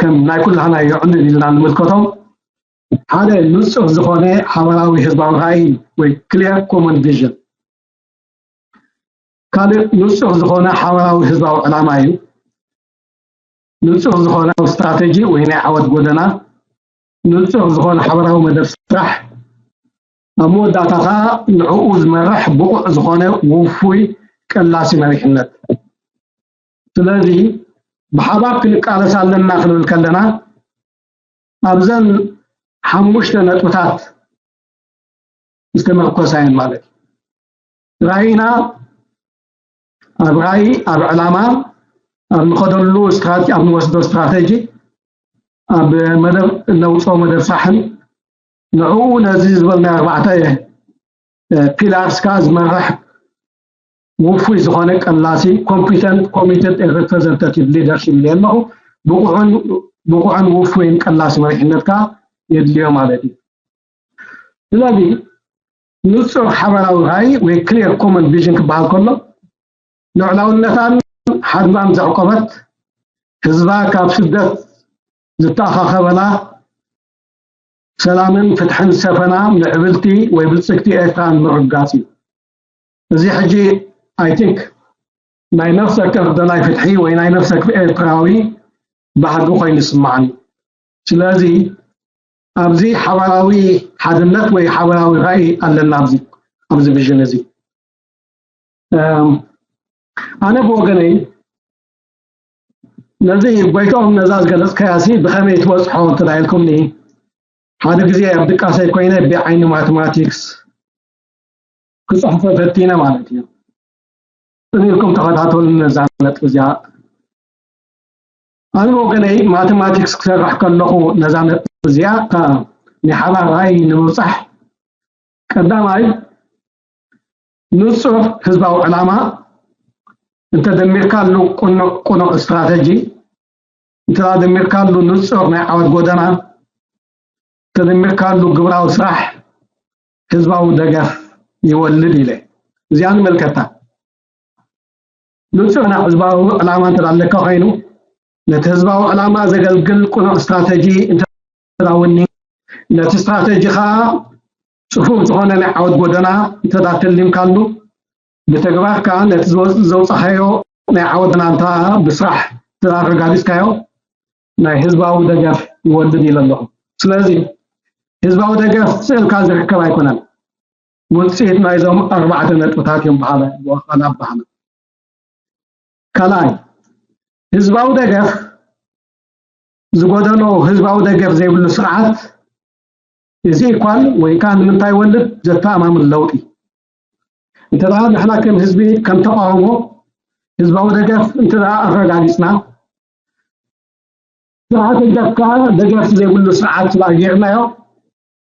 ከም ናይ ኩላህና የዕኑድ ኢልና ንምልከቶም ሓደ ንፁር ዝኾነ ሓበራዊ ህዝባዊ ራእይ ወይ ክሊር ኮመን ቪዥን ካልእ ንፁር ዝኾነ ሓበራዊ ህዝባዊ ዕላማ እዩ። ንፁር ዝኾነ ስትራተጂ ወይ ናይ ዓወት ጎደና፣ ንፁር ዝኾነ ሓበራዊ መደብ ስራሕ፣ ኣብ መወዳእታ ከዓ ንዕኡ ዝመርሕ ብቑዕ ዝኾነ ውፉይ ቀላሲ መሪሕነት። ስለዚ ብሓባር ክንቃለስ ኣለና ክንብል ከለና ኣብዘን ሓሙሽተ ነጥብታት ዝተመርኮሳ እየን ማለት እዩ። ራእይና ኣብ ራእይ፣ ኣብ ዕላማ፣ ኣብ ንኸደሉ ስትራቴጂ፣ ኣብ ንወስዶ ስትራቴጂ፣ ኣብ መደብ ነውፅኦ መደብ ስራሕን ንዕኡ ነዚ ዝበልናዮ ኣርባዕተ ፒላርስ ከዓ ዝመርሕ ውፉይ ዝኾነ ቀላሲ ኮምፒተንት ኮሚትድ ሪፕሬዘንታቲቭ ሊደርሽፕ ይብል ኣለኹ። ብቑዕን ውፉይን ቀላሲ መሪሕነት ከዓ የድልዮ ማለት እዩ። ስለዚ ንፁር ሓበራዊ ራእይ ወይ ክሊር ኮመን ቪዥን ክበሃል ከሎ ልዕላውነታን ሓድናን ዘዕቆበት ህዝባ ካብ ስደት ዝተኣኻኸበላ ሰላምን ፍትሕን ዝሰፈና ምዕብልቲ ወይ ብልፅግቲ ኤርትራ ንምርግጋፅ እዩ። እዚ ሕጂ ኣይ ቲንክ ናይ ነፍሲ ወከፍ ደላይ ፍትሒ ወይ ናይ ነፍሲ ወከፍ ኤርትራዊ ባህጊ ኮይኑ ይስማዓኒ። ስለዚ ኣብዚ ሓባራዊ ሓድነት ወይ ሓባራዊ ራእይ ኣለና ኣብዚ ኣብዚ ቪዥን እዚ። ኣነ ብወገነይ ነዚ ጎይትኦም ነዛ ዝገለፅካያ ሲ ብኸመይ ትበፅሖ እንተዳ ኢልኩምኒ ሓደ ግዜ ኣብ ድቃሰይ ኮይነ ብዓይኒ ማቴማቲክስ ክፅሕፎ ፈቲነ ማለት እዩ። ፅን ኢልኩም ተኸታተሉ ነዛ ነጥቢ እዚኣ። ኣነ ብወገነይ ማቴማቲክስ ክሰርሕ ከለኹ ነዛ ነጥቢ እዚኣ ናይ ሓባር ራእይ ንምብፃሕ ቀዳማይ ንፁር ህዝባዊ ዕላማ እንተደሚርካሉ ቅኑዕ ቅኑዕ ስትራተጂ እንተ ደሚርካሉ ንፁር ናይ ዓወት ጎደና እንተደሚርካሉ ግብራዊ ስራሕ ህዝባዊ ደገፍ ይወልድ ኢለ እዚኣ ንመልከታ። ንፁር ናይ ህዝባዊ ዕላማ እንተ ኣለካ ኮይኑ ነቲ ህዝባዊ ዕላማ ዘገልግል ቅኑዕ ስትራተጂ እንተ እውን ነቲ ስትራተጂ ከዓ ፅፉፍ ዝኾነ ናይ ዓወት ጎደና እንተ ተሊምካሉ ብተግባር ከዓ ነቲ ዘውፅኻዮ ናይ ዓወት ጎደና እንተ ብስራሕ እንተ ኣረጋጊፅካዮ ናይ ህዝባዊ ደገፍ ይወልድ ኢለ ኣለኹ። ስለዚ ህዝባዊ ደገፍ ስእልካ ዝርከብ ኣይኮነን። ውፅኢት ናይዞም ኣርባዕተ ነጥብታት እዮም በሃላ ብወቃላ ኣባህና። ካልኣይ ህዝባዊ ደገፍ ዝጎደሎ ህዝባዊ ደገፍ ዘይብሉ ስርዓት እዚ ኢኳል ወይ ከዓ ንምንታይ ወልድ ዘተኣማምን ለውጢ እንተ ንሕና ከም ህዝቢ ከም ተቃውሞ ህዝባዊ ደገፍ እንተ ኣረጋጊፅና ስርዓት ህግደፍ ከዓ ደገፍ ዘይብሉ ስርዓት ስለ ጌርናዮ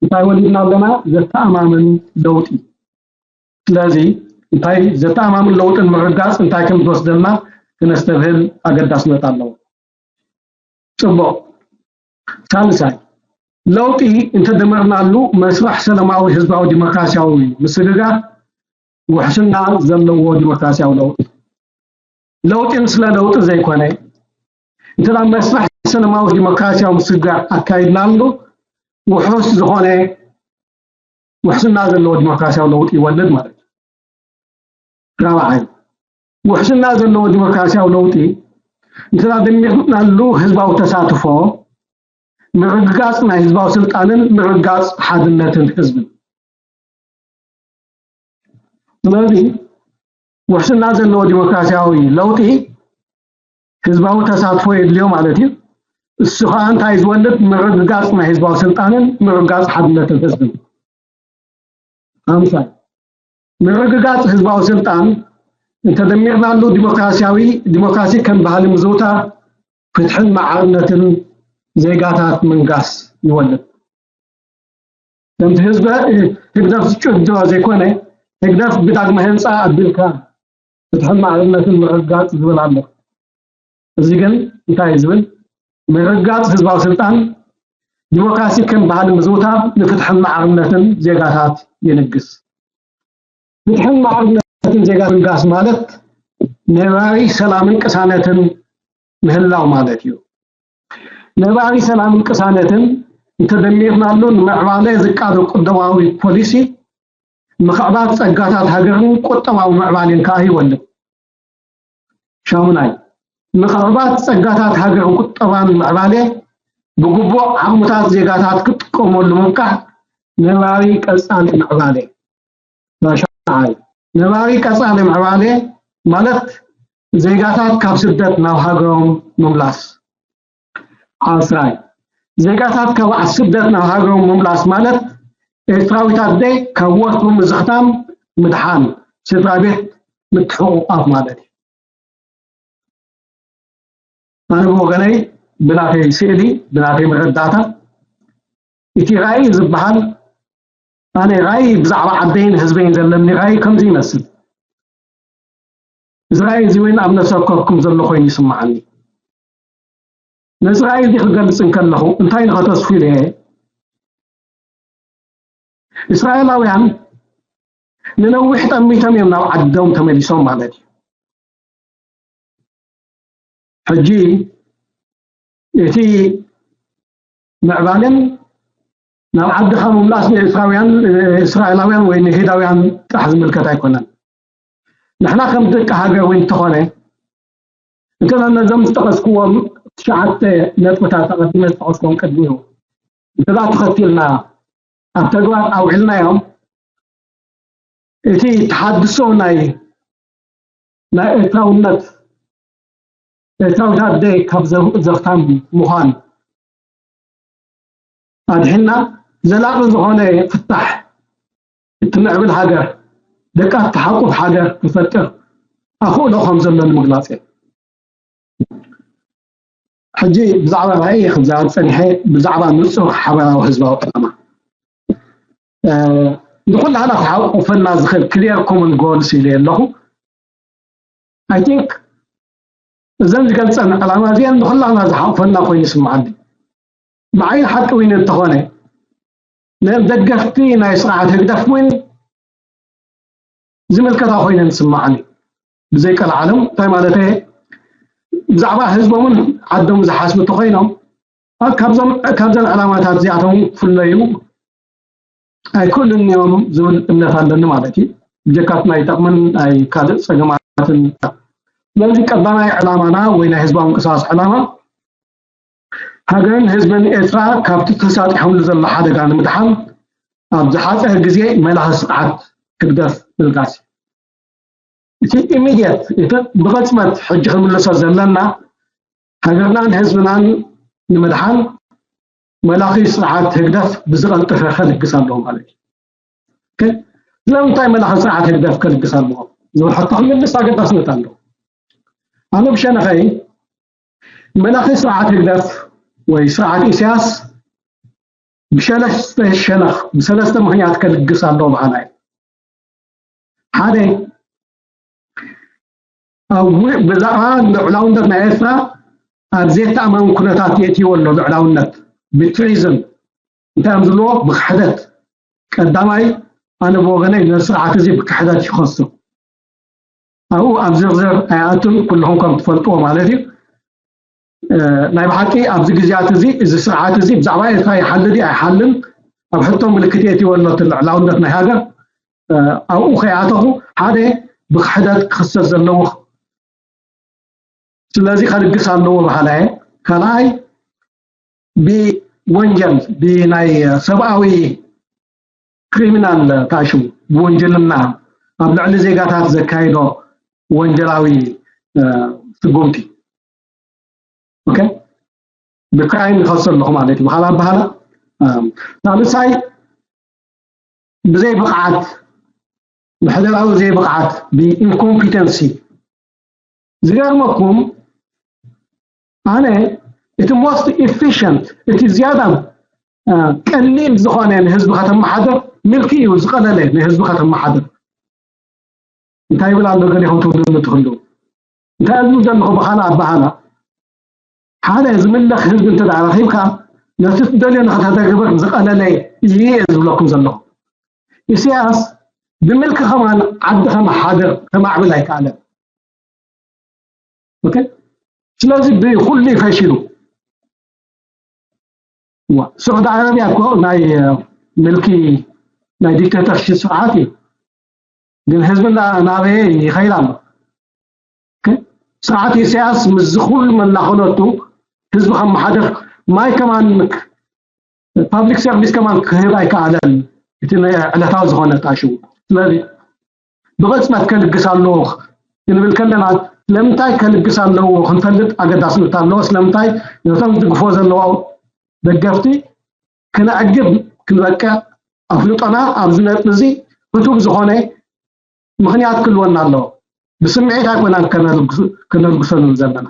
እንታይ ወሊድና ኣለና? ዘተኣማምን ለውጢ። ስለዚ እንታይ ዘተኣማምን ለውጥን ምርጋፅ እንታይ ከም ዝወስደልና ክነስተብህል ኣገዳስነት ኣለዎ። ፅቡቕ። ሳልሳይ ለውጢ እንተደመርናሉ መስርሕ ሰላማዊ ህዝባዊ ዲሞክራሲያዊ ምስግጋር ውሕስና ዘለዎ ዲሞክራሲያዊ ለውጢ። ለውጢ ምስለ ለውጢ ዘይኮነ እንተ መስርሕ ሰላማዊ ዲሞክራሲያዊ ምስግጋር ኣካይድናሉ ውሑስ ዝኾነ ውሕስና ዘለዎ ዲሞክራሲያዊ ለውጢ ይወልድ ማለት እዩ። ራብዓይ ውሕስና ዘለዎ ዲሞክራሲያዊ ለውጢ እንተ ደሚርናሉ ህዝባዊ ተሳትፎ ምርግጋፅ ናይ ህዝባዊ ስልጣንን ምርግጋፅ ሓድነትን ህዝብን። ስለዚ ውሕስና ዘለዎ ዲሞክራሲያዊ ለውጢ ህዝባዊ ተሳትፎ የድልዮ ማለት እዩ። እሱ ከዓ እንታይ ዝወልድ ምርግጋፅ ናይ ህዝባዊ ስልጣንን ምርግጋፅ ሓድነትን ህዝብን። ሓምሳይ ምርግጋፅ ህዝባዊ ስልጣን እንተደሚርናሉ ዲሞክራሲያዊ ዲሞክራሲ ከም ባህሊ ምዝውታር ፍትሕን ማዕርነትን ዜጋታት ምንጋስ ይወልድ። ከምቲ ህዝቢ ህግደፍ ዝጭዶ ዘይኮነ ህግደፍ ብዳግመ ህንፃ ኣቢልካ ፍትሕን ማዕርነትን ምርግጋፅ ዝብል ኣሎ። እዚ ግን እንታይ እዩ ዝብል? ምርግጋፅ ህዝባዊ ስልጣን ዲሞክራሲ ከም ባህሊ ምዝውታር ንፍትሕን ማዕርነትን ዜጋታት የንግስ። ፍትሕን ማዕርነትን ዜጋ ምንጋስ ማለት ነባሪ ሰላምን ቅሳነትን ምህላው ማለት እዩ። ነባሪ ሰላምን ቅሳነትን እንተደሚርናሉ ንምዕባለ ዝቃዶ ቁጠባዊ ፖሊሲ ምኽዕባት ፀጋታት ሃገርን ቁጠባዊ ምዕባሌን ከዓ ይወልድ። ሻሙናይ ምኽዕባት ፀጋታት ሃገርን ቁጠባን ምዕባሌ ብግቡእ ዓቕምታት ዜጋታት ክጥቀመሉ ምብቃዕ ነባሪ ቀፃሊ ምዕባሌ። ሻዓይ ነባሪ ቀፃሊ ምዕባሌ ማለት ዜጋታት ካብ ስደት ናብ ሃገሮም ምምላስ። ዓስራይ ዜጋታት ካብ ስደት ናብ ሃገሮም ምምላስ ማለት ኤርትራዊት ኣደ ካብ ወትሩ ምዝኽታም ምድሓን ስድራ ቤት ምትሕቑቋፍ ማለት እዩ። ኣነ ብወገነይ ብናተይ ስእሊ ብናተይ መረዳእታ እቲ ራእይ ዝበሃል ኣነ ራእይ ብዛዕባ ዓደይን ህዝበይን ዘለኒ ራእይ ከምዚ ይመስል። እዚ ራእይ እዚ እውን ኣብ ነፍሲ ወከፍኩም ዘሎ ኮይኑ ይስምዓኒ። ነዚ ራእይ እዚ ክገልጽ እንከለኹ እንታይ ንኸተስፉ ኢለ እየ? እስራኤላውያን ንነዊሕ ጠሚቶም እዮም ናብ ዓዶም ተመሊሶም ማለት እዩ። ሕጂ እቲ ምዕባለን ናብ ዓድኻ ምምላስ ንኤርትራውያን እስራኤላውያን ወይ ንይሁዳውያን ጥራሕ ዝምልከት ኣይኮነን። ንሕና ከም ደቂ ሃገር እውን እንተኾነ እንተ ነዞም ዝጠቐስክዎም ትሽዓተ ነጥብታት ኣቐዲመ ዝጠቐስክዎም ቅድሚኡ እንተ ተኸቲልና ኣብ ተግባር ኣውዒልናዮም እቲ ተሓድሶ ናይ ናይ ኤርትራውነት ኤርትራዊት ኣደ ካብ ዘኽታም ምዃን ኣድሒና ዘላቒ ዝኾነ ፍታሕ እትምዕብል ሃገር ደቃ እትሓቁፍ ሃገር ክፈጥር ኣኽእሎ ከም ዘሎ ንምግላፅ እየ። ሕጂ ብዛዕባ ራእይ ክዛረብ ፀኒሐ ብዛዕባ ንፁር ሓበራዊ ህዝባዊ ዕላማ ንኩላህና ክሓቁፈና ዝኽእል ክሊየር ኮመን ጎልስ ኢለ ኣለኹ። I think እዘን ዝገልፀን ዕላማ እዚአን ንኩላህና ዝሓቁፈና ኮይኑ ይስምዓኒ። ብዓይኒ ሓቂ እውን እንተኾነ ነን ደገፍቲ ናይ ስርዓት ህግደፍ እውን ዝምልከታ ኮይነን ዝስምዓኒ። ብዘይ ቀልዓለም እንታይ ማለት እየ? ብዛዕባ ህዝቦምን ዓዶም ዝሓስቡ እንተኮይኖም ካብዞም ካብዘን ዕላማታት እዚኣቶም ክፍለዩ ኣይክእሉን እዮም ዝብል እምነት ኣለኒ ማለት እዩ። ብጀካት ናይ ጠቕምን ናይ ካልእ ፀገማትን ስለዚ ቀዳማይ ዕላማና ወይ ናይ ህዝባዊ ምንቅስቃስ ዕላማ ሃገርን ህዝብን ኤርትራ ካብቲ ተሳጢሖምሉ ዘሎ ሓደጋ ንምድሓን ኣብ ዝሓፀረ ግዜ መላኺ ስርዓት ህግደፍ ምልጋስ እዩ። እቲ ኢሚድየት እቲ ብቕፅመት ሕጂ ክንምልሶ ዘለና ሃገርናን ህዝብናን ንምድሓን መላኺ ስርዓት ህግደፍ ብዝቐልጠፈ ከልግስ ኣለዎ ማለት እዩ። ስለምንታይ መላኺ ስርዓት ህግደፍ ከልግስ ኣለዎ ዝብል ሕቶ ክምልስ ኣገዳስነት ኣለዎ። ኣነ ብሸነኸይ መላኺ ስርዓት ህግደፍ ወይ ስርዓት ኢሳያስ ብሸለስተ ሸነኽ ብሰለስተ ምክንያት ከልግስ ኣለዎ በሃላይ። ሓደ፣ ኣብ ብዛዕባ ልዑላውነት ናይ ኤርትራ ኣብ ዘየተኣማምን ኩነታት የእትይዎ ኣሎ። ልዑላውነት ብትሪዝም እንታይ እዮም ዝብልዎ? ብክሕደት። ቀዳማይ፣ ኣነ ብወገነይ ነዚ ስርዓት እዚ ብክሕደት ይኸሶ። ኣብኡ ኣብ ዝርዝር ኣይኣቱን፣ ኩልኹም ከም ትፈልጥዎ ማለት እዩ። ናይ ብሓቂ ኣብዚ ግዜያት እዚ እዚ ስርዓት እዚ ብዛዕባ ኤርትራ ይሓልል እዩ ኣይሓልን ኣብ ሕቶ ምልክት የእትይዎ ኣሎ። እቲ ልዕላውነት ናይ ሃገር ኣብኡ ከይኣተኹ ሓደ ብክሕደት ክኽሰስ ዘለዎ ስለዚ ከልግስ ኣለዎ በሃላይ። ካልኣይ ብወንጀል ብናይ ሰብኣዊ ክሪሚናል ታሽሙ ብወንጀልና ኣብ ልዕሊ ዜጋታት ዘካይዶ ወንጀላዊ ስጉምቲ ብክራይም ይኸሶ ኣለኹ ማለት እዩ። ብኻላ ኣባሃላ ሳልሳይ ብዘይ ብቕዓት ብሕደራዊ ዘይ ብቕዓት ብኢንኮምፒተንሲ ዝገርመኩም ኣነ እቲ most efficient እቲ ዝያዳ ቀሊል ዝኾነ ንህዝቢ ከተመሓድር ምልኪ እዩ ዝቐለለ ንህዝቢ ከተመሓድር እንታይ ይብል ኣሎ ገሊኹም ትብሉ ትኽሉ እንታይ እብሉ ዘለኹ ብኻላ ኣባሃላ ሓደ ዝምለኽ ህዝቢ እንተ ረኺብካ ነቲ ትደልዮ ንኽተተግብር ዝቐለለ እዩ ዝብለኩም ዘለኹ ኢሳያስ ብምልኪ ከማን ዓዲ ከመሓድር ከማዕብል ኣይከኣለን ስለዚ ብኩሉ ፈሽሉ ስዑዲ ዓረብያ እኮ ናይ ምልኪ ናይ ዲክቴተርሽፕ ስርዓት እዩ ግን ህዝቢ ናበየ ይኸይድ ኣሎ ስርዓት ኢሳያስ ምስዚ ኩሉ መላኸነቱ ህዝቢ ከመሓድር ማይ ከማን ፓብሊክ ሰርቪስ ከማን ክህብ ኣይከኣለን እቲ ዕለታዊ ዝኾነ ታሽው ስለዚ ብቕፅመት ከልግስ ኣለዎ ክንብል ከለና ስለምንታይ ከልግስ ኣለዎ ክንፈልጥ ኣገዳስነት ኣለዎ ስለምንታይ ነቶም ዝድግፎ ዘለዎ ደገፍቲ ክነዕግብ ክንበቅዕ ኣፍልጦና ኣብዚ ነጥቢ እዚ ህቱብ ዝኾነ ምኽንያት ክልወና ኣለዎ ብስምዒት ኣይኮናን ከነልግሶ ንብል ዘለና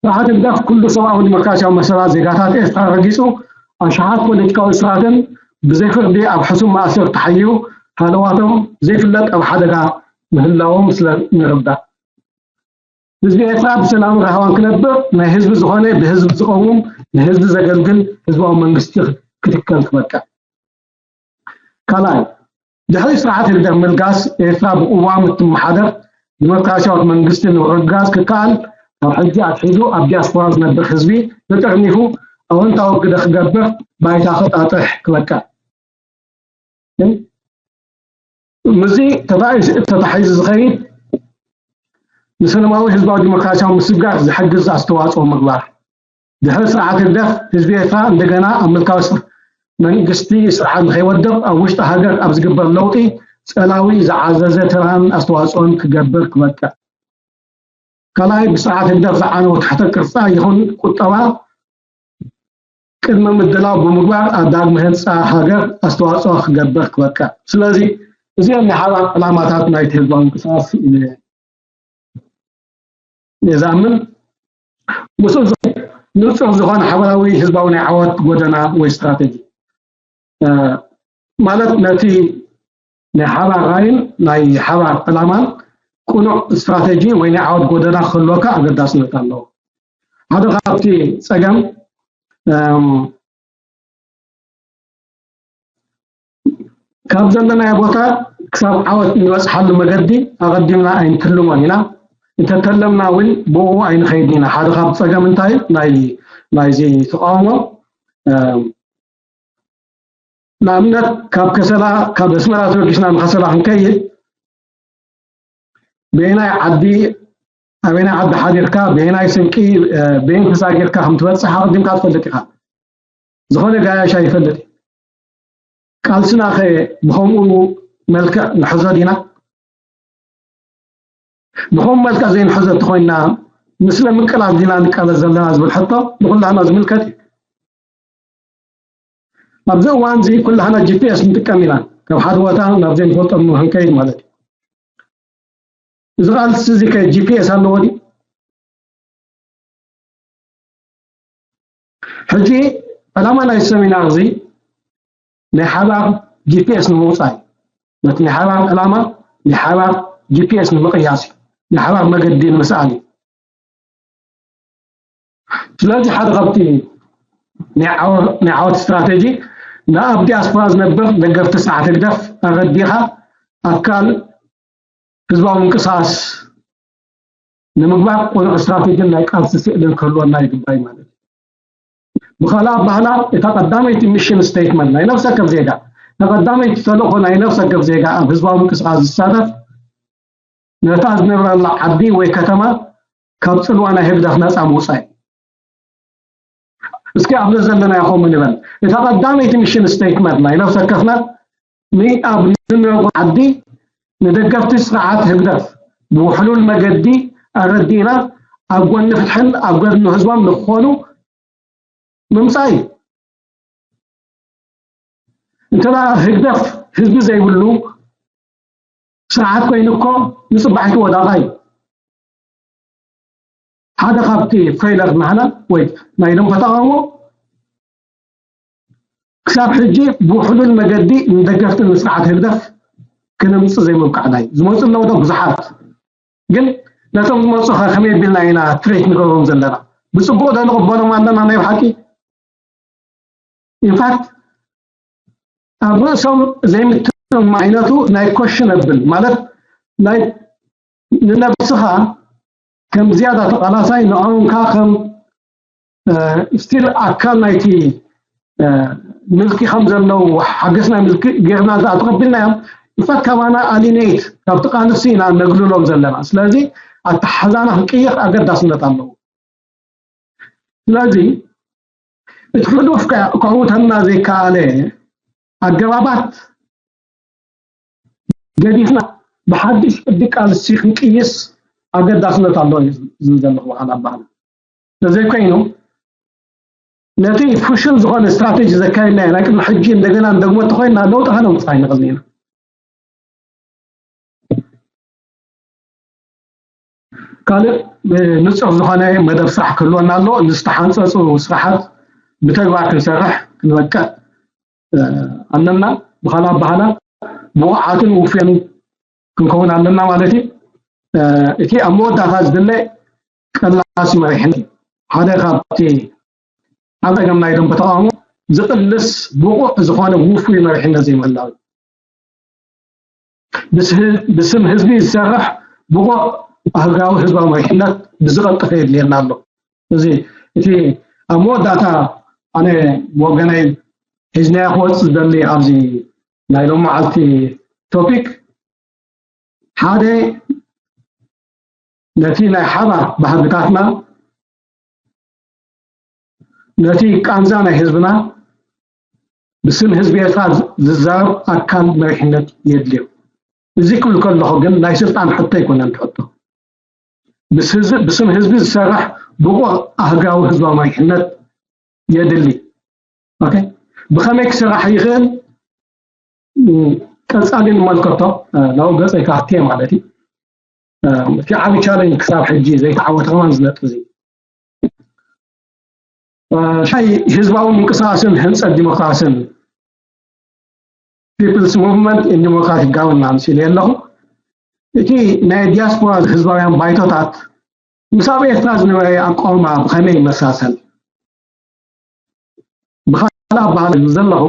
ስርዓት ህግደፍ ኩሉ ሰብኣዊ ዲሞክራሲያዊ መሰላት ዜጋታት ኤርትራ ረጊጹ ኣሽሓት ፖለቲካዊ እስራትን ብዘይ ፍርዲ ኣብ ሕሱም ማእሰር ተሓይኡ ሃለዋቶም ዘይፍለጥ ኣብ ሓደጋ ምህላዎም ስለ ንርዳእ ህዝቢ ኤርትራ ብሰላምን ራህዋን ክነብር ናይ ህዝቢ ዝኾነ ብህዝቢ ዝቐውም ንህዝቢ ዘገልግል ህዝባዊ መንግስቲ ክትከል ክበቅዕ ካልኣይ ድሕሪ ስርዓት ህግደፍ ምልጋስ ኤርትራ ብቅዋም እትመሓደር ዲሞክራሲያዊት መንግስቲ ንምርግጋፅ ክከኣል ካብ ሕጂ ኣትሒዙ ኣብ ዲያስፖራ ዝነብር ህዝቢ ተጠርኒፉ ኣወንታዊ ግደ ክገብር ባይታ ክጣጥሕ ክበቅዕ ምስዚ ተታሒዙ ዝኸይድ ንሰላማዊ ህዝባዊ ዲሞክራሲያዊ ምስግጋር ዝሕግዝ ኣስተዋፅኦ ምግባር ድሕሪ ስርዓት ህግደፍ ህዝቢ ኤርትራ እንደገና ኣብ ምልካዊ መንግስቲ ስርዓት ንኸይወድቕ ኣብ ውሽጢ ሃገር ኣብ ዝግበር ለውጢ ፀላዊ ዝዓዘዘ ተራን ኣስተዋፅኦን ክገብር ክበቅዕ ካልኣይ ብስርዓት ህግደፍ ዝዓነወ ትሕተ ቅርፃ ይኹን ቁጠባ ቅድመ ምድላው ብምግባር ኣብ ዳግመ ህንፃ ሃገር ኣስተዋፅኦ ክገብር ክበቅዕ ስለዚ እዚኦም ናይ ሓባር ዕላማታት ናይቲ ህዝባዊ ምንቅስቃስ ይዛምን ምስኡ ንፁር ዝኾነ ሓበራዊ ህዝባዊ ናይ ዓወት ጎደና ወይ ስትራተጂ ማለት ነቲ ናይ ሓባር ራይን ናይ ሓባር ዕላማን ቅኑዕ ስትራተጂ ወይ ናይ ዓወት ጎደና ክህልወካ ኣገዳስነት ኣለዎ ሓደ ካብቲ ፀገም ካብ ዘለናዮ ቦታ ክሳብ ዓወት እንበፅሓሉ መገዲ ኣቐዲምና ኣይንትልሞን ኢና እንተተለምና እውን ብኡ ኣይንኸይድ ኢና ሓደ ካብ ፀገም እንታይ ናይ ናይዚ ተቃውሞ ንኣብነት ካብ ከሰላ ካብ ኣስመራ ተበጊስና ንከሰላ ክንከይድ በየናይ ዓዲ ኣበየናይ ዓዲ ሓዲርካ በየናይ ስንቂ በየን ተሳጊርካ ከም ትበፅሕ ኣቐዲምካ ትፈልጥ ኢኻ ዝኾነ ጋያሽ ኣይፈልጥ ቃልስና ኸ ብኸምኡ መልክዕ ንሕዞ ዲና ብኸምኡ መልክዕ ዘይንሕዞ እንተኾይንና ንስለ ምቅላስ ዲና ንቃለስ ዘለና ዝብል ሕቶ ንኩላህና ዝምልከት እዩ ኣብዚ እዋን እዚ ኩላህና ጂ ፒ ኤስ ንጥቀም ኢና። ካብ ሓደ ቦታ ናብ ዘይንፈልጦ ክንከይድ ማለት እዩ። እዚ ቃልሲ እዚ ከ ጂ ፒ ኤስ ኣለዎ ድዩ? ሕጂ ዕላማ ናይ ሰሚናር እዚ ናይ ሓባር ጂ ፒ ኤስ ንምውፃእ እዩ። ነቲ ናይ ሓባር ዕላማ ናይ ሓባር ጂ ፒ ኤስ ንምቕያስ እዩ። ናይ ሓባር መገዲ ንምስኣል እዩ። ስለዚ ሓደ ካብቲ ናይ ዓወ- ናይ ዓወት ስትራቴጂ ንኣብ ዲያስፖራ ዝነብር ደገፍቲ ስርዓት ህግደፍ ኣረዲኻ ኣካል ህዝባዊ ምንቅስቃስ ንምግባር ቁኑዕ ስትራቴጂን ናይ ቃልሲ ስእልን ክህልወና ይግባይ ማለት እዩ። ብኻልእ ኣባህላ እታ ቀዳመይቲ ሚሽን ስቴትመንት ናይ ነፍሰ ወከፍ ዜጋ እታ ቀዳመይቲ ተልእኾ ናይ ነፍሰ ወከፍ ዜጋ ኣብ ህዝባዊ ምንቅስቃስ ዝሳተፍ ነታ ዝነብረላ ዓዲ ወይ ከተማ ካብ ፅልዋ ናይ ህግደፍ ነፃ ምውፃእ እዩ። እስኪ ኣብዚ ዘለና ይኸውን ንበል እታ ቀዳመይቲ ሚሽን ስቴትመንት ናይ ነፍሰ ወከፍና ንኣብ ንነብሮ ዓዲ ንደገፍቲ ስርዓት ህግደፍ ብውሕሉል መገዲ ኣረዲእና ኣብ ጎኒ ፍትሕን ኣብ ጎኒ ህዝቦም ንክኾኑ ምምፃእ እዩ። እንተ ህግደፍ ህዝቢ ዘይብሉ ስርዓት ኮይኑ እኮ ንፅባሒቱ ወዳቓ እዩ። ሓደ ካብቲ ፌለር ናህና ወይ ናይ ደንበ ተቃውሞ ክሳብ ሕጂ ብውሕሉል መገዲ ንደገፍቲ ንስርዓት ህግደፍ ክነምፅእ ዘይምብቃዕና እዩ። ዝመፁ ኣለዉ ዶ? ብዙሓት። ግን ነቶም ዝመፁ ከ ከመይ ኣቢልና ኢና ትሬት ንገብሮም ዘለና? ብፅቡቅ ዶ ንቕበሎም ኣለና? ናይ ብሓቂ ኢንፋክት ኣብ ርእሶም ዘይምትም ዓይነቱ ናይ ኮሽነብል ማለት ናይ ንነብስኻ ከም ዝያዳ ተቓላሳይ ንዕኦም ከ ከም ስቲል ኣካል ናይቲ ምልኪ ከም ዘለዉ ሓገስና ምልኪ ጌርና ዝኣ ተቐቢልናዮም ኢንፋክት ካባና ኣሊኔት ካብቲ ቃልሲ ኢና ነግልሎም ዘለና። ስለዚ ኣተሓዛና ክቅይር ኣገዳስነት ኣለዎ። ስለዚ እቲ ሕሉፍ ከዕውተልና ዘይከኣለ ኣገባባት ገዲፍና ብሓድሽ ቅዲ ቃልሲ ክንቅይስ ኣገዳስነት ኣለዎ እዩ ዝብል ዘለኹ በዓል ኣባህና። ተዘይኮይኑ ነቲ ፍሹል ዝኾነ ስትራቴጂ ዘካየድናዮ ናይ ቅድሚ ሕጂ እንደገና እንደግሞ እንተኮይንና ለውጢ ከነምፅእ ኣይንኽእልን ኢና። ካልእ ንፁር ዝኾነ መደብ ስራሕ ክህልወና ኣለዎ። ንዝተሓንፀፁ ስራሓት ብተግባር ክንሰርሕ ክንበቅዕ ኣለና። ብኻልእ ኣባህላ ብቑዓትን ውፍዮን ክንከውን ኣለና ማለት እዩ። እቲ ኣብ መወዳእታ ዝድለ ቀላሲ መሪሕነት ሓደ ካብቲ ኣብ ፀገም ናይ ደንበ ተቃውሞ ዝቕልስ ብቑዕ ዝኾነ ውፉይ መሪሕነት ዘይምህላው እዩ። ብስም ህዝቢ ዝሰርሕ ብቑዕ ኣህጋዊ ህዝባዊ መሪሕነት ብዝቐልጠፈ የድልየና ኣሎ። እዚ እቲ ኣብ መወዳእታ ኣነ ወገነይ ሒዝናዮ ክወፅእ ዝደሊ ኣብዚ ናይ ሎም መዓልቲ ቶፒክ ሓደ ነቲ ናይ ሓባር ባህግታትና ነቲ ቃንዛ ናይ ህዝብና ብስም ህዝቢ ኤርትራ ዝዛረብ ኣካል መሪሕነት የድልዮ። እዚ ክብል ከለኹ ግን ናይ ስልጣን ሕቶ ኣይኮነን ትሕቶ። ብስም ህዝቢ ዝሰርሕ ብቑዕ ኣህጋዊ ህዝባዊ መሪሕነት የድሊ። ብኸመይ ክስራሕ ይኽእል? ቀፃሊ ንመልከቶ። ናብኡ ገፀይ ካፍትየ ማለት እዩ። እቲ ዓብዪ ቻለንጅ ክሳብ ሕጂ ዘይተዓወተ ከማን ዝነጥብ እዚ ሻይ ህዝባዊ ምንቅስቃስን ህንፀት ዲሞክራስን ፒፕልስ ሙቭመንት ኢን ዲሞክራቲክ ጋቨርናንስ ኢለ ኣለኹ። እቲ ናይ ዲያስፖራ ህዝባውያን ባይቶታት ምስ ኣብ ኤርትራ ዝነበረ ኣቋውማ ብኸመይ ይመሳሰል? ብኻልእ ኣባህላ ዘለኹ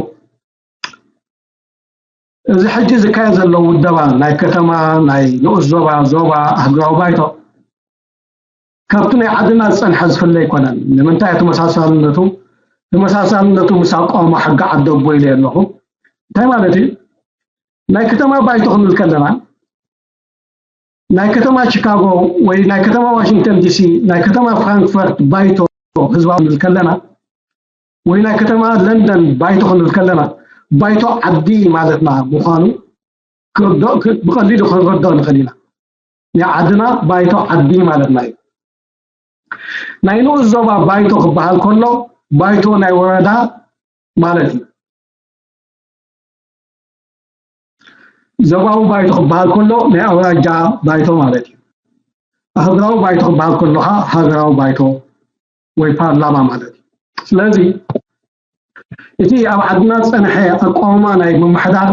እዚ ሕጂ ዝካየድ ዘሎ ውደባ ናይ ከተማ ናይ ንኡስ ዞባ ዞባ ኣህጉራዊ ባይቶ ካብቲ ናይ ዓድና ዝፀንሐ ዝፍለ ኣይኮነን። ንምንታይ ተመሳሳልነቱ ተመሳሳልነቱ ምስ ኣቋውማ ሕጊ ዓዲ ኣቦ ኢለ ኣለኹ። እንታይ ማለት እዩ? ናይ ከተማ ባይቶ ክንብል ከለና ናይ ከተማ ቺካጎ ወይ ናይ ከተማ ዋሽንግተን ዲሲ ናይ ከተማ ፍራንክፈርት ባይቶ ህዝባዊ ክንብል ከለና ወይ ናይ ከተማ ለንደን ባይቶ ክንብል ከለና ባይቶ ዓዲ ማለትና ምዃኑ ብቐሊሉ ክንረድኦ ንኽእል ኢና። ናይ ዓድና ባይቶ ዓዲ ማለትና እዩ። ናይ ንኡስ ዞባ ባይቶ ክበሃል ከሎ ባይቶ ናይ ወረዳ ማለት እዩ። ዞባዊ ባይቶ ክበሃል ከሎ ናይ ኣውራጃ ባይቶ ማለት እዩ። ኣህጉራዊ ባይቶ ክበሃል ከሎ ከዓ ሃገራዊ ባይቶ ወይ ፓርላማ ማለት እዩ። ስለዚ እቲ ኣብ ዓድና ዝፀንሐ ኣቋውማ ናይ ምምሕዳር፣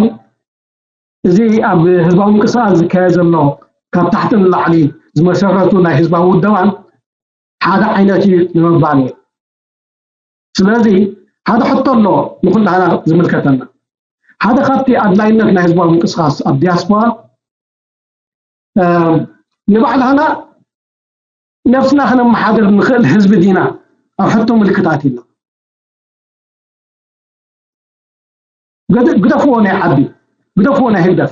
እዚ ኣብ ህዝባዊ ምንቅስቃስ ዝካየድ ዘሎ ካብ ታሕቲ ንላዕሊ ዝመሰረቱ ናይ ህዝባዊ ውደባን ሓደ ዓይነት እዩ ንምባል እዩ። ስለዚ ሓደ ሕቶ ኣሎ ንኩላህና ዝምልከተና። ሓደ ካብቲ ኣድላይነት ናይ ህዝባዊ ምንቅስቃስ ኣብ ዲያስፖራ፣ እ፣ ንባዕልና ነብስና ክነመሓድር ንኽእል ህዝቢ ዲና ኣብ ሕቶ ምልክት ኣትዩና። ግደ-፣ ግደፍዎ ናይ ዓዲ፣ ግደፍዎ ናይ ህግደፍ።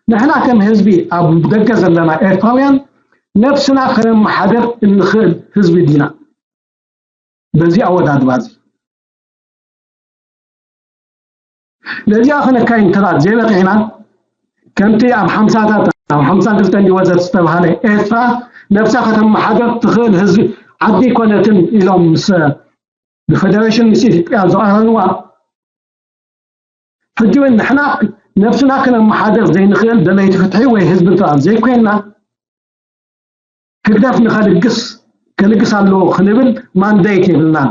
ንሕና ከም ህዝቢ ኣብ ደገ ዘለና ኤርትራውያን ነብስና ከነመሓድር እንኽእል ህዝቢ ዲና። በዚ ኣወዳድባ እዚ ነዚኣ ከነካይድ እንተዳ ዘይበቂዕና፣ ከምቲ ኣብ ሓምሳታት፣ ኣብ ሓምሳን ክልተን ወዘት ዝተባህለ ኤርትራ ነብሳ ከተመሓደር ትኽእል ህዝቢ ዓዲ ኣይኮነትን ኢሎም ምስ ብፌደሬሽን ምስ ኢትዮጵያ ዝቐረብዋ፣ ሕጂ እውን ንሕና ነብስና ክነመሓድር ዘይንኽእል ደለይቲ ፍትሒ ወይ ህዝቢ ጥራይ ዘይኮንና፣ ህግደፍ ንኸልግስ፣ ከልግስ ኣለዎ ክንብል ማንዴት የብልናን።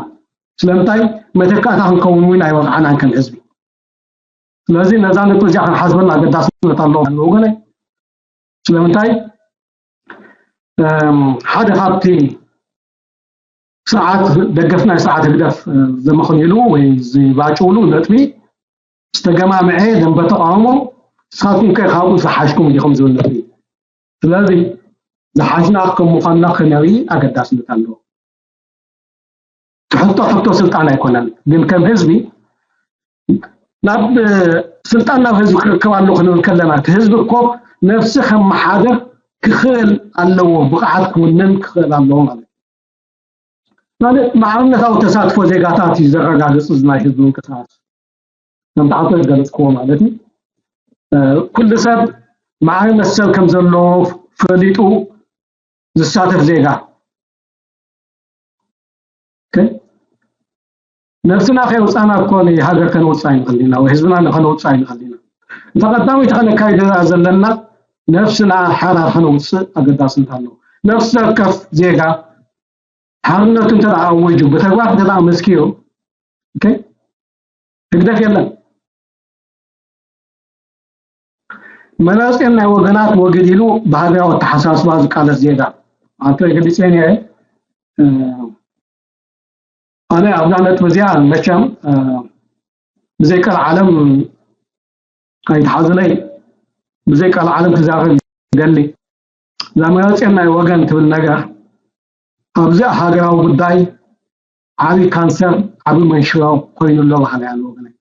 ስለምንታይ? መተካእታ ክንከውን እውን ኣይወቕዓናን ከም ህዝቢ። ስለዚ ነዛ ነጥቢ እዚኣ ክንሓስበላ ኣገዳስነት ኣለዎ ወገነይ። ስለምንታይ? እም፣ ሓደ ካብቲ ስርዓት፣ ደገፍ ናይ ስርዓት ህግደፍ፣ እ፣ ዘመኽንዩሉ ወይ ዝባጭውሉ ነጥቢ ዝተገማምዐ ደንበ ተቃውሞ፣ ንስኻትኩም ከ ካብኡ ዝሓሽኩም ዲኹም ዝብል ነጥቢ። ስለዚ ዝሓሽና ከም ምዃንና ክነርኢ ኣገዳስነት ኣለዎ። ትሕቶ ሕቶ ስልጣን ኣይኮነን፣ ግን ከም ህዝቢ ናብ፣ እ፣ ስልጣን ናብ ህዝቢ ክርከብ ኣለዎ ክንብል ከለና፣ እቲ ህዝቢ እኮ ነብሲ ከመሓድር ክኽእል ኣለዎ፣ ብቕዓት ክውንን ክኽእል ኣለዎ ማለት እዩ። ማለት ማዕርነታዊ ተሳትፎ ዜጋታት እዩ ዘረጋግጽ እዚ ናይ ህዝቢ ምንቅስቃስ። ከም ተሓቶ ዝገለጽክዎ ማለት እዩ። እ፣ ኩሉ ሰብ ማዕርነት ሰብ ከም ዘለዎ ፈሊጡ ዝሳተፍ ዜጋ። ኦኬ? ነብስና ከየውጻና እኮ ንሃገር ከነውጽእ ኣይንኽእል ኢና፣ ወይ ህዝብና ከነውጽእ ኣይንኽእል ኢና። እንተ ቀዳመይቲ ከነካይዶ ዘለና ነብስና ሓራ ከነውጽእ ኣገዳስነት ኣለዎ። ነፍሲ ወከፍ ዜጋ ሓርነቱ እንተ ደኣ ኣዊጁ፣ ብተግባር እንተ ደኣ መስኪሩ፣ ኦኬ? ህግደፍ የለን። መናጽን ናይ ወገናት ወግድ ኢሉ ብሃገራዊ ኣተሓሳስባ ዝቃለስ ዜጋ። ኣንተ ገሊጸ ነይረ፣ እ፣ ኣነ ኣብዛ ነጥቢ እዚኣ መቸም፣ እ፣ ብዘይ ቀልዓለም ኣይትሓዙለይ፣ ብዘይ ቀልዓለም ክዛረብ ይደሊ። እዛ መናጽን ናይ ወገን ትብል ነገር ኣብዚ ሃገራዊ ጉዳይ ዓቢ ካንሰር፣ ዓቢ መንሽሮ ኮይኑ ኣሎ በሃላይ ኣሎ ወገነይ።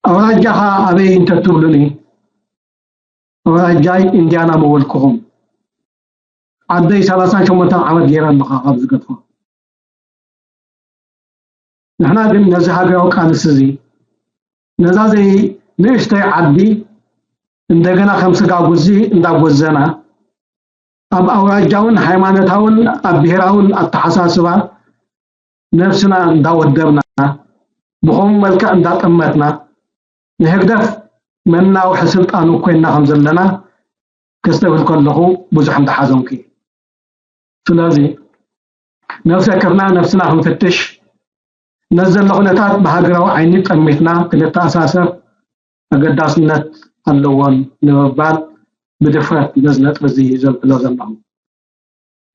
ኣውራጃኻ ኣበይ እንተትብሉኒ፣ ኣውራጃይ ኢንድያና ምበልኩኹም። ዓደይ ሰላሳን ሸሞንተን ዓመት ገይረ ኣለኹ ካብ ዝገድፎ። ንሕና ግን ነዚ ሃገራዊ ቃልሲ እዚ፣ ነዛ ዘይ ንእሽተይ ዓዲ እንደገና ከም ስጋ ጉዚ እንዳጎዘና፣ ኣብ ኣውራጃውን ሃይማኖታውን ኣብ ብሄራውን ኣተሓሳስባ ነብስና እንዳወደብና፣ ብኸምኡ መልክዕ እንዳጠመትና፣ ንህግደፍ መናውሒ ስልጣኑ ኮይንና ከም ዘለና ከስተብህል ከለኹ ብዙሕ እንዳሓዘንኩ እየ። ስለዚ ነፍሲ ወከፍና ነብስና ክንፍትሽ፣ ነዚ ዘሎ ኩነታት ብሃገራዊ ዓይኒ ጠሚትና ክንተኣሳሰር ኣገዳስነት ኣለዎን ንምባል ብድፍረት ነዚ ነጥቢ እዚ ዘብሎ ዘለኹ።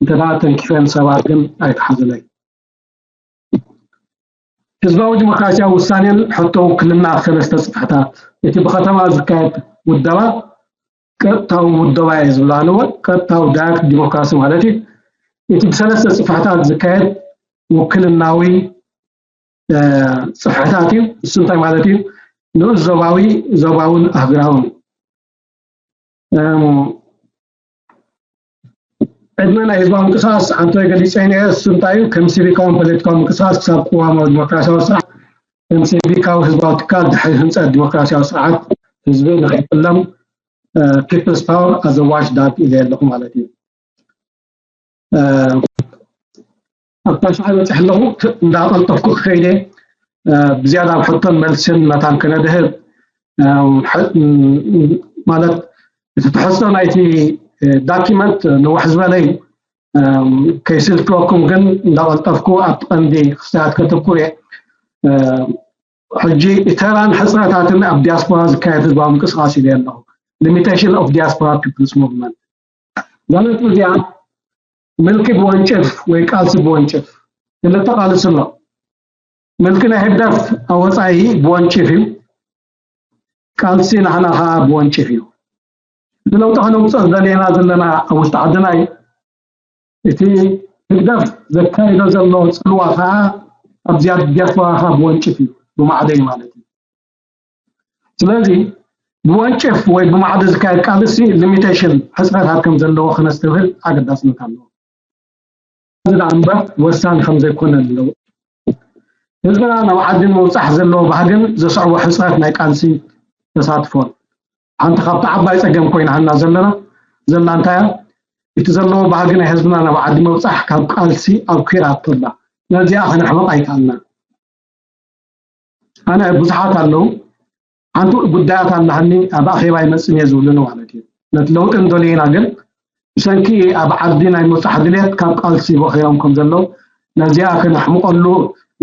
እንተ ደኣ ተንኪፈን ሰባት ግን ኣይትሓዙለይ። ህዝባዊ ዲሞክራሲያዊ ውሳኔን ሕቶ ውክልና ኣብ ሰለስተ ጽፍሕታት። እቲ ብከተማ ዝካየድ ውደባ ቀጥታዊ ውደባ እየ ዝብሎ ኣነ እውን፣ ቀጥታዊ ዳይሬክት ዲሞክራሲ ማለት እዩ። እቲ ብሰለስተ ጽፍሕታት ዝካየድ ውክልናዊ፣ እ፣ ጽፍሕታት እዩ። እሱ እንታይ ማለት እዩ? ንኡስ ዞባዊ፣ ዞባውን ኣህጉራውን። እም፣ ዕድመ ናይ ህዝባዊ ምንቅስቃስ ኣንቶይ ገሊጸ ነይረ። እሱ እንታይ እዩ? ከም ሲቪካውን ፖለቲካዊ ምንቅስቃስ ክሳብ ቅዋማዊ ዲሞክራሲያዊ ስርዓት፣ ከም ሲቪካዊ ህዝባዊ ትካል ድሕሪ ህንጸት ዲሞክራሲያዊ ስርዓት ህዝቢ ንኸይጥለም፣ እ፣ ፒፕልስ ፓወር ኣዘዋጅ ዳግ ኢለ ኣለኹ ማለት እዩ። እ፣ ኣብታ ሽዓ በፂሐ ኣለኹ። እንዳቐልጠፍኩ ክኸይደ፣ እ፣ ብዝያዳ ኣብ ሕቶን መልስን መታን ክነድህብ፣ ማለት እቲ ትሕዝቶ ናይቲ ዳኪመንት ንውሕ ዝበለ እዩ። ከይስልክወኩም ግን እንዳቐልጠፍኩ ኣብቲ ቀንዲ ክስታት ከተኩር እየ። ሕጂ ተራን ሕፅረታትን ኣብ ዲያስፖራ ዝካየድ ህዝባዊ ምንቅስቃስ ኢለ ኣለኹ። Limitation of Diaspora People's Movement። እዛ ነጥቢ እዚኣ ምልኪ ብወንጭፍ ወይ ቃልሲ ብወንጭፍ ክልተ ቃልሲ ኣሎ። ምልኪ ናይ ህግደፍ ኣብ ወፃኢ ብወንጭፍ እዩ። ቃልሲ ናህና ከዓ ብወንጭፍ እዩ። እቲ ለውጢ ከነምፅኦ ዝደለየና ዘለና ኣብ ውሽጢ ዓድና እዩ። እቲ ህግደፍ ዘካይዶ ዘሎ ፅልዋ ከዓ ኣብዚኣ ዲያስፖራ ከዓ ብወንጭፍ እዩ፣ ብማዕዶ እዩ ማለት እዩ። ስለዚ ብወንጭፍ ወይ ብማዕዶ ዝካየድ ቃልሲ ሊሚቴሽን ሕፅረታት ከም ዘለዎ ክነስተብህል ኣገዳስነት ኣለዎ። እዚ ደኣ እምበር ወሳኒ ከም ዘይኮነ ኣለዎ። ህዝብና ናብ ዓዲ ንምብፃሕ ዘለዎ ባህግን ዘስዕቦ ሕፅረት ናይ ቃልሲ ተሳትፎን ሓንቲ ካብቲ ዓባይ ፀገም ኮይናና ዘለና ዘላ እንታይ እያ? እቲ ዘለዎ ባህጊ ናይ ህዝብና ናብ ዓዲ ምብፃሕ ካብ ቃልሲ ኣብኪራቶ ኣላ። ነዚኣ ከነሕምቕ ኣይከኣልናን። ኣነ ብዙሓት ኣለዉ ሓንቲ ጉዳያት ኣለሃኒ ኣብ ኣኼባ ይመፅን እየ ዝብሉኒ ማለት እዩ። ነቲ ለውጢ እንደልዩና ግን ብሰንኪ ኣብ ዓዲ ናይ ምብፃሕ ድሌት ካብ ቃልሲ ቦኺሮም ከም ዘለዉ ነዚኣ ከነሕምቐሉ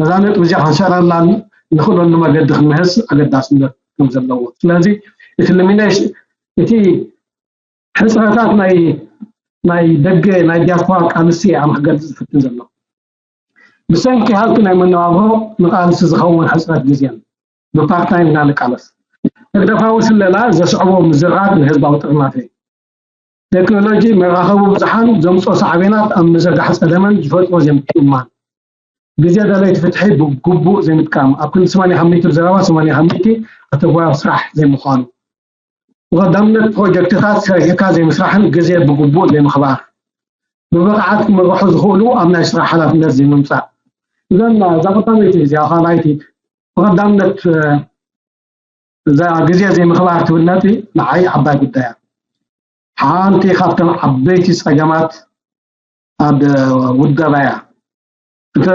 ነዛ ነጥቢ እዚኣ ክንሰዕረላ ንኽእለሉ መገዲ ክንምህዝ ኣገዳስነት ከም ዘለዎ ስለዚ እቲ ልሚኔሽ እቲ ሕፅረታት ናይ ናይ ደገ ናይ ዲያስፖራ ቃልሲ ኣም ክገልፅ ዝፍትን ዘሎ ብሰንኪ ሃልኪ ናይ መነባብሮ ንቃልሲ ዝኸውን ሕፅረት ግዜን ብፓርታይም ኢና ንቃለስ ህግደፋዊ ስለላ ዘስዕቦ ምዝራብ ንህዝባዊ ጥርናፈ ቴክኖሎጂ መራኸቢ ብዙሓን ዘምፅኦ ሳዕቤናት ኣብ ምዝርጋሕ ፀለመን ዝፈጥሮ ዘይምትእምማን ግዜ ደለይቲ ፍትሒ ብግቡእ ዘይምጥቃም ኣብ ክንዲ ሰማንያ ካብ ሚእቲ ብዘረባ ሰማንያ ካብ ሚእቲ ኣብ ተግባር ስራሕ ዘይምዃኑ ብቐዳምነት ፕሮጀክትታት ሰሪሕካ ዘይምስራሕን ግዜ ብግቡእ ዘይምኽባር ብብቕዓት ክምርሑ ዝኽእሉ ኣብ ናይ ስራሕ ሓላፍነት ዘይምምፃእ እዘን እዛ ቀዳመይቲ እዚኣ ካልኣይቲ ብቐዳምነት እዛ ግዜ ዘይምኽባር ትብል ነጥቢ ንዓይ ዓባይ ጉዳይ እያ። ሓንቲ ካብተን ዓበይቲ ፀገማት ኣብ ውደባ እያ። እንተ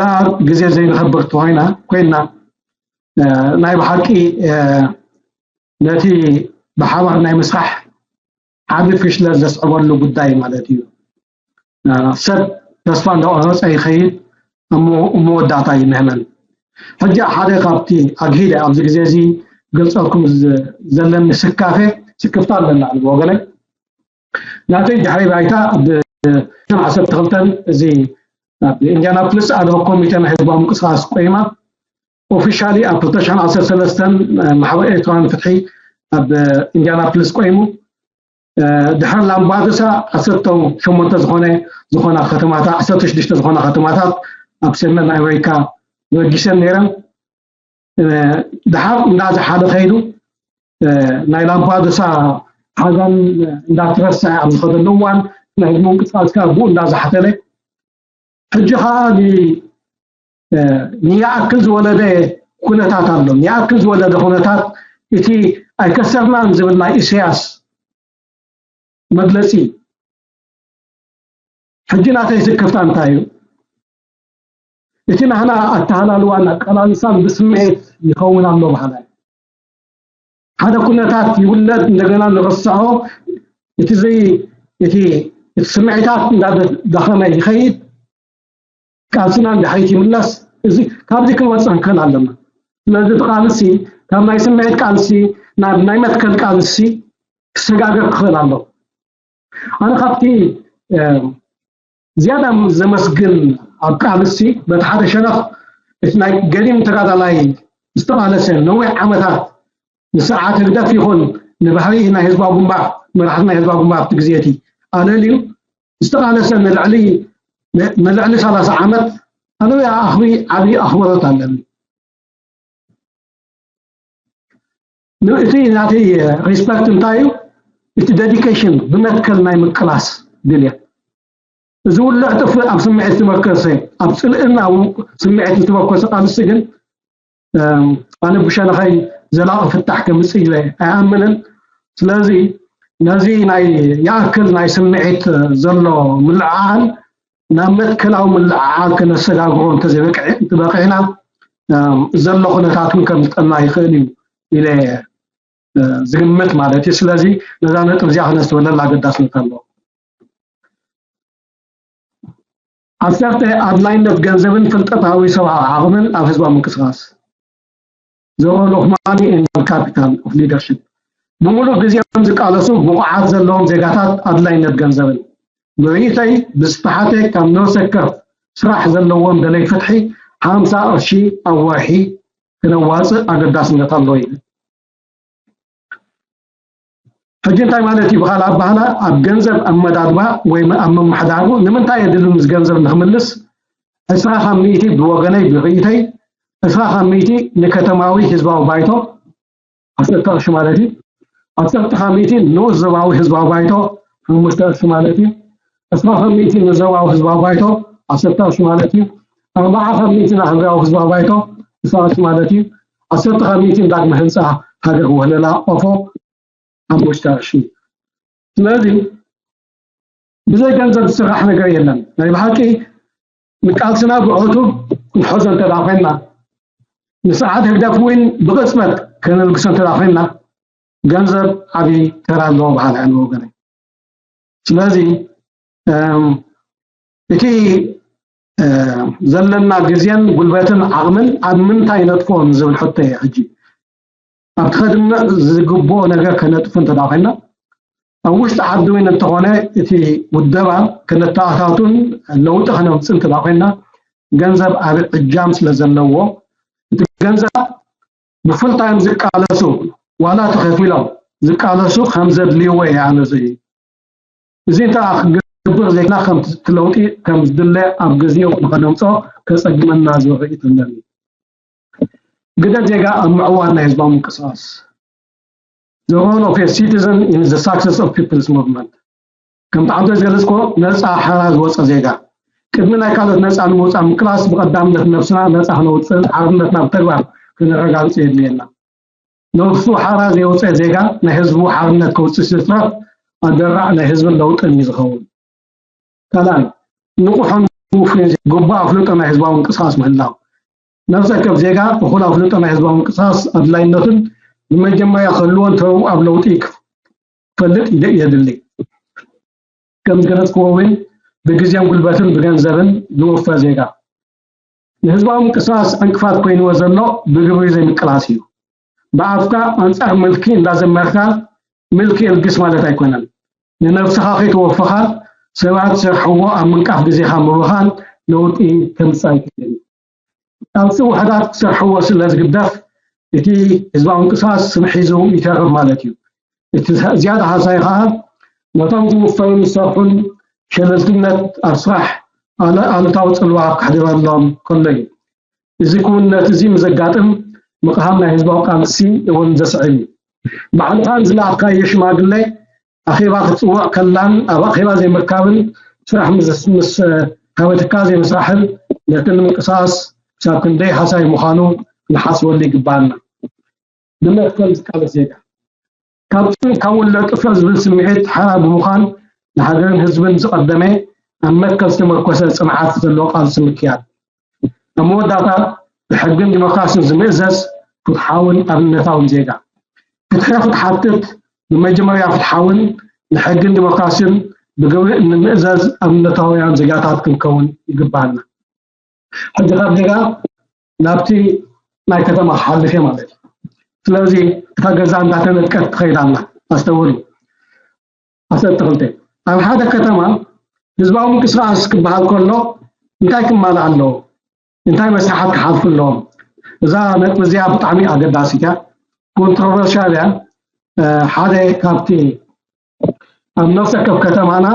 ግዜ ዘይንኸብር ተኮይና ኮይና ናይ ብሓቂ ነቲ ብሓባር ናይ ምስራሕ ዓቢ ፍሽለት ዘስዕበሉ ጉዳይ ማለት እዩ። ሰብ ተስፋ እንዳቆረፀ ይኸይድ ኣብ መወዳእታ ይንህመን። ሕጂ ሓደ ካብቲ ኣግሂደ ኣብዚ ግዜ እዚ ገልፀልኩም ዘለኒ ስካፈ ስክፍታ ኣለና ብወገነይ ናተይ ድሕሪ ባይታ ብ ዓሰርተ ክልተ እዚ ኣብ ኢንዲያናፖሊስ ኣድሆክ ኮሚተ ናይ ህዝባዊ ምንቅስቃስ ቆይማ ኦፊሻሊ ኣብ ክልተ ሽሕን ዓሰርተ ሰለስተን ማሕበር ኤርትራውያን ፍትሒ ኣብ ኢንዲያናፖሊስ ቆይሙ ድሕሪ ላምባዱሳ ዓሰርተ ሸሞንተ ዝኾነ ዝኾና ከተማታት ዓሰርተ ሽዱሽተ ዝኾና ከተማታት ኣብ ሰሜን ኣሜሪካ በጊሰን ነይረን ድሓር እንዳዝሓለ ከይዱ ናይ ላምፓዱሳ ሓዘን እንዳተረስዐ ኣብ ዝኸደሉ እዋን ናይ ህዝቢ ምንቅስቃስ ከዓ ብኡ እንዳዝሓተለ ሕጂ ከዓ ንይኣክል ዝወለደ ኩነታት ኣሎ። ንይኣክል ዝወለደ ኩነታት እቲ ኣይከሰርናን ዝብል ናይ ኢሳያስ መግለፂ ሕጂ ናተይ ስክፍታ እንታይ እዩ? እቲ ናህና ኣተሃላልዋን ኣቀላልሳን ብስምዒት ይኸውን ኣሎ በሃላይ ሓደ ኩነታት ይውለድ እንደገና ንረስዖ እቲ ዘይ እቲ እቲ ስምዒታት እንዳደኸመ ይኸይድ ቃልስና ንድሕሪት ይምለስ እዚ ካብዚ ክንወፅእ ንክእል ኣለና ስለዚ እቲ ቃልሲ ካብ ናይ ስምዒት ቃልሲ ናብ ናይ መትከል ቃልሲ ክሰጋገር ክኽእል ኣሎ ኣነ ካብቲ ዝያዳ ዘመስግን ኣብ ቃልሲ በቲ ሓደ ሸነኽ እቲ ናይ ገዲም ተጋዳላይ ዝተቓለሰ ነዊሕ ዓመታት ንስርዓት ህግደፍ ይኹን ንባህሪ ናይ ህዝባዊ ግንባር መራሕቲ ናይ ህዝባዊ ግንባር ኣብቲ ግዜ እቲ ኣለልዩ ዝተቓለሰ ንልዕሊ ንልዕሊ ሰላሳ ዓመት ኣነ ኣኽብሪ ዓብዪ ኣኽብሮት ኣለኒ እቲ ናተይ ሪስፐክት እንታይ እዩ እቲ ዴዲኬሽን ብመትከል ናይ ምቅላስ ድልየት እዚ ውልዕ ጥፍእ ኣብ ስምዒት ዝተመርከሰ ኣብ ፅልእን ኣብ ስምዒት ዝተመርከሰ ቃልሲ ግን ኣነ ብሸነኸይ ዘላቒ ፍታሕ ከምፅእ ኢለ ኣይኣምንን ስለዚ ነዚ ናይ ይኣክል ናይ ስምዒት ዘሎ ምልዕዓል ናብ መትከላዊ ምልዕዓል ከነሰጋግሮ እንተዘይበቂዕና ዘሎ ኩነታት እውን ከምልጠና ይኽእል እዩ ኢለ ዝግምት ማለት እዩ። ስለዚ ነዛ ነጥብ እዚኣ ክነስተውዕለላ ኣገዳስነት ኣለዎ። ዓሰርተ ኣድላይነት ገንዘብን ፍልጠታዊ ሰብኣዊ ዓቕምን ኣብ ህዝባዊ ምንቅስቃስ። The role of money and capital of leadership። ብምሉእ ግዜኦም ዝቃለሱ ብቑዓት ዘለዎም ዜጋታት ኣድላይነት ገንዘብን። ብርእይተይ ብዝተሓተ ካብ ነፍሰ ወከፍ ስራሕ ዘለዎም ደለይ ፍትሒ ሓምሳ ቅርሺ ኣብ ወርሒ ክነዋፅእ ኣገዳስነት ኣሎ ይብል። ሕጂ እንታይ ማለት እዩ? ብኻልእ ኣባህላ ኣብ ገንዘብ ኣመዳድባ ወይ ኣብ ምምሕዳሩ ንምንታይ የድልን እዚ ገንዘብ ንክምልስ ዕስራ ካብ ሚእቲ ብወገነይ ብርእይተይ ዕስራ ካብ ሚእቲ ንከተማዊ ህዝባዊ ባይቶ ዓሰርተ ቅርሺ ማለት እዩ። ዓሰርተ ካብ ሚእቲ ንኡስ ዞባዊ ህዝባዊ ባይቶ ሓሙሽተ ቅርሺ ማለት እዩ። ዕስራ ካብ ሚእቲ ንዞባዊ ህዝባዊ ባይቶ ዓሰርተ ቅርሺ ማለት እዩ። ኣርባዓ ካብ ሚእቲ ንሃገራዊ ህዝባዊ ባይቶ ዕስራ ቅርሺ ማለት እዩ። ዓሰርተ ካብ ሚእቲ ንዳግመ ህንፃ ሃገር ወህለላ ኦፎ ሓሙሽተ ቅርሺ። ስለዚ ብዘይ ገንዘብ ዝስራሕ ነገር የለን። ናይ ብሓቂ ንቃልስና ብዕቱብ ክንሕዞ እንተ ኮይንና፣ ንስርዓት ህግደፍ እውን ብቕፅበት ከነልግሶ እንተ ኮይንና፣ ገንዘብ ዓብዪ ተራ ኣለዎ በሃሊ እየ ወገነይ። ስለዚ እቲ ዘለና ግዜን ጉልበትን ዓቕምን ኣብ ምንታይ ነጥፍኦ ዝብል ሕቶ እየ ሕጂ። ኣብቲ ከድምዕ ዝግብኦ ነገር ከነጥፉ እንተ ኮይና፣ ኣብ ውሽጢ ዓዲ እውን እንተኾነ እቲ ውደባ ከነተኣታቱን ለውጢ ከነምፅእ እንተ ኮይና፣ ገንዘብ ኣብ እጃም ስለ ዘለዎ፣ እቲ ገንዘብ ብፉልታይም ዝቃለሱ ዋላ ተኸፊሎም ዝቃለሱ ከም ዘድልይዎ እየ ኣነ ዝርኢ። እዚ እንተ ክገብር ዘይክና ከምቲ ለውጢ ከም ዝድለ ኣብ ግዜኡ ንኸነምፅኦ ከፀግመና ዝብል ርእይቶ ኣለኒ። ግደ ዜጋ ኣብ ምዕዋር ናይ ህዝባዊ ምንቅስቃስ። The role of a citizen in the success of people's movement። ከምቲ ዓንቶ ዝገለፅኮ ነፃ ሓራ ዝወፀ ዜጋ ቅድሚ ናይ ካልኦት ነፃ ንምውፃእ ምቅላስ ብቐዳምነት ነብስና ነፃ ክነውፅእን ሓርነትና ብተግባር ክነረጋግፅ የድልየና። ነብሱ ሓራ ዘየውፀ ዜጋ ናይ ህዝቡ ሓርነት ከውፅእ ዝፅረት ኣደራዕ ናይ ህዝብን ለውጥን እዩ ዝኸውን። ካልኣይ ንቑሕን ውፉይን ግቡእ ኣፍልጦ ናይ ህዝባዊ ምንቅስቃስ ምህላው። ነፍሲ ወከፍ ዜጋ እኹል ኣፍልጦ ናይ ህዝባዊ ምንቅስቃስ ኣድላይነቱን ብመጀመርያ ክህልዎን ተርኡ ኣብ ለውጢ ክፈልጥ የድሊ። ከም ዝገለፅክዎ እውን ብግዜን ጉልበትን ብገንዘብን ዝውፈ ዜጋ ንህዝባዊ ምንቅስቃስ ዕንቅፋት ኮይንዎ ዘሎ ብግብሪ ዘይምቅላስ እዩ። ብኣፍካ ኣንፃር ምልኪ እንዳዘመርካ ምልኪ እልግስ ማለት ኣይኮነን። ንነብስኻ ከይተወፈኻ ሰባት ዝሰርሕዎ ኣብ ምንቃፍ ግዜኻ ምብኻን ለውጢ ከምፅእ ኣይክእልን እዩ። ቃልሲ ውሕዳት ክሰርሕዎ ስለ ዝግደፍ እቲ ህዝባዊ ምንቅስቃስ ስም ሒዙ ይተርፍ ማለት እዩ። እቲ ዝያዳ ሃሳይ ከዓ ነቶም ዝውፈዩን ዝሰርሑን ሸለልትነት ኣብ ስራሕ ኣሉታዊ ፅልዋ ከሕድረሎም ከሎ እዩ። እዚ ክውንነት እዚ ምስ ዘጋጥም ምቕሃም ናይ ህዝባዊ ቃልሲ እውን ዘስዕብ እዩ። ባዕልኻን ዝለኣኽካዮ ሽማግለ ኣኼባ ክትፅውዕ ከላን ኣብ ኣኼባ ዘይምርካብን ስራሕ ምስ ሃበትካ ዘይምስራሕን ነቲ ንምንቅስቃስ ክሳብ ክንደይ ሃሳይ ምዃኑ ክንሓስበሉ ይግባኣና። ብመትከል ዝቃለስ ዜጋ ካብ ጭንካ ውለ ጥፍእ ዝብል ስምዒት ሓራ ብምዃን ንሃገርን ህዝብን ዝቐደመ ኣብ መትከል ዝተመርኮሰ ፅንዓት ዘለዎ ቃልሲ ምክያድ። ኣብ መወዳእታ ብሕግን ዲሞክራሲን ዝምእዘዝ ፍትሓውን ኣብነታውን ዜጋ። ፍትሒ ክትሓትት ብመጀመርያ ፍትሓውን ንሕግን ዲሞክራሲን ብግብሪ እንምእዘዝ ኣብነታውያን ዜጋታት ክንከውን ይግባኣና። ሕጂ ካብ ዜጋ ናብቲ ናይ ከተማ ክሓልፍ እየ ማለት እዩ። ስለዚ እታ ገዛ እንዳተነጥቀት ትኸይድ ኣላ። ኣስተውሉ። ዓሰርተ ክልተ ኣብ ሓደ ከተማ ህዝባዊ ምንቅስቃስ ክበሃል ከሎ እንታይ ክማላእ ኣለዎ? እንታይ መስርሓት ክሓልፉ ኣለዎም? እዛ ነጥቢ እዚኣ ብጣዕሚ ኣገዳሲት እያ። ኮንትሮቨርሻል እያ። ሓደ ካብቲ ኣብ ነፍሰ ወከፍ ከተማና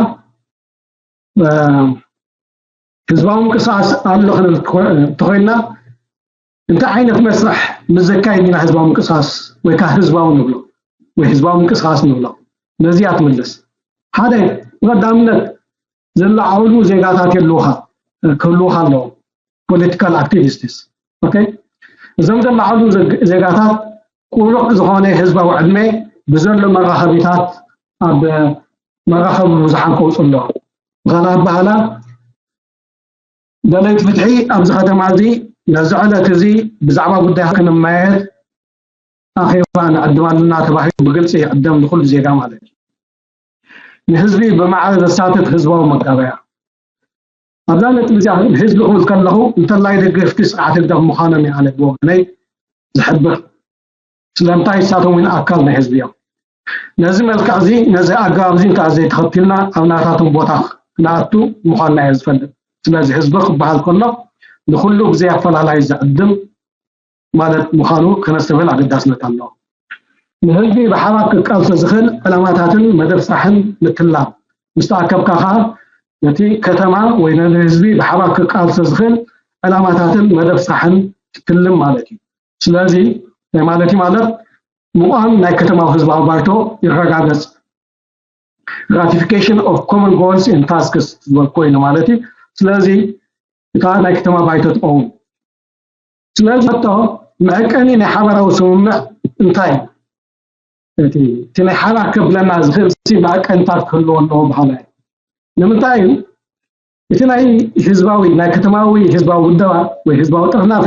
ህዝባዊ ምንቅስቃስ ኣሎ ክንብል እንተኮይንና እንታይ ዓይነት መስርሕ ምስ ዘካየድ ኢና ህዝባዊ ምንቅስቃስ ወይ ከዓ ህዝባዊ ንብሎ ወይ ህዝባዊ ምንቅስቃስ ንብሎ? ነዚኣ ትምልስ። ሓደ ብቐዳምነት ዘለዓዕሉ ዜጋታት የልውካ ክህልውካ ኣለዎም። ፖለቲካል ኣክቲቪስትስ እዞም ዘለዓዕሉ ዜጋታት ቁሩዕ ዝኾነ ህዝባዊ ዕድመ ብዘሎ መራኸቢታት ኣብ መራኸቢ ብዙሓን ከውፅኡ ኣለዎም። ብኻልእ ኣባህላ ደለይቲ ፍትሒ ኣብዚ ከተማ እዚ ነዚ ዕለት እዚ ብዛዕባ ጉዳይ ክንመያየጥ ኣኼባ ንዕድም ኣለና ተባሂሉ ብግልፂ ይዕደም ንኩሉ ዜጋ ማለት እዩ። ንህዝቢ ብማዕረ ዘሳትፍ ህዝባዊ መጋበያ። ኣብዛ ነጥቢ እዚኣ ህዝቢ ክብል ከለኹ እንተላይ ደገፍቲ ስርዓት ህግደፍ ምዃኖም እየ ኣነ ብወገነይ ዝሕብር። ስለምንታይ ንሳቶም እውን ኣካል ናይ ህዝቢ እዮም። ነዚ መልክዕ እዚ ነዚ ኣገባብ እዚ እንተ ዘይተኸቲልና ኣብ ናታቶም ቦታ ክንኣቱ ምዃንና እየ ዝፈልጥ። ስለዚ ህዝቢ ክበሃል ከሎ ንኩሉ ብዘይ ኣፈላላይ ዝዕድም ማለት ምዃኑ ከነስተብህል ኣገዳስነት ኣለዎ። ንህዝቢ ብሓባር ክቃልሶ ዝኽእል ዕላማታትን መደብ ስራሕን ምትላም ምስ ተኣከብካ ከኣ ነቲ ከተማ ወይ ነቲ ህዝቢ ብሓባር ክቃልሶ ዝኽእል ዕላማታትን መደብ ስራሕን ትትልም ማለት እዩ። ስለዚ እንታይ ማለት እዩ ማለት ምቋም ናይ ከተማዊ ህዝባዊ ባይቶ ይረጋገጽ። Ratification of common goals and tasks ዝበል ኮይኑ ማለት እዩ። ስለዚ እታ ናይ ከተማ ባይቶ ትኸውን። ስለዚ ሕቶ መዐቀኒ ናይ ሓበራዊ ስምምዕ እንታይ እዩ? እቲ እቲ ናይ ሓባር ከብለና ዝኽእል ሲ መዐቀንታት ክህልዎ ኣለዎ በሃላይ። ንምንታይ እዩ እቲ ናይ ህዝባዊ ናይ ከተማዊ ህዝባዊ ውደባ ወይ ህዝባዊ ጥርናፈ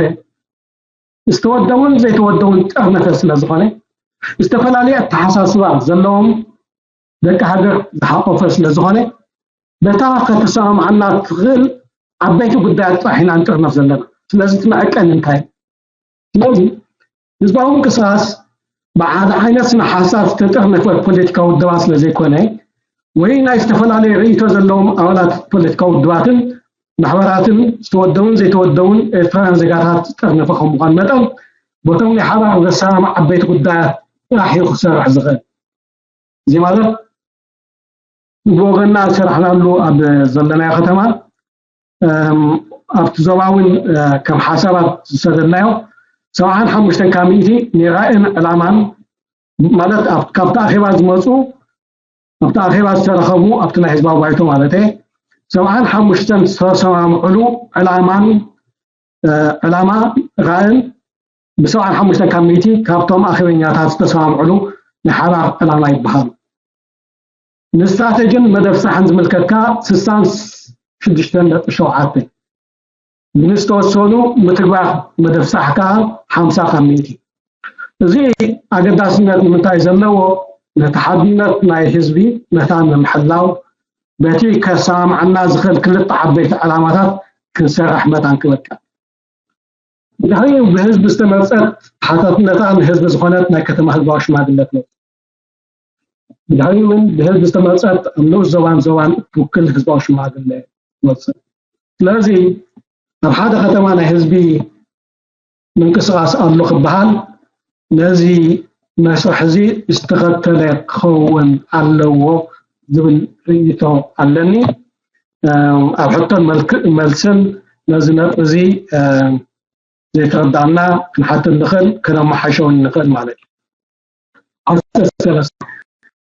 ዝተወደውን ዘይተወደውን ጥርነፈ ስለ ዝኾነ ዝተፈላለዩ ኣተሓሳስባ ዘለዎም ደቂ ሃገር ዝሓቆፈ ስለ ዝኾነ በታ ከተሰማምዓና ትኽእል ዓበይቲ ጉዳያት ጥራሕ ኢና ንጥርነፍ ዘለና። ስለዚ እቲ መዐቀኒ እንታይ? ስለዚ ህዝባዊ ምንቅስቃስ ብሓደ ዓይነት ስነ ሓሳብ ዝተጠርነፈ ፖለቲካዊ ውደባ ስለ ዘይኮነ ወይ ናይ ዝተፈላለዩ ርእይቶ ዘለዎም ኣባላት ፖለቲካዊ ውድባትን ማሕበራትን ዝተወደውን ዘይተወደውን ኤርትራውያን ዜጋታት ዝጠርነፈ ከም ምዃን መጠን ቦቶም ናይ ሓባር ዘሰማምዕ ዓበይቲ ጉዳያት ጥራሕ እዩ ክሰርሕ ዝኽእል። እዚ ማለት ብወገንና ዝሰራሕናሉ ኣብ ዘለናዮ ከተማ ኣብቲ ዞባ እውን ከም ሓሳባት ዝሰደድናዮ ሰብዓን ሓሙሽተን ካብ ሚእቲ ናይ ራእን ዕላማን ማለት ካብቲ ኣኼባ ዝመፁ ኣብቲ ኣኼባ ዝተረኸቡ ኣብቲ ናይ ህዝባዊ ባይቶ ማለት ሰብዓን ሓሙሽተን ዝተሰማምዕሉ ዕላማን ዕላማ ራእን ብሰብዓን ሓሙሽተን ካብ ሚእቲ ካብቶም ኣኼበኛታት ዝተሰማምዕሉ ናይ ሓባር ዕላማ ይበሃል። ንስትራተጅን መደብ ስራሕን ዝምልከት ከኣ ስሳን ሽዱሽተን ነጥቢ ሸውዓተ ብንዝተወሰኑ ምትግባር መደብ ስራሕ ከኣ ሓምሳ ካብ ሚእቲ። እዚ ኣገዳስነት ንምንታይ ዘለዎ ነቲ ሓድነት ናይ ህዝቢ መታን ንምሕላው በቲ ከሰማምዓና ዝኽእል ክልተ ዓበይቲ ዕላማታት ክንሰርሕ መታን ክበቅዕ። ድሕሪኡ ብህዝቢ ዝተመርጸት ሓታትነታ ንህዝቢ ዝኾነት ናይ ከተማ ህዝባዊ ሽማግለ ትመጽእ። ብድሕሪኡ እውን ብህዝቢ ዝተመርጸት ኣብ ንኡስ ዞባን ዞባን እትውክል ህዝባዊ ሽማግለ ትመጽእ። ስለዚ ኣብ ሓደ ከተማ ናይ ህዝቢ ምንቅስቃስ ኣሎ ክበሃል ነዚ መስርሕ እዚ ዝተኸተለ ክኸውን ኣለዎ ዝብል ርእይቶ ኣለኒ። ኣብ ሕቶን መልስን ነዚ ነጥቢ እዚ ዘይተረዳእና ክንሓትት ንኽእል ከነመሓሸውን ንኽእል ማለት እዩ። ዓሰርተ ሰለስተ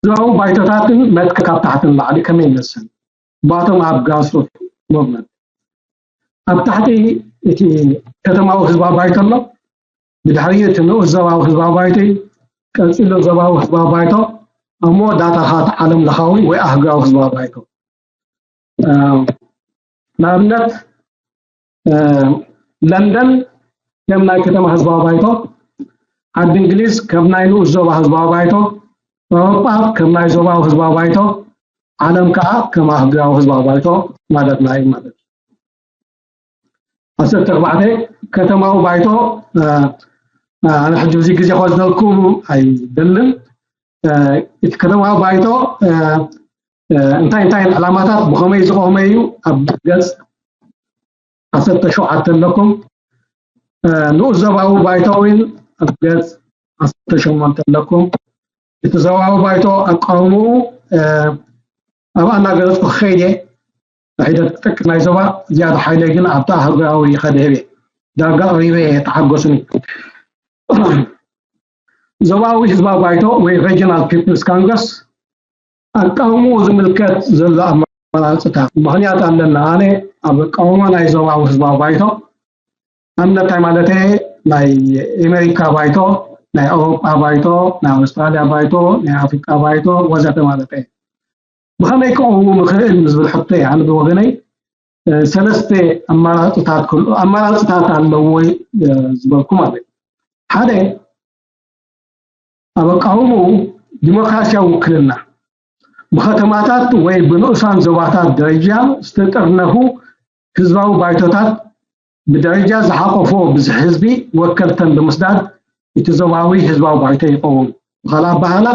ህዝባዊ ባይቶታትን መትከ ካብ ታሕቲ ንላዕሊ ከመይ ይመስል? Bottom up grassroot movement ኣብ ታሕቲ እቲ ከተማዊ ህዝባዊ ባይቶ ኣሎ። ብድሕሪኡ እቲ ንኡስ ዞባዊ ህዝባዊ ባይቶ እዩ። ቀፂሉ ዞባዊ ህዝባዊ ባይቶ ኣብ መወዳእታ ከዓ ዓለም ለኻዊ ወይ ኣህጉራዊ ህዝባዊ ባይቶ ንኣብነት ለንደን ከም ናይ ከተማ ህዝባዊ ባይቶ፣ ዓዲ እንግሊዝ ከም ናይ ንኡስ ዞባ ህዝባዊ ባይቶ፣ ኤውሮጳ ከም ናይ ዞባዊ ህዝባዊ ባይቶ፣ ዓለም ከዓ ከም ኣህጉራዊ ህዝባዊ ባይቶ ማለትና እዩ ማለት እዩ። ዓሰርተ ኣርባዕተ ከተማዊ ባይቶ ኣነ ሕጂ ብዙ ግዜ ክወስደልኩም ኣይደልን። እቲ ከተማዊ ባይቶ እንታይ እንታይ ዕላማታት ብኸመይ ዝቆመ እዩ ኣብ ገፅ ዓሰርተ ሸውዓተ ኣለኩም። ንኡስ ዞባዊ ባይቶ እውን ኣብ ገፅ ዓሰርተ ሸሞንተ ኣለኩም። እቲ ዞባዊ ባይቶ ኣቃውምኡ ኣብ ኣናገለፅኩ ክኸይድ እየ። ሒደት ክጠቅም ናይ ዞባ ዝያዳ ሓይለ ግን ኣብቲ ኣህጉራዊ ይኸድህብ እየ። ዳርጋ ኣቕሪበ እየ ተሓጎስኒ። ዞባዊ ህዝባዊ ባይቶ ወይ Regional People's Congress ኣቃውምኡ ዝምልከት ዘሎ ኣመራርፅታት ምኽንያት ኣለና። ኣነ ኣብ ኣቃውማ ናይ ዞባዊ ህዝባዊ ባይቶ ኣብነታይ ማለት ናይ ኣሜሪካ ባይቶ፣ ናይ ኣውሮጳ ባይቶ፣ ናይ ኣውስትራልያ ባይቶ፣ ናይ ኣፍሪቃ ባይቶ ወዘተ ማለት ብኸመይ ክቐውም ይኽእል ንዝብል ሕቶ እየ ኣነ ብወገነይ ሰለስተ ኣማራፅታት ክህሉ ኣማራፅታት ኣለዎ ዝበልኩ ማለት ሓደ ኣብ ኣቃውምኡ ዲሞክራሲያዊ ውክልና ብከተማታት ወይ ብንኡሳን ዞባታት ደረጃ ዝተጠርነፉ ህዝባዊ ባይቶታት ብደረጃ ዝሓቆፎ ብዝሒ ህዝቢ ወከልተን ብምስዳድ እቲ ዞባዊ ህዝባዊ ባይቶ ይቀውም። ብኻልእ ኣባህላ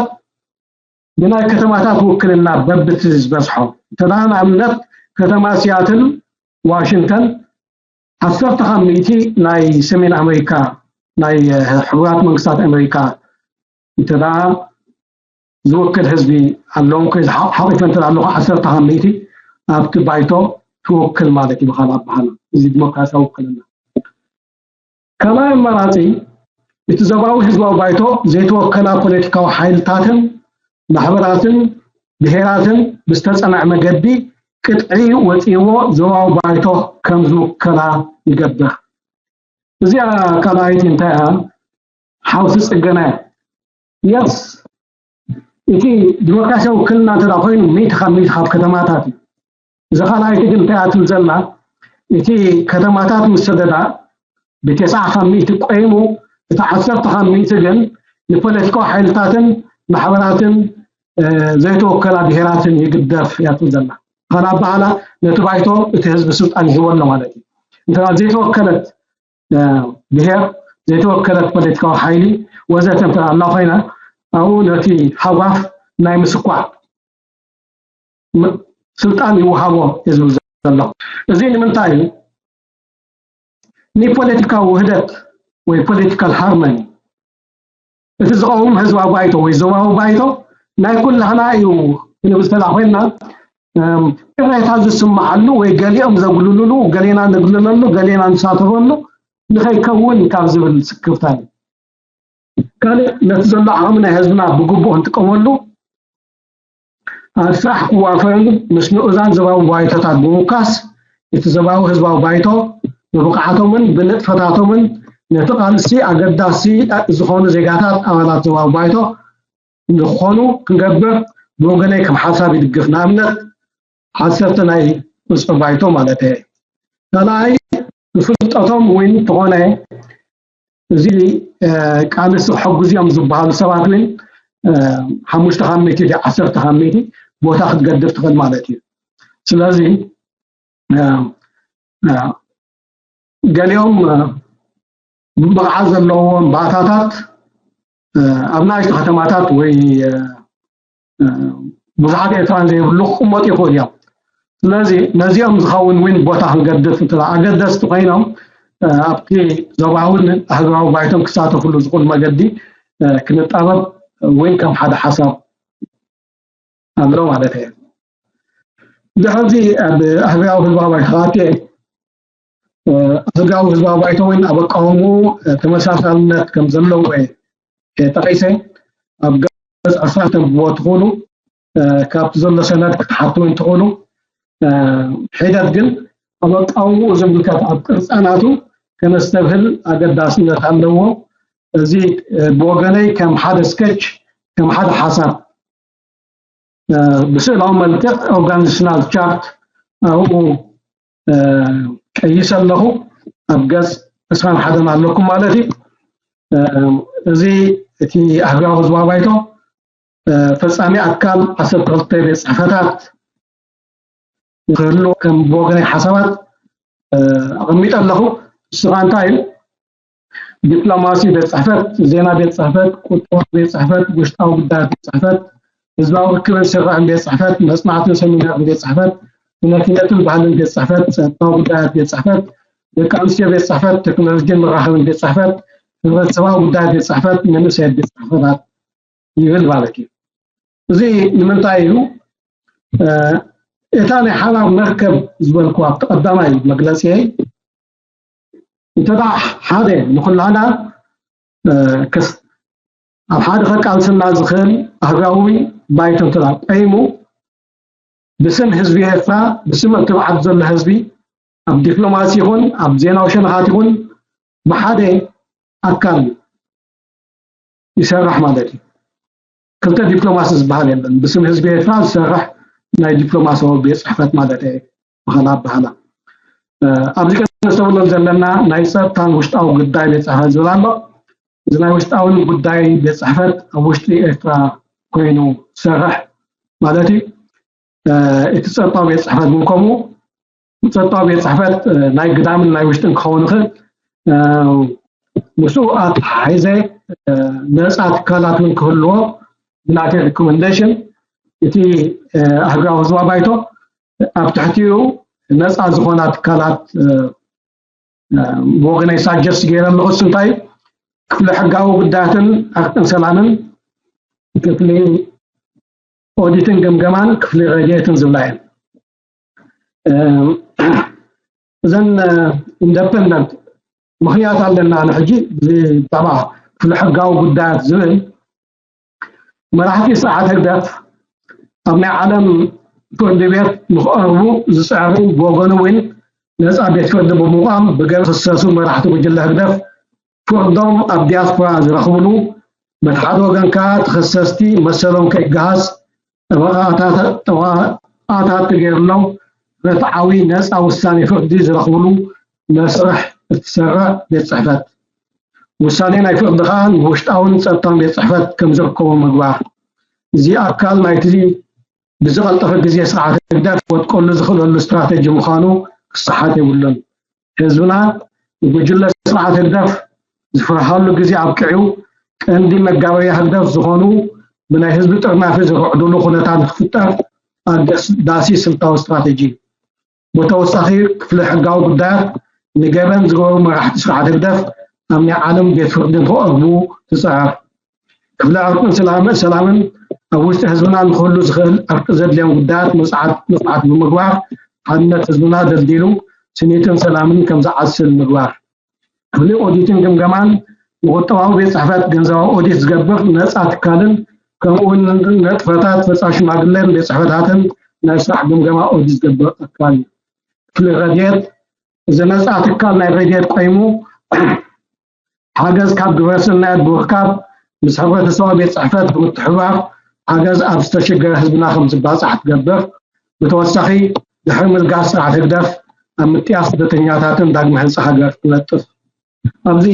ብናይ ከተማታት ውክልና በብቲ ዝበዝሖ እንተ ንኣብነት ከተማ ሲያትል ዋሽንግተን ዓሰርተ ካብ ሚእቲ ናይ ሰሜን ኣሜሪካ ናይ ሕቡራት መንግስታት ኣሜሪካ እንተ ዝውክል ህዝቢ ኣለዎም ኮይኑ ሓቂፈ እንተ ኣለኹ ዓሰርተ ካብ ሚእቲ ኣብቲ ባይቶ ትውክል ማለት እዩ። ብኻልእ ኣባህላ እዚ ዲሞክራሲያዊ ውክልና ካልኣይ ኣማራፂ እቲ ዞባዊ ህዝባዊ ባይቶ ዘይተወከላ ፖለቲካዊ ሓይልታትን ማሕበራትን ብሄራትን ብዝተፀንዐ መገዲ ቅጥዒ ወፂዎ ዞባዊ ባይቶ ከም ዝውከላ ይገብር። እዚኣ ካልኣይቲ እንታይ እያ? ሓውሲ ፅገና እያ። የስ እቲ ዲሞክራሲያዊ ውክልና እንተ ኮይኑ ሚእቲ ካብ ሚእቲ ካብ ከተማታት እዩ። እዚ ካልኣይቲ ግን እንታይ እያ ትብል ዘላ እቲ ከተማታት ምስ ሰደዳ ብተስዓ ካብ ሚእቲ ቆይሙ እቲ ዓሰርተ ካብ ሚእቲ ግን ንፖለቲካዊ ሓይልታትን ማሕበራትን ዘይተወከላ ብሄራትን ይግደፍ እያ ትብል ዘላ። ካልእ ኣባህላ ነቲ ባይቶ እቲ ህዝቢ ስልጣን ይህቦ ኣሎ ማለት እዩ። እንተ ዘይተወከለት ብሄር ዘይተወከለት ፖለቲካዊ ሓይሊ ወዘተ እንተ ኣላ ኮይና ኣብኡ ነቲ ሃጓፍ ናይ ምስኳዕ ስልጣን ይወሃቦ እዩ ዝብል ዘሎ። እዚ ንምንታይ እዩ? ንፖለቲካዊ ውህደት ወይ ፖለቲካል ሃርመኒ እቲ ዝቐውም ህዝባዊ ባይቶ ወይ ዞባዊ ባይቶ ናይ ኩላህና እዩ ክንብል ተላ ኮይንና ቅሬታ ዝስምዓሉ ወይ ገሊኦም ዘጉልልሉ ገሌና ንጉልለሉ ገሌና ንሳተፈሉ ንኸይከውን ካብ ዝብል ስክፍታ እዩ። ካልእ ነቲ ዘሎ ዓቕሚ ናይ ህዝብና ብግቡእ ክንጥቀመሉ ኣብ ስራሕ ክዋፈርን ምስ ንኡዛን ዞባዊ ባይቶታት ብምውካስ እቲ ዞባዊ ህዝባዊ ባይቶ ብብቕዓቶምን ብንጥፈታቶምን ነቲ ቃልሲ ኣገዳሲ ዝኾኑ ዜጋታት ኣባላት ዞባዊ ባይቶ ንክኾኑ ክንገብር ብወገነይ ከም ሓሳብ ይድግፍ። ንኣብነት ዓሰርተ ናይ ውፅዕ ባይቶ ማለት እየ። ካልኣይ ብፍልጠቶም እውን ተኾነ እዚ ቃልሲ ክሕግዙ እዮም ዝበሃሉ ሰባት እውን ሓሙሽተ ካብ ሚእቲ ዓሰርተ ካብ ሚእቲ ቦታ ክትገድፍ ትኽእል ማለት እዩ። ስለዚ ገሊኦም ብቕዓት ዘለዎም ባእታታት ኣብ ናእሽቱ ከተማታት ወይ ብዙሓት ኤርትራን ዘይብሉ ክቕመጡ ይኽእሉ እዮም። ስለዚ ነዚኦም ዝኸውን እውን ቦታ ክንገድፍ እንተ ኣገደስቲ ኮይኖም ኣብቲ ዞባውን ኣህጉራዊ ባይቶን ክሳተፍሉ ዝኽእሉ መገዲ ክንጣበብ እውን ከም ሓደ ሓሳብ ኣሎ ማለት እየ። ድሕዚ ኣብ ኣህጉራዊ ህዝባዊ ባይቶ ኣትየ ኣህጉራዊ ህዝባዊ ባይቶ እውን ኣብ ኣቃውምኡ ተመሳሳልነት ከም ዘለዎ ጠቂሰ ኣብ ገጽ ዕስራ ተንብቦ ትኽእሉ ካብቲ ዘሎ ሰነድ ክትሓቱ እውን ትኽእሉ። ሒደት ግን ኣብ ኣቃውምኡ ዝምልከት ኣብ ቅርጻናቱ ከነስተብህል ኣገዳስነት ኣለዎ። እዚ ብወገነይ ከም ሓደ ስኬች ከም ሓደ ሓሳብ ብስእላዊ መልክዕ ኦርጋኒዜሽናል ቻርት ኣብኡ ቀይሰ ኣለኹ። ኣብ ገጽ ዕስራን ሓደን ኣለኩም ማለት እዩ። እዚ እቲ ኣህጉራዊ ህዝባዊ ባይቶ ፈጻሚ ኣካል ዓሰርተ ክልተ ቤት ጽሕፈታት ክህሉ ከም ብወገነይ ሓሳባት ኣቐሚጠ ኣለኹ። ንስኻ እንታይ እዩ ዲፕሎማሲ ቤት ጽሕፈት፣ ዜና ቤት ጽሕፈት፣ ቁጠባ ቤት ጽሕፈት፣ ውሽጣዊ ጉዳያት ቤት ጽሕፈት፣ ህዝባዊ ርክብን ስርዕን ቤት ጽሕፈት፣ መጽናዕትን ሰሚናርን ቤት ጽሕፈት፣ ስነ ኪነትን ባህልን ቤት ጽሕፈት፣ ጸጥታዊ ጉዳያት ቤት ጽሕፈት፣ ደቂ ኣንስትዮ ቤት ጽሕፈት፣ ቴክኖሎጂን መራኸብን ቤት ጽሕፈት፣ ሕብረተሰባዊ ጉዳያት ቤት ጽሕፈት፣ መንእሰያት ቤት ጽሕፈታት ይብል ማለት እዩ። እዚ ንምንታይ እዩ እታ ናይ ሓባር መርከብ ዝበልኩ ኣብቲ ቀዳማይ መግለፂ እንተ ሓደ ንኩላና ኣብ ሓደ ከቃልስና ዝኽእል ኣህጋዊ ባይቶ እንተ ቆይሙ ብስም ህዝቢ ኤርትራ ብስም እቲ ብዓድ ዘሎ ህዝቢ ኣብ ዲፕሎማሲ ይኹን ኣብ ዜናዊ ሸነኻት ይኹን ብሓደ ኣካል ይሰርሕ ማለት እዩ። ክልተ ዲፕሎማሲ ዝበሃል የለን። ብስም ህዝቢ ኤርትራ ዝሰርሕ ናይ ዲፕሎማሲያዊ ቤት ጽሕፈት ማለት እየ። ብኻልእ ኣበሃህላ ኣብዚ ከነስተብህሎ ዘለና ናይ ጸጥታን ውሽጣዊ ጉዳይ ቤት ጽሕፈት ዝብል ኣሎ። እዚ ናይ ውሽጣውን ጉዳይ ቤት ፅሕፈት ኣብ ውሽጢ ኤርትራ ኮይኑ ዝሰርሕ ማለት እዩ። እቲ ፀጥታ ቤት ፅሕፈት እውን ከምኡ። ፀጥታ ቤት ፅሕፈት ናይ ግዳምን ናይ ውሽጥን ክኸውን ይኽእል። ምስኡ ኣተሓሒዘ ነፃ ትካላት እውን ክህልዎ ብናተይ ሪኮመንዴሽን እቲ ኣህጉራዊ ህዝባዊ ባይቶ ኣብ ትሕቲኡ ነፃ ዝኾና ትካላት ብወገነይ ሳጀስት ገይረ ኣለኹ። እሱ እንታይ ክፍሊ ሕጋዊ ጉዳያትን ዕርቅን ሰላምን፣ ክፍሊ ኦዲትን ግምገማን፣ ክፍሊ ረድኤትን ዝብላ እየን። እዘን ኢንደፐንደንት ምኽንያት ኣለና። ንሕጂ ብዛዕባ ክፍሊ ሕጋዊ ጉዳያት ዝብል መራሕቲ ስርዓት ህግደፍ ኣብ ናይ ዓለም ፍርዲ ቤት ንክቐርቡ ዝፅዕሩ፣ ብወገኑ እውን ነፃ ቤት ፍርዲ ብምቋም ብገበን ዝኽሰሱ መራሕቲ ጉጅለ ህግደፍ ፍርዶም ኣብ ዲያስፖራ ዝረኽብሉ፣ በቲ ሓደ ወገን ከዓ ተኸሰስቲ መሰሎም ከይገሃስ ጠበቓታት ተገይሩሎም ርትዓዊ ነፃ ውሳኔ ፍርዲ ዝረኽብሉ መስርሕ እትሰርዕ ቤት ፅሕፈት፣ ውሳኔ ናይ ፍርዲ ከዓ ንውሽጣውን ፀጥታን ቤት ፅሕፈት ከም ዝርከቡ ምግባር። እዚ ኣካል ናይቲ ብዝቐልጠፈ ግዜ ስርዓት ህግደፍ ክወድቀሉ ዝኽእለሉ ስትራተጂ ምዃኑ ክሰሓት የብሉን። ህዝብና ንጉጅለ ስርዓት ህግደፍ ዝፈርሃሉ ግዜ ኣብቂዑ፣ ቀንዲ መጋበርያ ህግደፍ ዝኾኑ ብናይ ህዝቢ ጥርናፊ ዝርዕዱሉ ኩነታት ንክፍጠር ኣገዳሲ ስልታዊ ስትራተጂ እዩ። ብተወሳኺ ክፍሊ ሕጋዊ ጉዳያት ንገበን ዝገበሩ መራሕቲ ስርዓት ህግደፍ ኣብ ናይ ዓለም ቤት ፍርዲ ንክቐርቡ ትፅዕር። ክፍሊ ዕርቅን ሰላም- ሰላምን ኣብ ውሽጢ ህዝብና ንክህሉ ዝኽእል ዕርቂ ዘድልዮም ጉዳያት መፅዓት መፅዓት ብምግባር ሓድነት ህዝብና ደልዲሉ ስኒትን ሰላምን ከም ዝዓስል ምግባር። ክፍሊ ኦዲትን ግምገማን ንቁጠባዊ ቤት ፅሕፈት ገንዘባዊ ኦዲት ዝገብር ነፃ ትካልን ከምኡ እውን ነጥፈታት ፈፃ ሽማግለን ቤት ፅሕፈታትን ናይ ስራሕ ግምገማ ኦዲት ዝገብር ኣካል እዩ። ክፍሊ ረድኤት እዚ ነፃ ትካል ናይ ረድኤት ቆይሙ ሓገዝ ካብ ግብረሰናያት ብምርካብ ምስ ሕብረተሰባዊ ቤት ፅሕፈት ብምትሕብባር ሓገዝ ኣብ ዝተሸገረ ህዝብና ከም ዝባፃሕ ትገብር። ብተወሳኺ ድሕሪ ምልጋስ ስርዓት ህግደፍ ኣብ ምጥያስ ስደተኛታትን ዳግመ ህንፃ ሃገር ትነጥፍ። ኣብዚ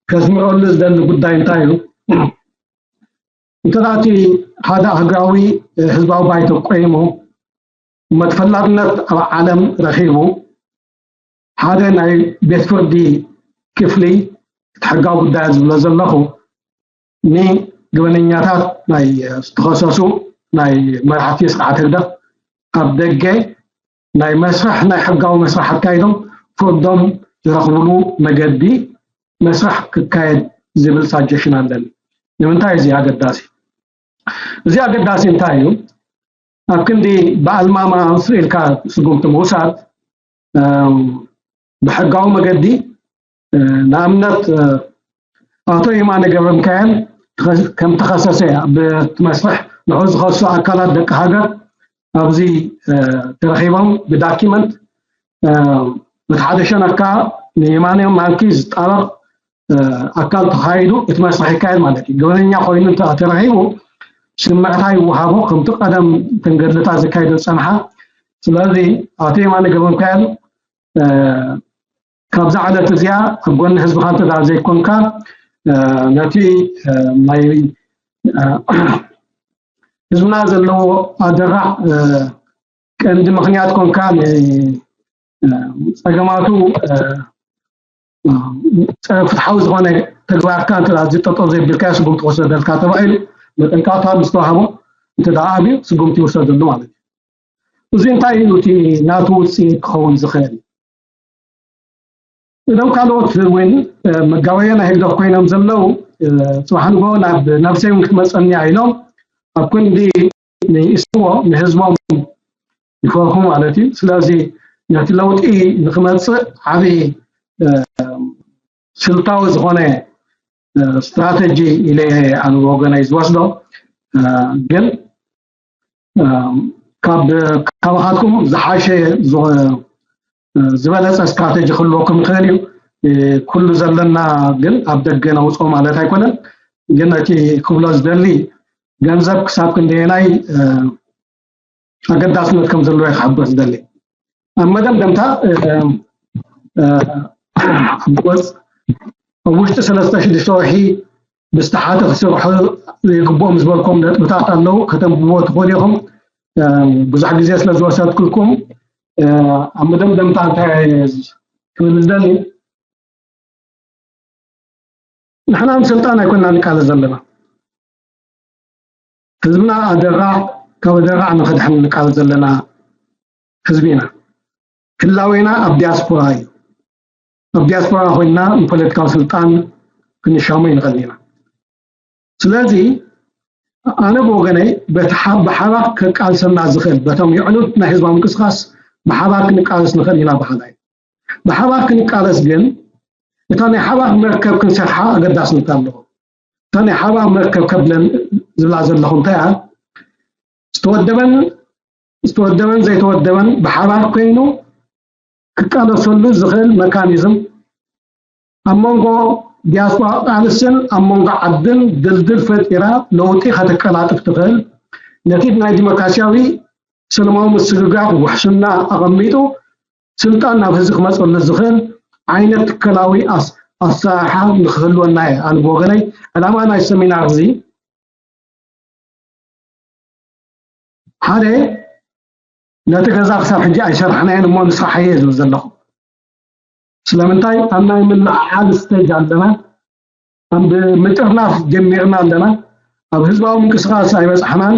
ከስምረሉ ዝደሊ ጉዳይ እንታይ እዩ? እንተ እቲ ሓደ ኣህጉራዊ ህዝባዊ ባይቶ ቆይሙ እሞ ተፈላጥነት ኣብ ዓለም ረኺቡ ሓደ ናይ ቤት ፍርዲ ክፍሊ እቲ ሕጋዊ ጉዳያት ዝብሎ ዘለኹ ንገበነኛታት ናይ ዝተኸሰሱ ናይ መራሕቲ ስርዓት ህግደፍ ኣብ ደገ ናይ መስርሕ ናይ ሕጋዊ መስርሕ ኣካይዶም ፍርዶም ዝረኽብሉ መገዲ መስርሕ ክካየድ ዝብል ሳጀሽን ኣለኒ። ንምንታይ እዚ ኣገዳሲ? እዚ ኣገዳሲ እንታይ እዩ? ኣብ ክንዲ ብኣልማማ ስኢልካ ስጉምቲ ምውሳድ ብሕጋዊ መገዲ ንኣብነት ኣቶ የማነ ገብረሚካኤል ከም ተኸሰሰ ብቲ መስርሕ ንዑ ዝኸሱ ኣካላት ደቂ ሃገር ኣብዚ ተረኺቦም ብዳኪመንት በቲ ሓደ ሸነክ ከዓ ንየማነ ማንኪ ዝጣበቕ ኣካል ተኻይዱ እቲ መስርሕ ይካየድ ማለት እዩ። ገበነኛ ኮይኑ ተረኺቡ ስምዕታ ይወሃቦ ከምቲ ቀደም ተንገድልታ ዘካይዶ ዝፀንሓ። ስለዚ ኣቶ የማነ ገብረሚካኤል ካብዛ ዕለት እዚኣ ኣብ ጎኒ ህዝብኻ እንተ ዘይኮንካ ነቲ ናይ ህዝብና ዘለዎ ኣደራዕ ቀንዲ ምኽንያት ኮንካ ንፀገማቱ ፀረ ፍትሓዊ ዝኾነ ተግባርካ እንተ ዝጠጠው ዘቢልካ ስጉምቲ ክወሰደልካ ተባሂሉ መጠንቀቕታ ምስ ተዋህቦ እንተ ኣብዩ ስጉምቲ ይወሰደሉ ማለት እዩ። እዚ እንታይ እዩ እቲ ናቱ ውፅኢት ክኸውን ዝኽእል? እዞም ካልኦት እውን መጋበርያ ናይ ህግደፍ ኮይኖም ዘለዉ ፅባሕ ንግሆ ናብ ነብሰይ እውን ክትመፀኒ እያ ኢሎም ኣብ ክንዲ ንእስዎ ንህዝቦም ይፈርሁ ማለት እዩ። ስለዚ ነቲ ለውጢ ንክመፅእ ዓብዪ ስልታዊ ዝኾነ ስትራተጂ ኢለ ኣነ ወገነይ ዝወስዶ ግን ካብ ካባኻትኩም ዝሓሸ ዝበለፀ ስትራተጂ ክህልወኩም ይኽእል እዩ። ኩሉ ዘለና ግን ኣብ ደገ ነውፅኦ ማለት ኣይኮነን። ግን እቲ ክብሎ ዝደሊ ገንዘብ ክሳብ ክንደየናይ ኣገዳስነት ከም ዘለዎ ክሕብር ዝደሊ። ኣብ መደምደምታ ኣብ ውሽጢ ሰለስተ ሽዱሽተ ወርሒ ብዝተሓተ ክስርሑ ይግብኦም ዝበልኩም ነጥብታት ኣለዉ፣ ከተንብብዎ ትኽእሉ ኢኹም። ብዙሕ ግዜ ስለ ዝወሰድኩልኩም ኣብ መደምደምታ እንታይ ክብል ደሊ፣ ንሕና ንስልጣን ኣይኮና ንቃለስ ዘለና። ህዝብና ኣደራዕ ካብ ኣደራዕ ንኸድሕን ንቃለስ ዘለና ህዝቢ ኢና። ህላዌና ኣብ ዲያስፖራ እዩ። ኣብ ዲያስፖራ ኮይና ንፖለቲካዊ ስልጣን ክንሻሙ ይንኽእል ኢና። ስለዚ ኣነ ብወገነይ በቲ ብሓባር ከቃልሰና ዝኽእል በቶም የዕኑድ ናይ ህዝባዊ ምንቅስቃስ ብሓባር ክንቃለስ ንኽእል ኢና በሃላይ። ብሓባር ክንቃለስ ግን እታ ናይ ሓባር መርከብ ክንሰርሓ ኣገዳስነት ኣለዎ። እታ ናይ ሓባር መርከብ ከብለን ዝብላ ዘለኹ እንታይ እያ? ዝተወደበን ዝተወደበን ዘይተወደበን ብሓባር ኮይኑ ክቃለሰሉ ዝኽእል መካኒዝም ኣብ መንጎ ዲያስፖራ ቃልስን ኣብ መንጎ ዓድን ድልድል ፈጢራ ለውጢ ከተቀላጥፍ ትኽእል፣ ነቲ ናይ ዲሞክራሲያዊ ሰላማዊ ምስግጋር ውሕስና ኣቐሚጡ ስልጣን ናብ ህዝቢ ክመፀሉ ዝኽእል ዓይነት ትከላዊ ኣሰራርሓ ንክህልወና እየ። ኣነ ብወገነይ ዕላማ ናይ ሰሚናር እዚ ሓደ ነቲ ገዛ ክሳብ ሕጂ ኣይሰራሕናዮን እሞ ንስራሓዮ ዝብል ዘለኹ። ስለምንታይ ኣብ ናይ ምልዕዓል ስተጅ ኣለና፣ ኣብ ምጥርናፍ ጀሚርና ኣለና፣ ኣብ ህዝባዊ ምንቅስቃስ ኣይበፃሕናን።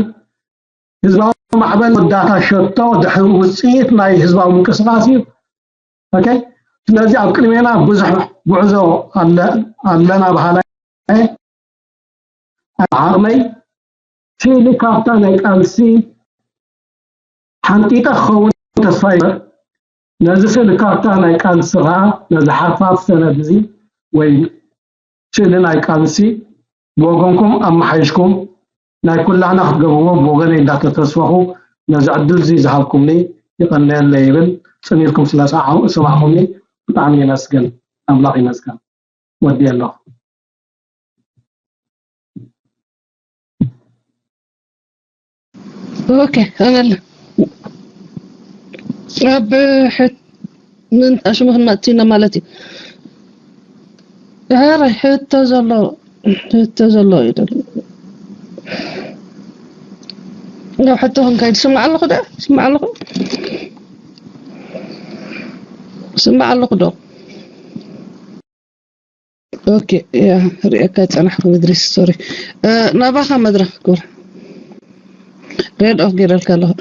ህዝባዊ ማዕበል ወዳታ ሸቶ ድሕሪ ውፅኢት ናይ ህዝባዊ ምንቅስቃስ እዩ። ኦኬ፣ ስለዚ ኣብ ቅድሜና ብዙሕ ጉዕዞ ኣለና በሃላይ ዓቕመይ ስእሊ ካርታ ናይ ቃልሲ ሓንጢጠ ክኸውን ተስፋ ይግበር። ነዚ ስእሊ ካርታ ናይ ቃልሲ ከዓ ነዚ ሓርፋፍ ሰነድ እዚ ወይ ስእሊ ናይ ቃልሲ ብወገንኩም ኣመሓይሽኩም ናይ ኩላህና ክትገብርዎ ብወገነይ እንዳተተስፈኹ ነዚ ዕድል እዚ ዝሃብኩምኒ ይቐነየለይ ይብል። ፅን ኢልኩም ስለ ሰማዕኩምኒ ብጣዕሚ የመስግን። ኣምላኽ ይመስገን። ወዲ ኣለኹ። ኦኬ ኣመል ኣብ ሕት ምን ኣሽሙ ክንመፅና ማለት እዩ። ሕረ ሕቶ ዘሎ ሕቶ ዘሎ እዩ ደሎ። ናብ ሕቶ ክንከይድ ስማዕ ኣለኹ ደ ስማዕ ኣለኹ ስማዕ ኣለኹ ዶ? ኦኬ ያ ሪእካ ጸናሕኩ ምድሪስ ሶሪ ናባኻ መድረኽ ክብር ሬድ ኦፍ ገይረልካ ኣለኹ።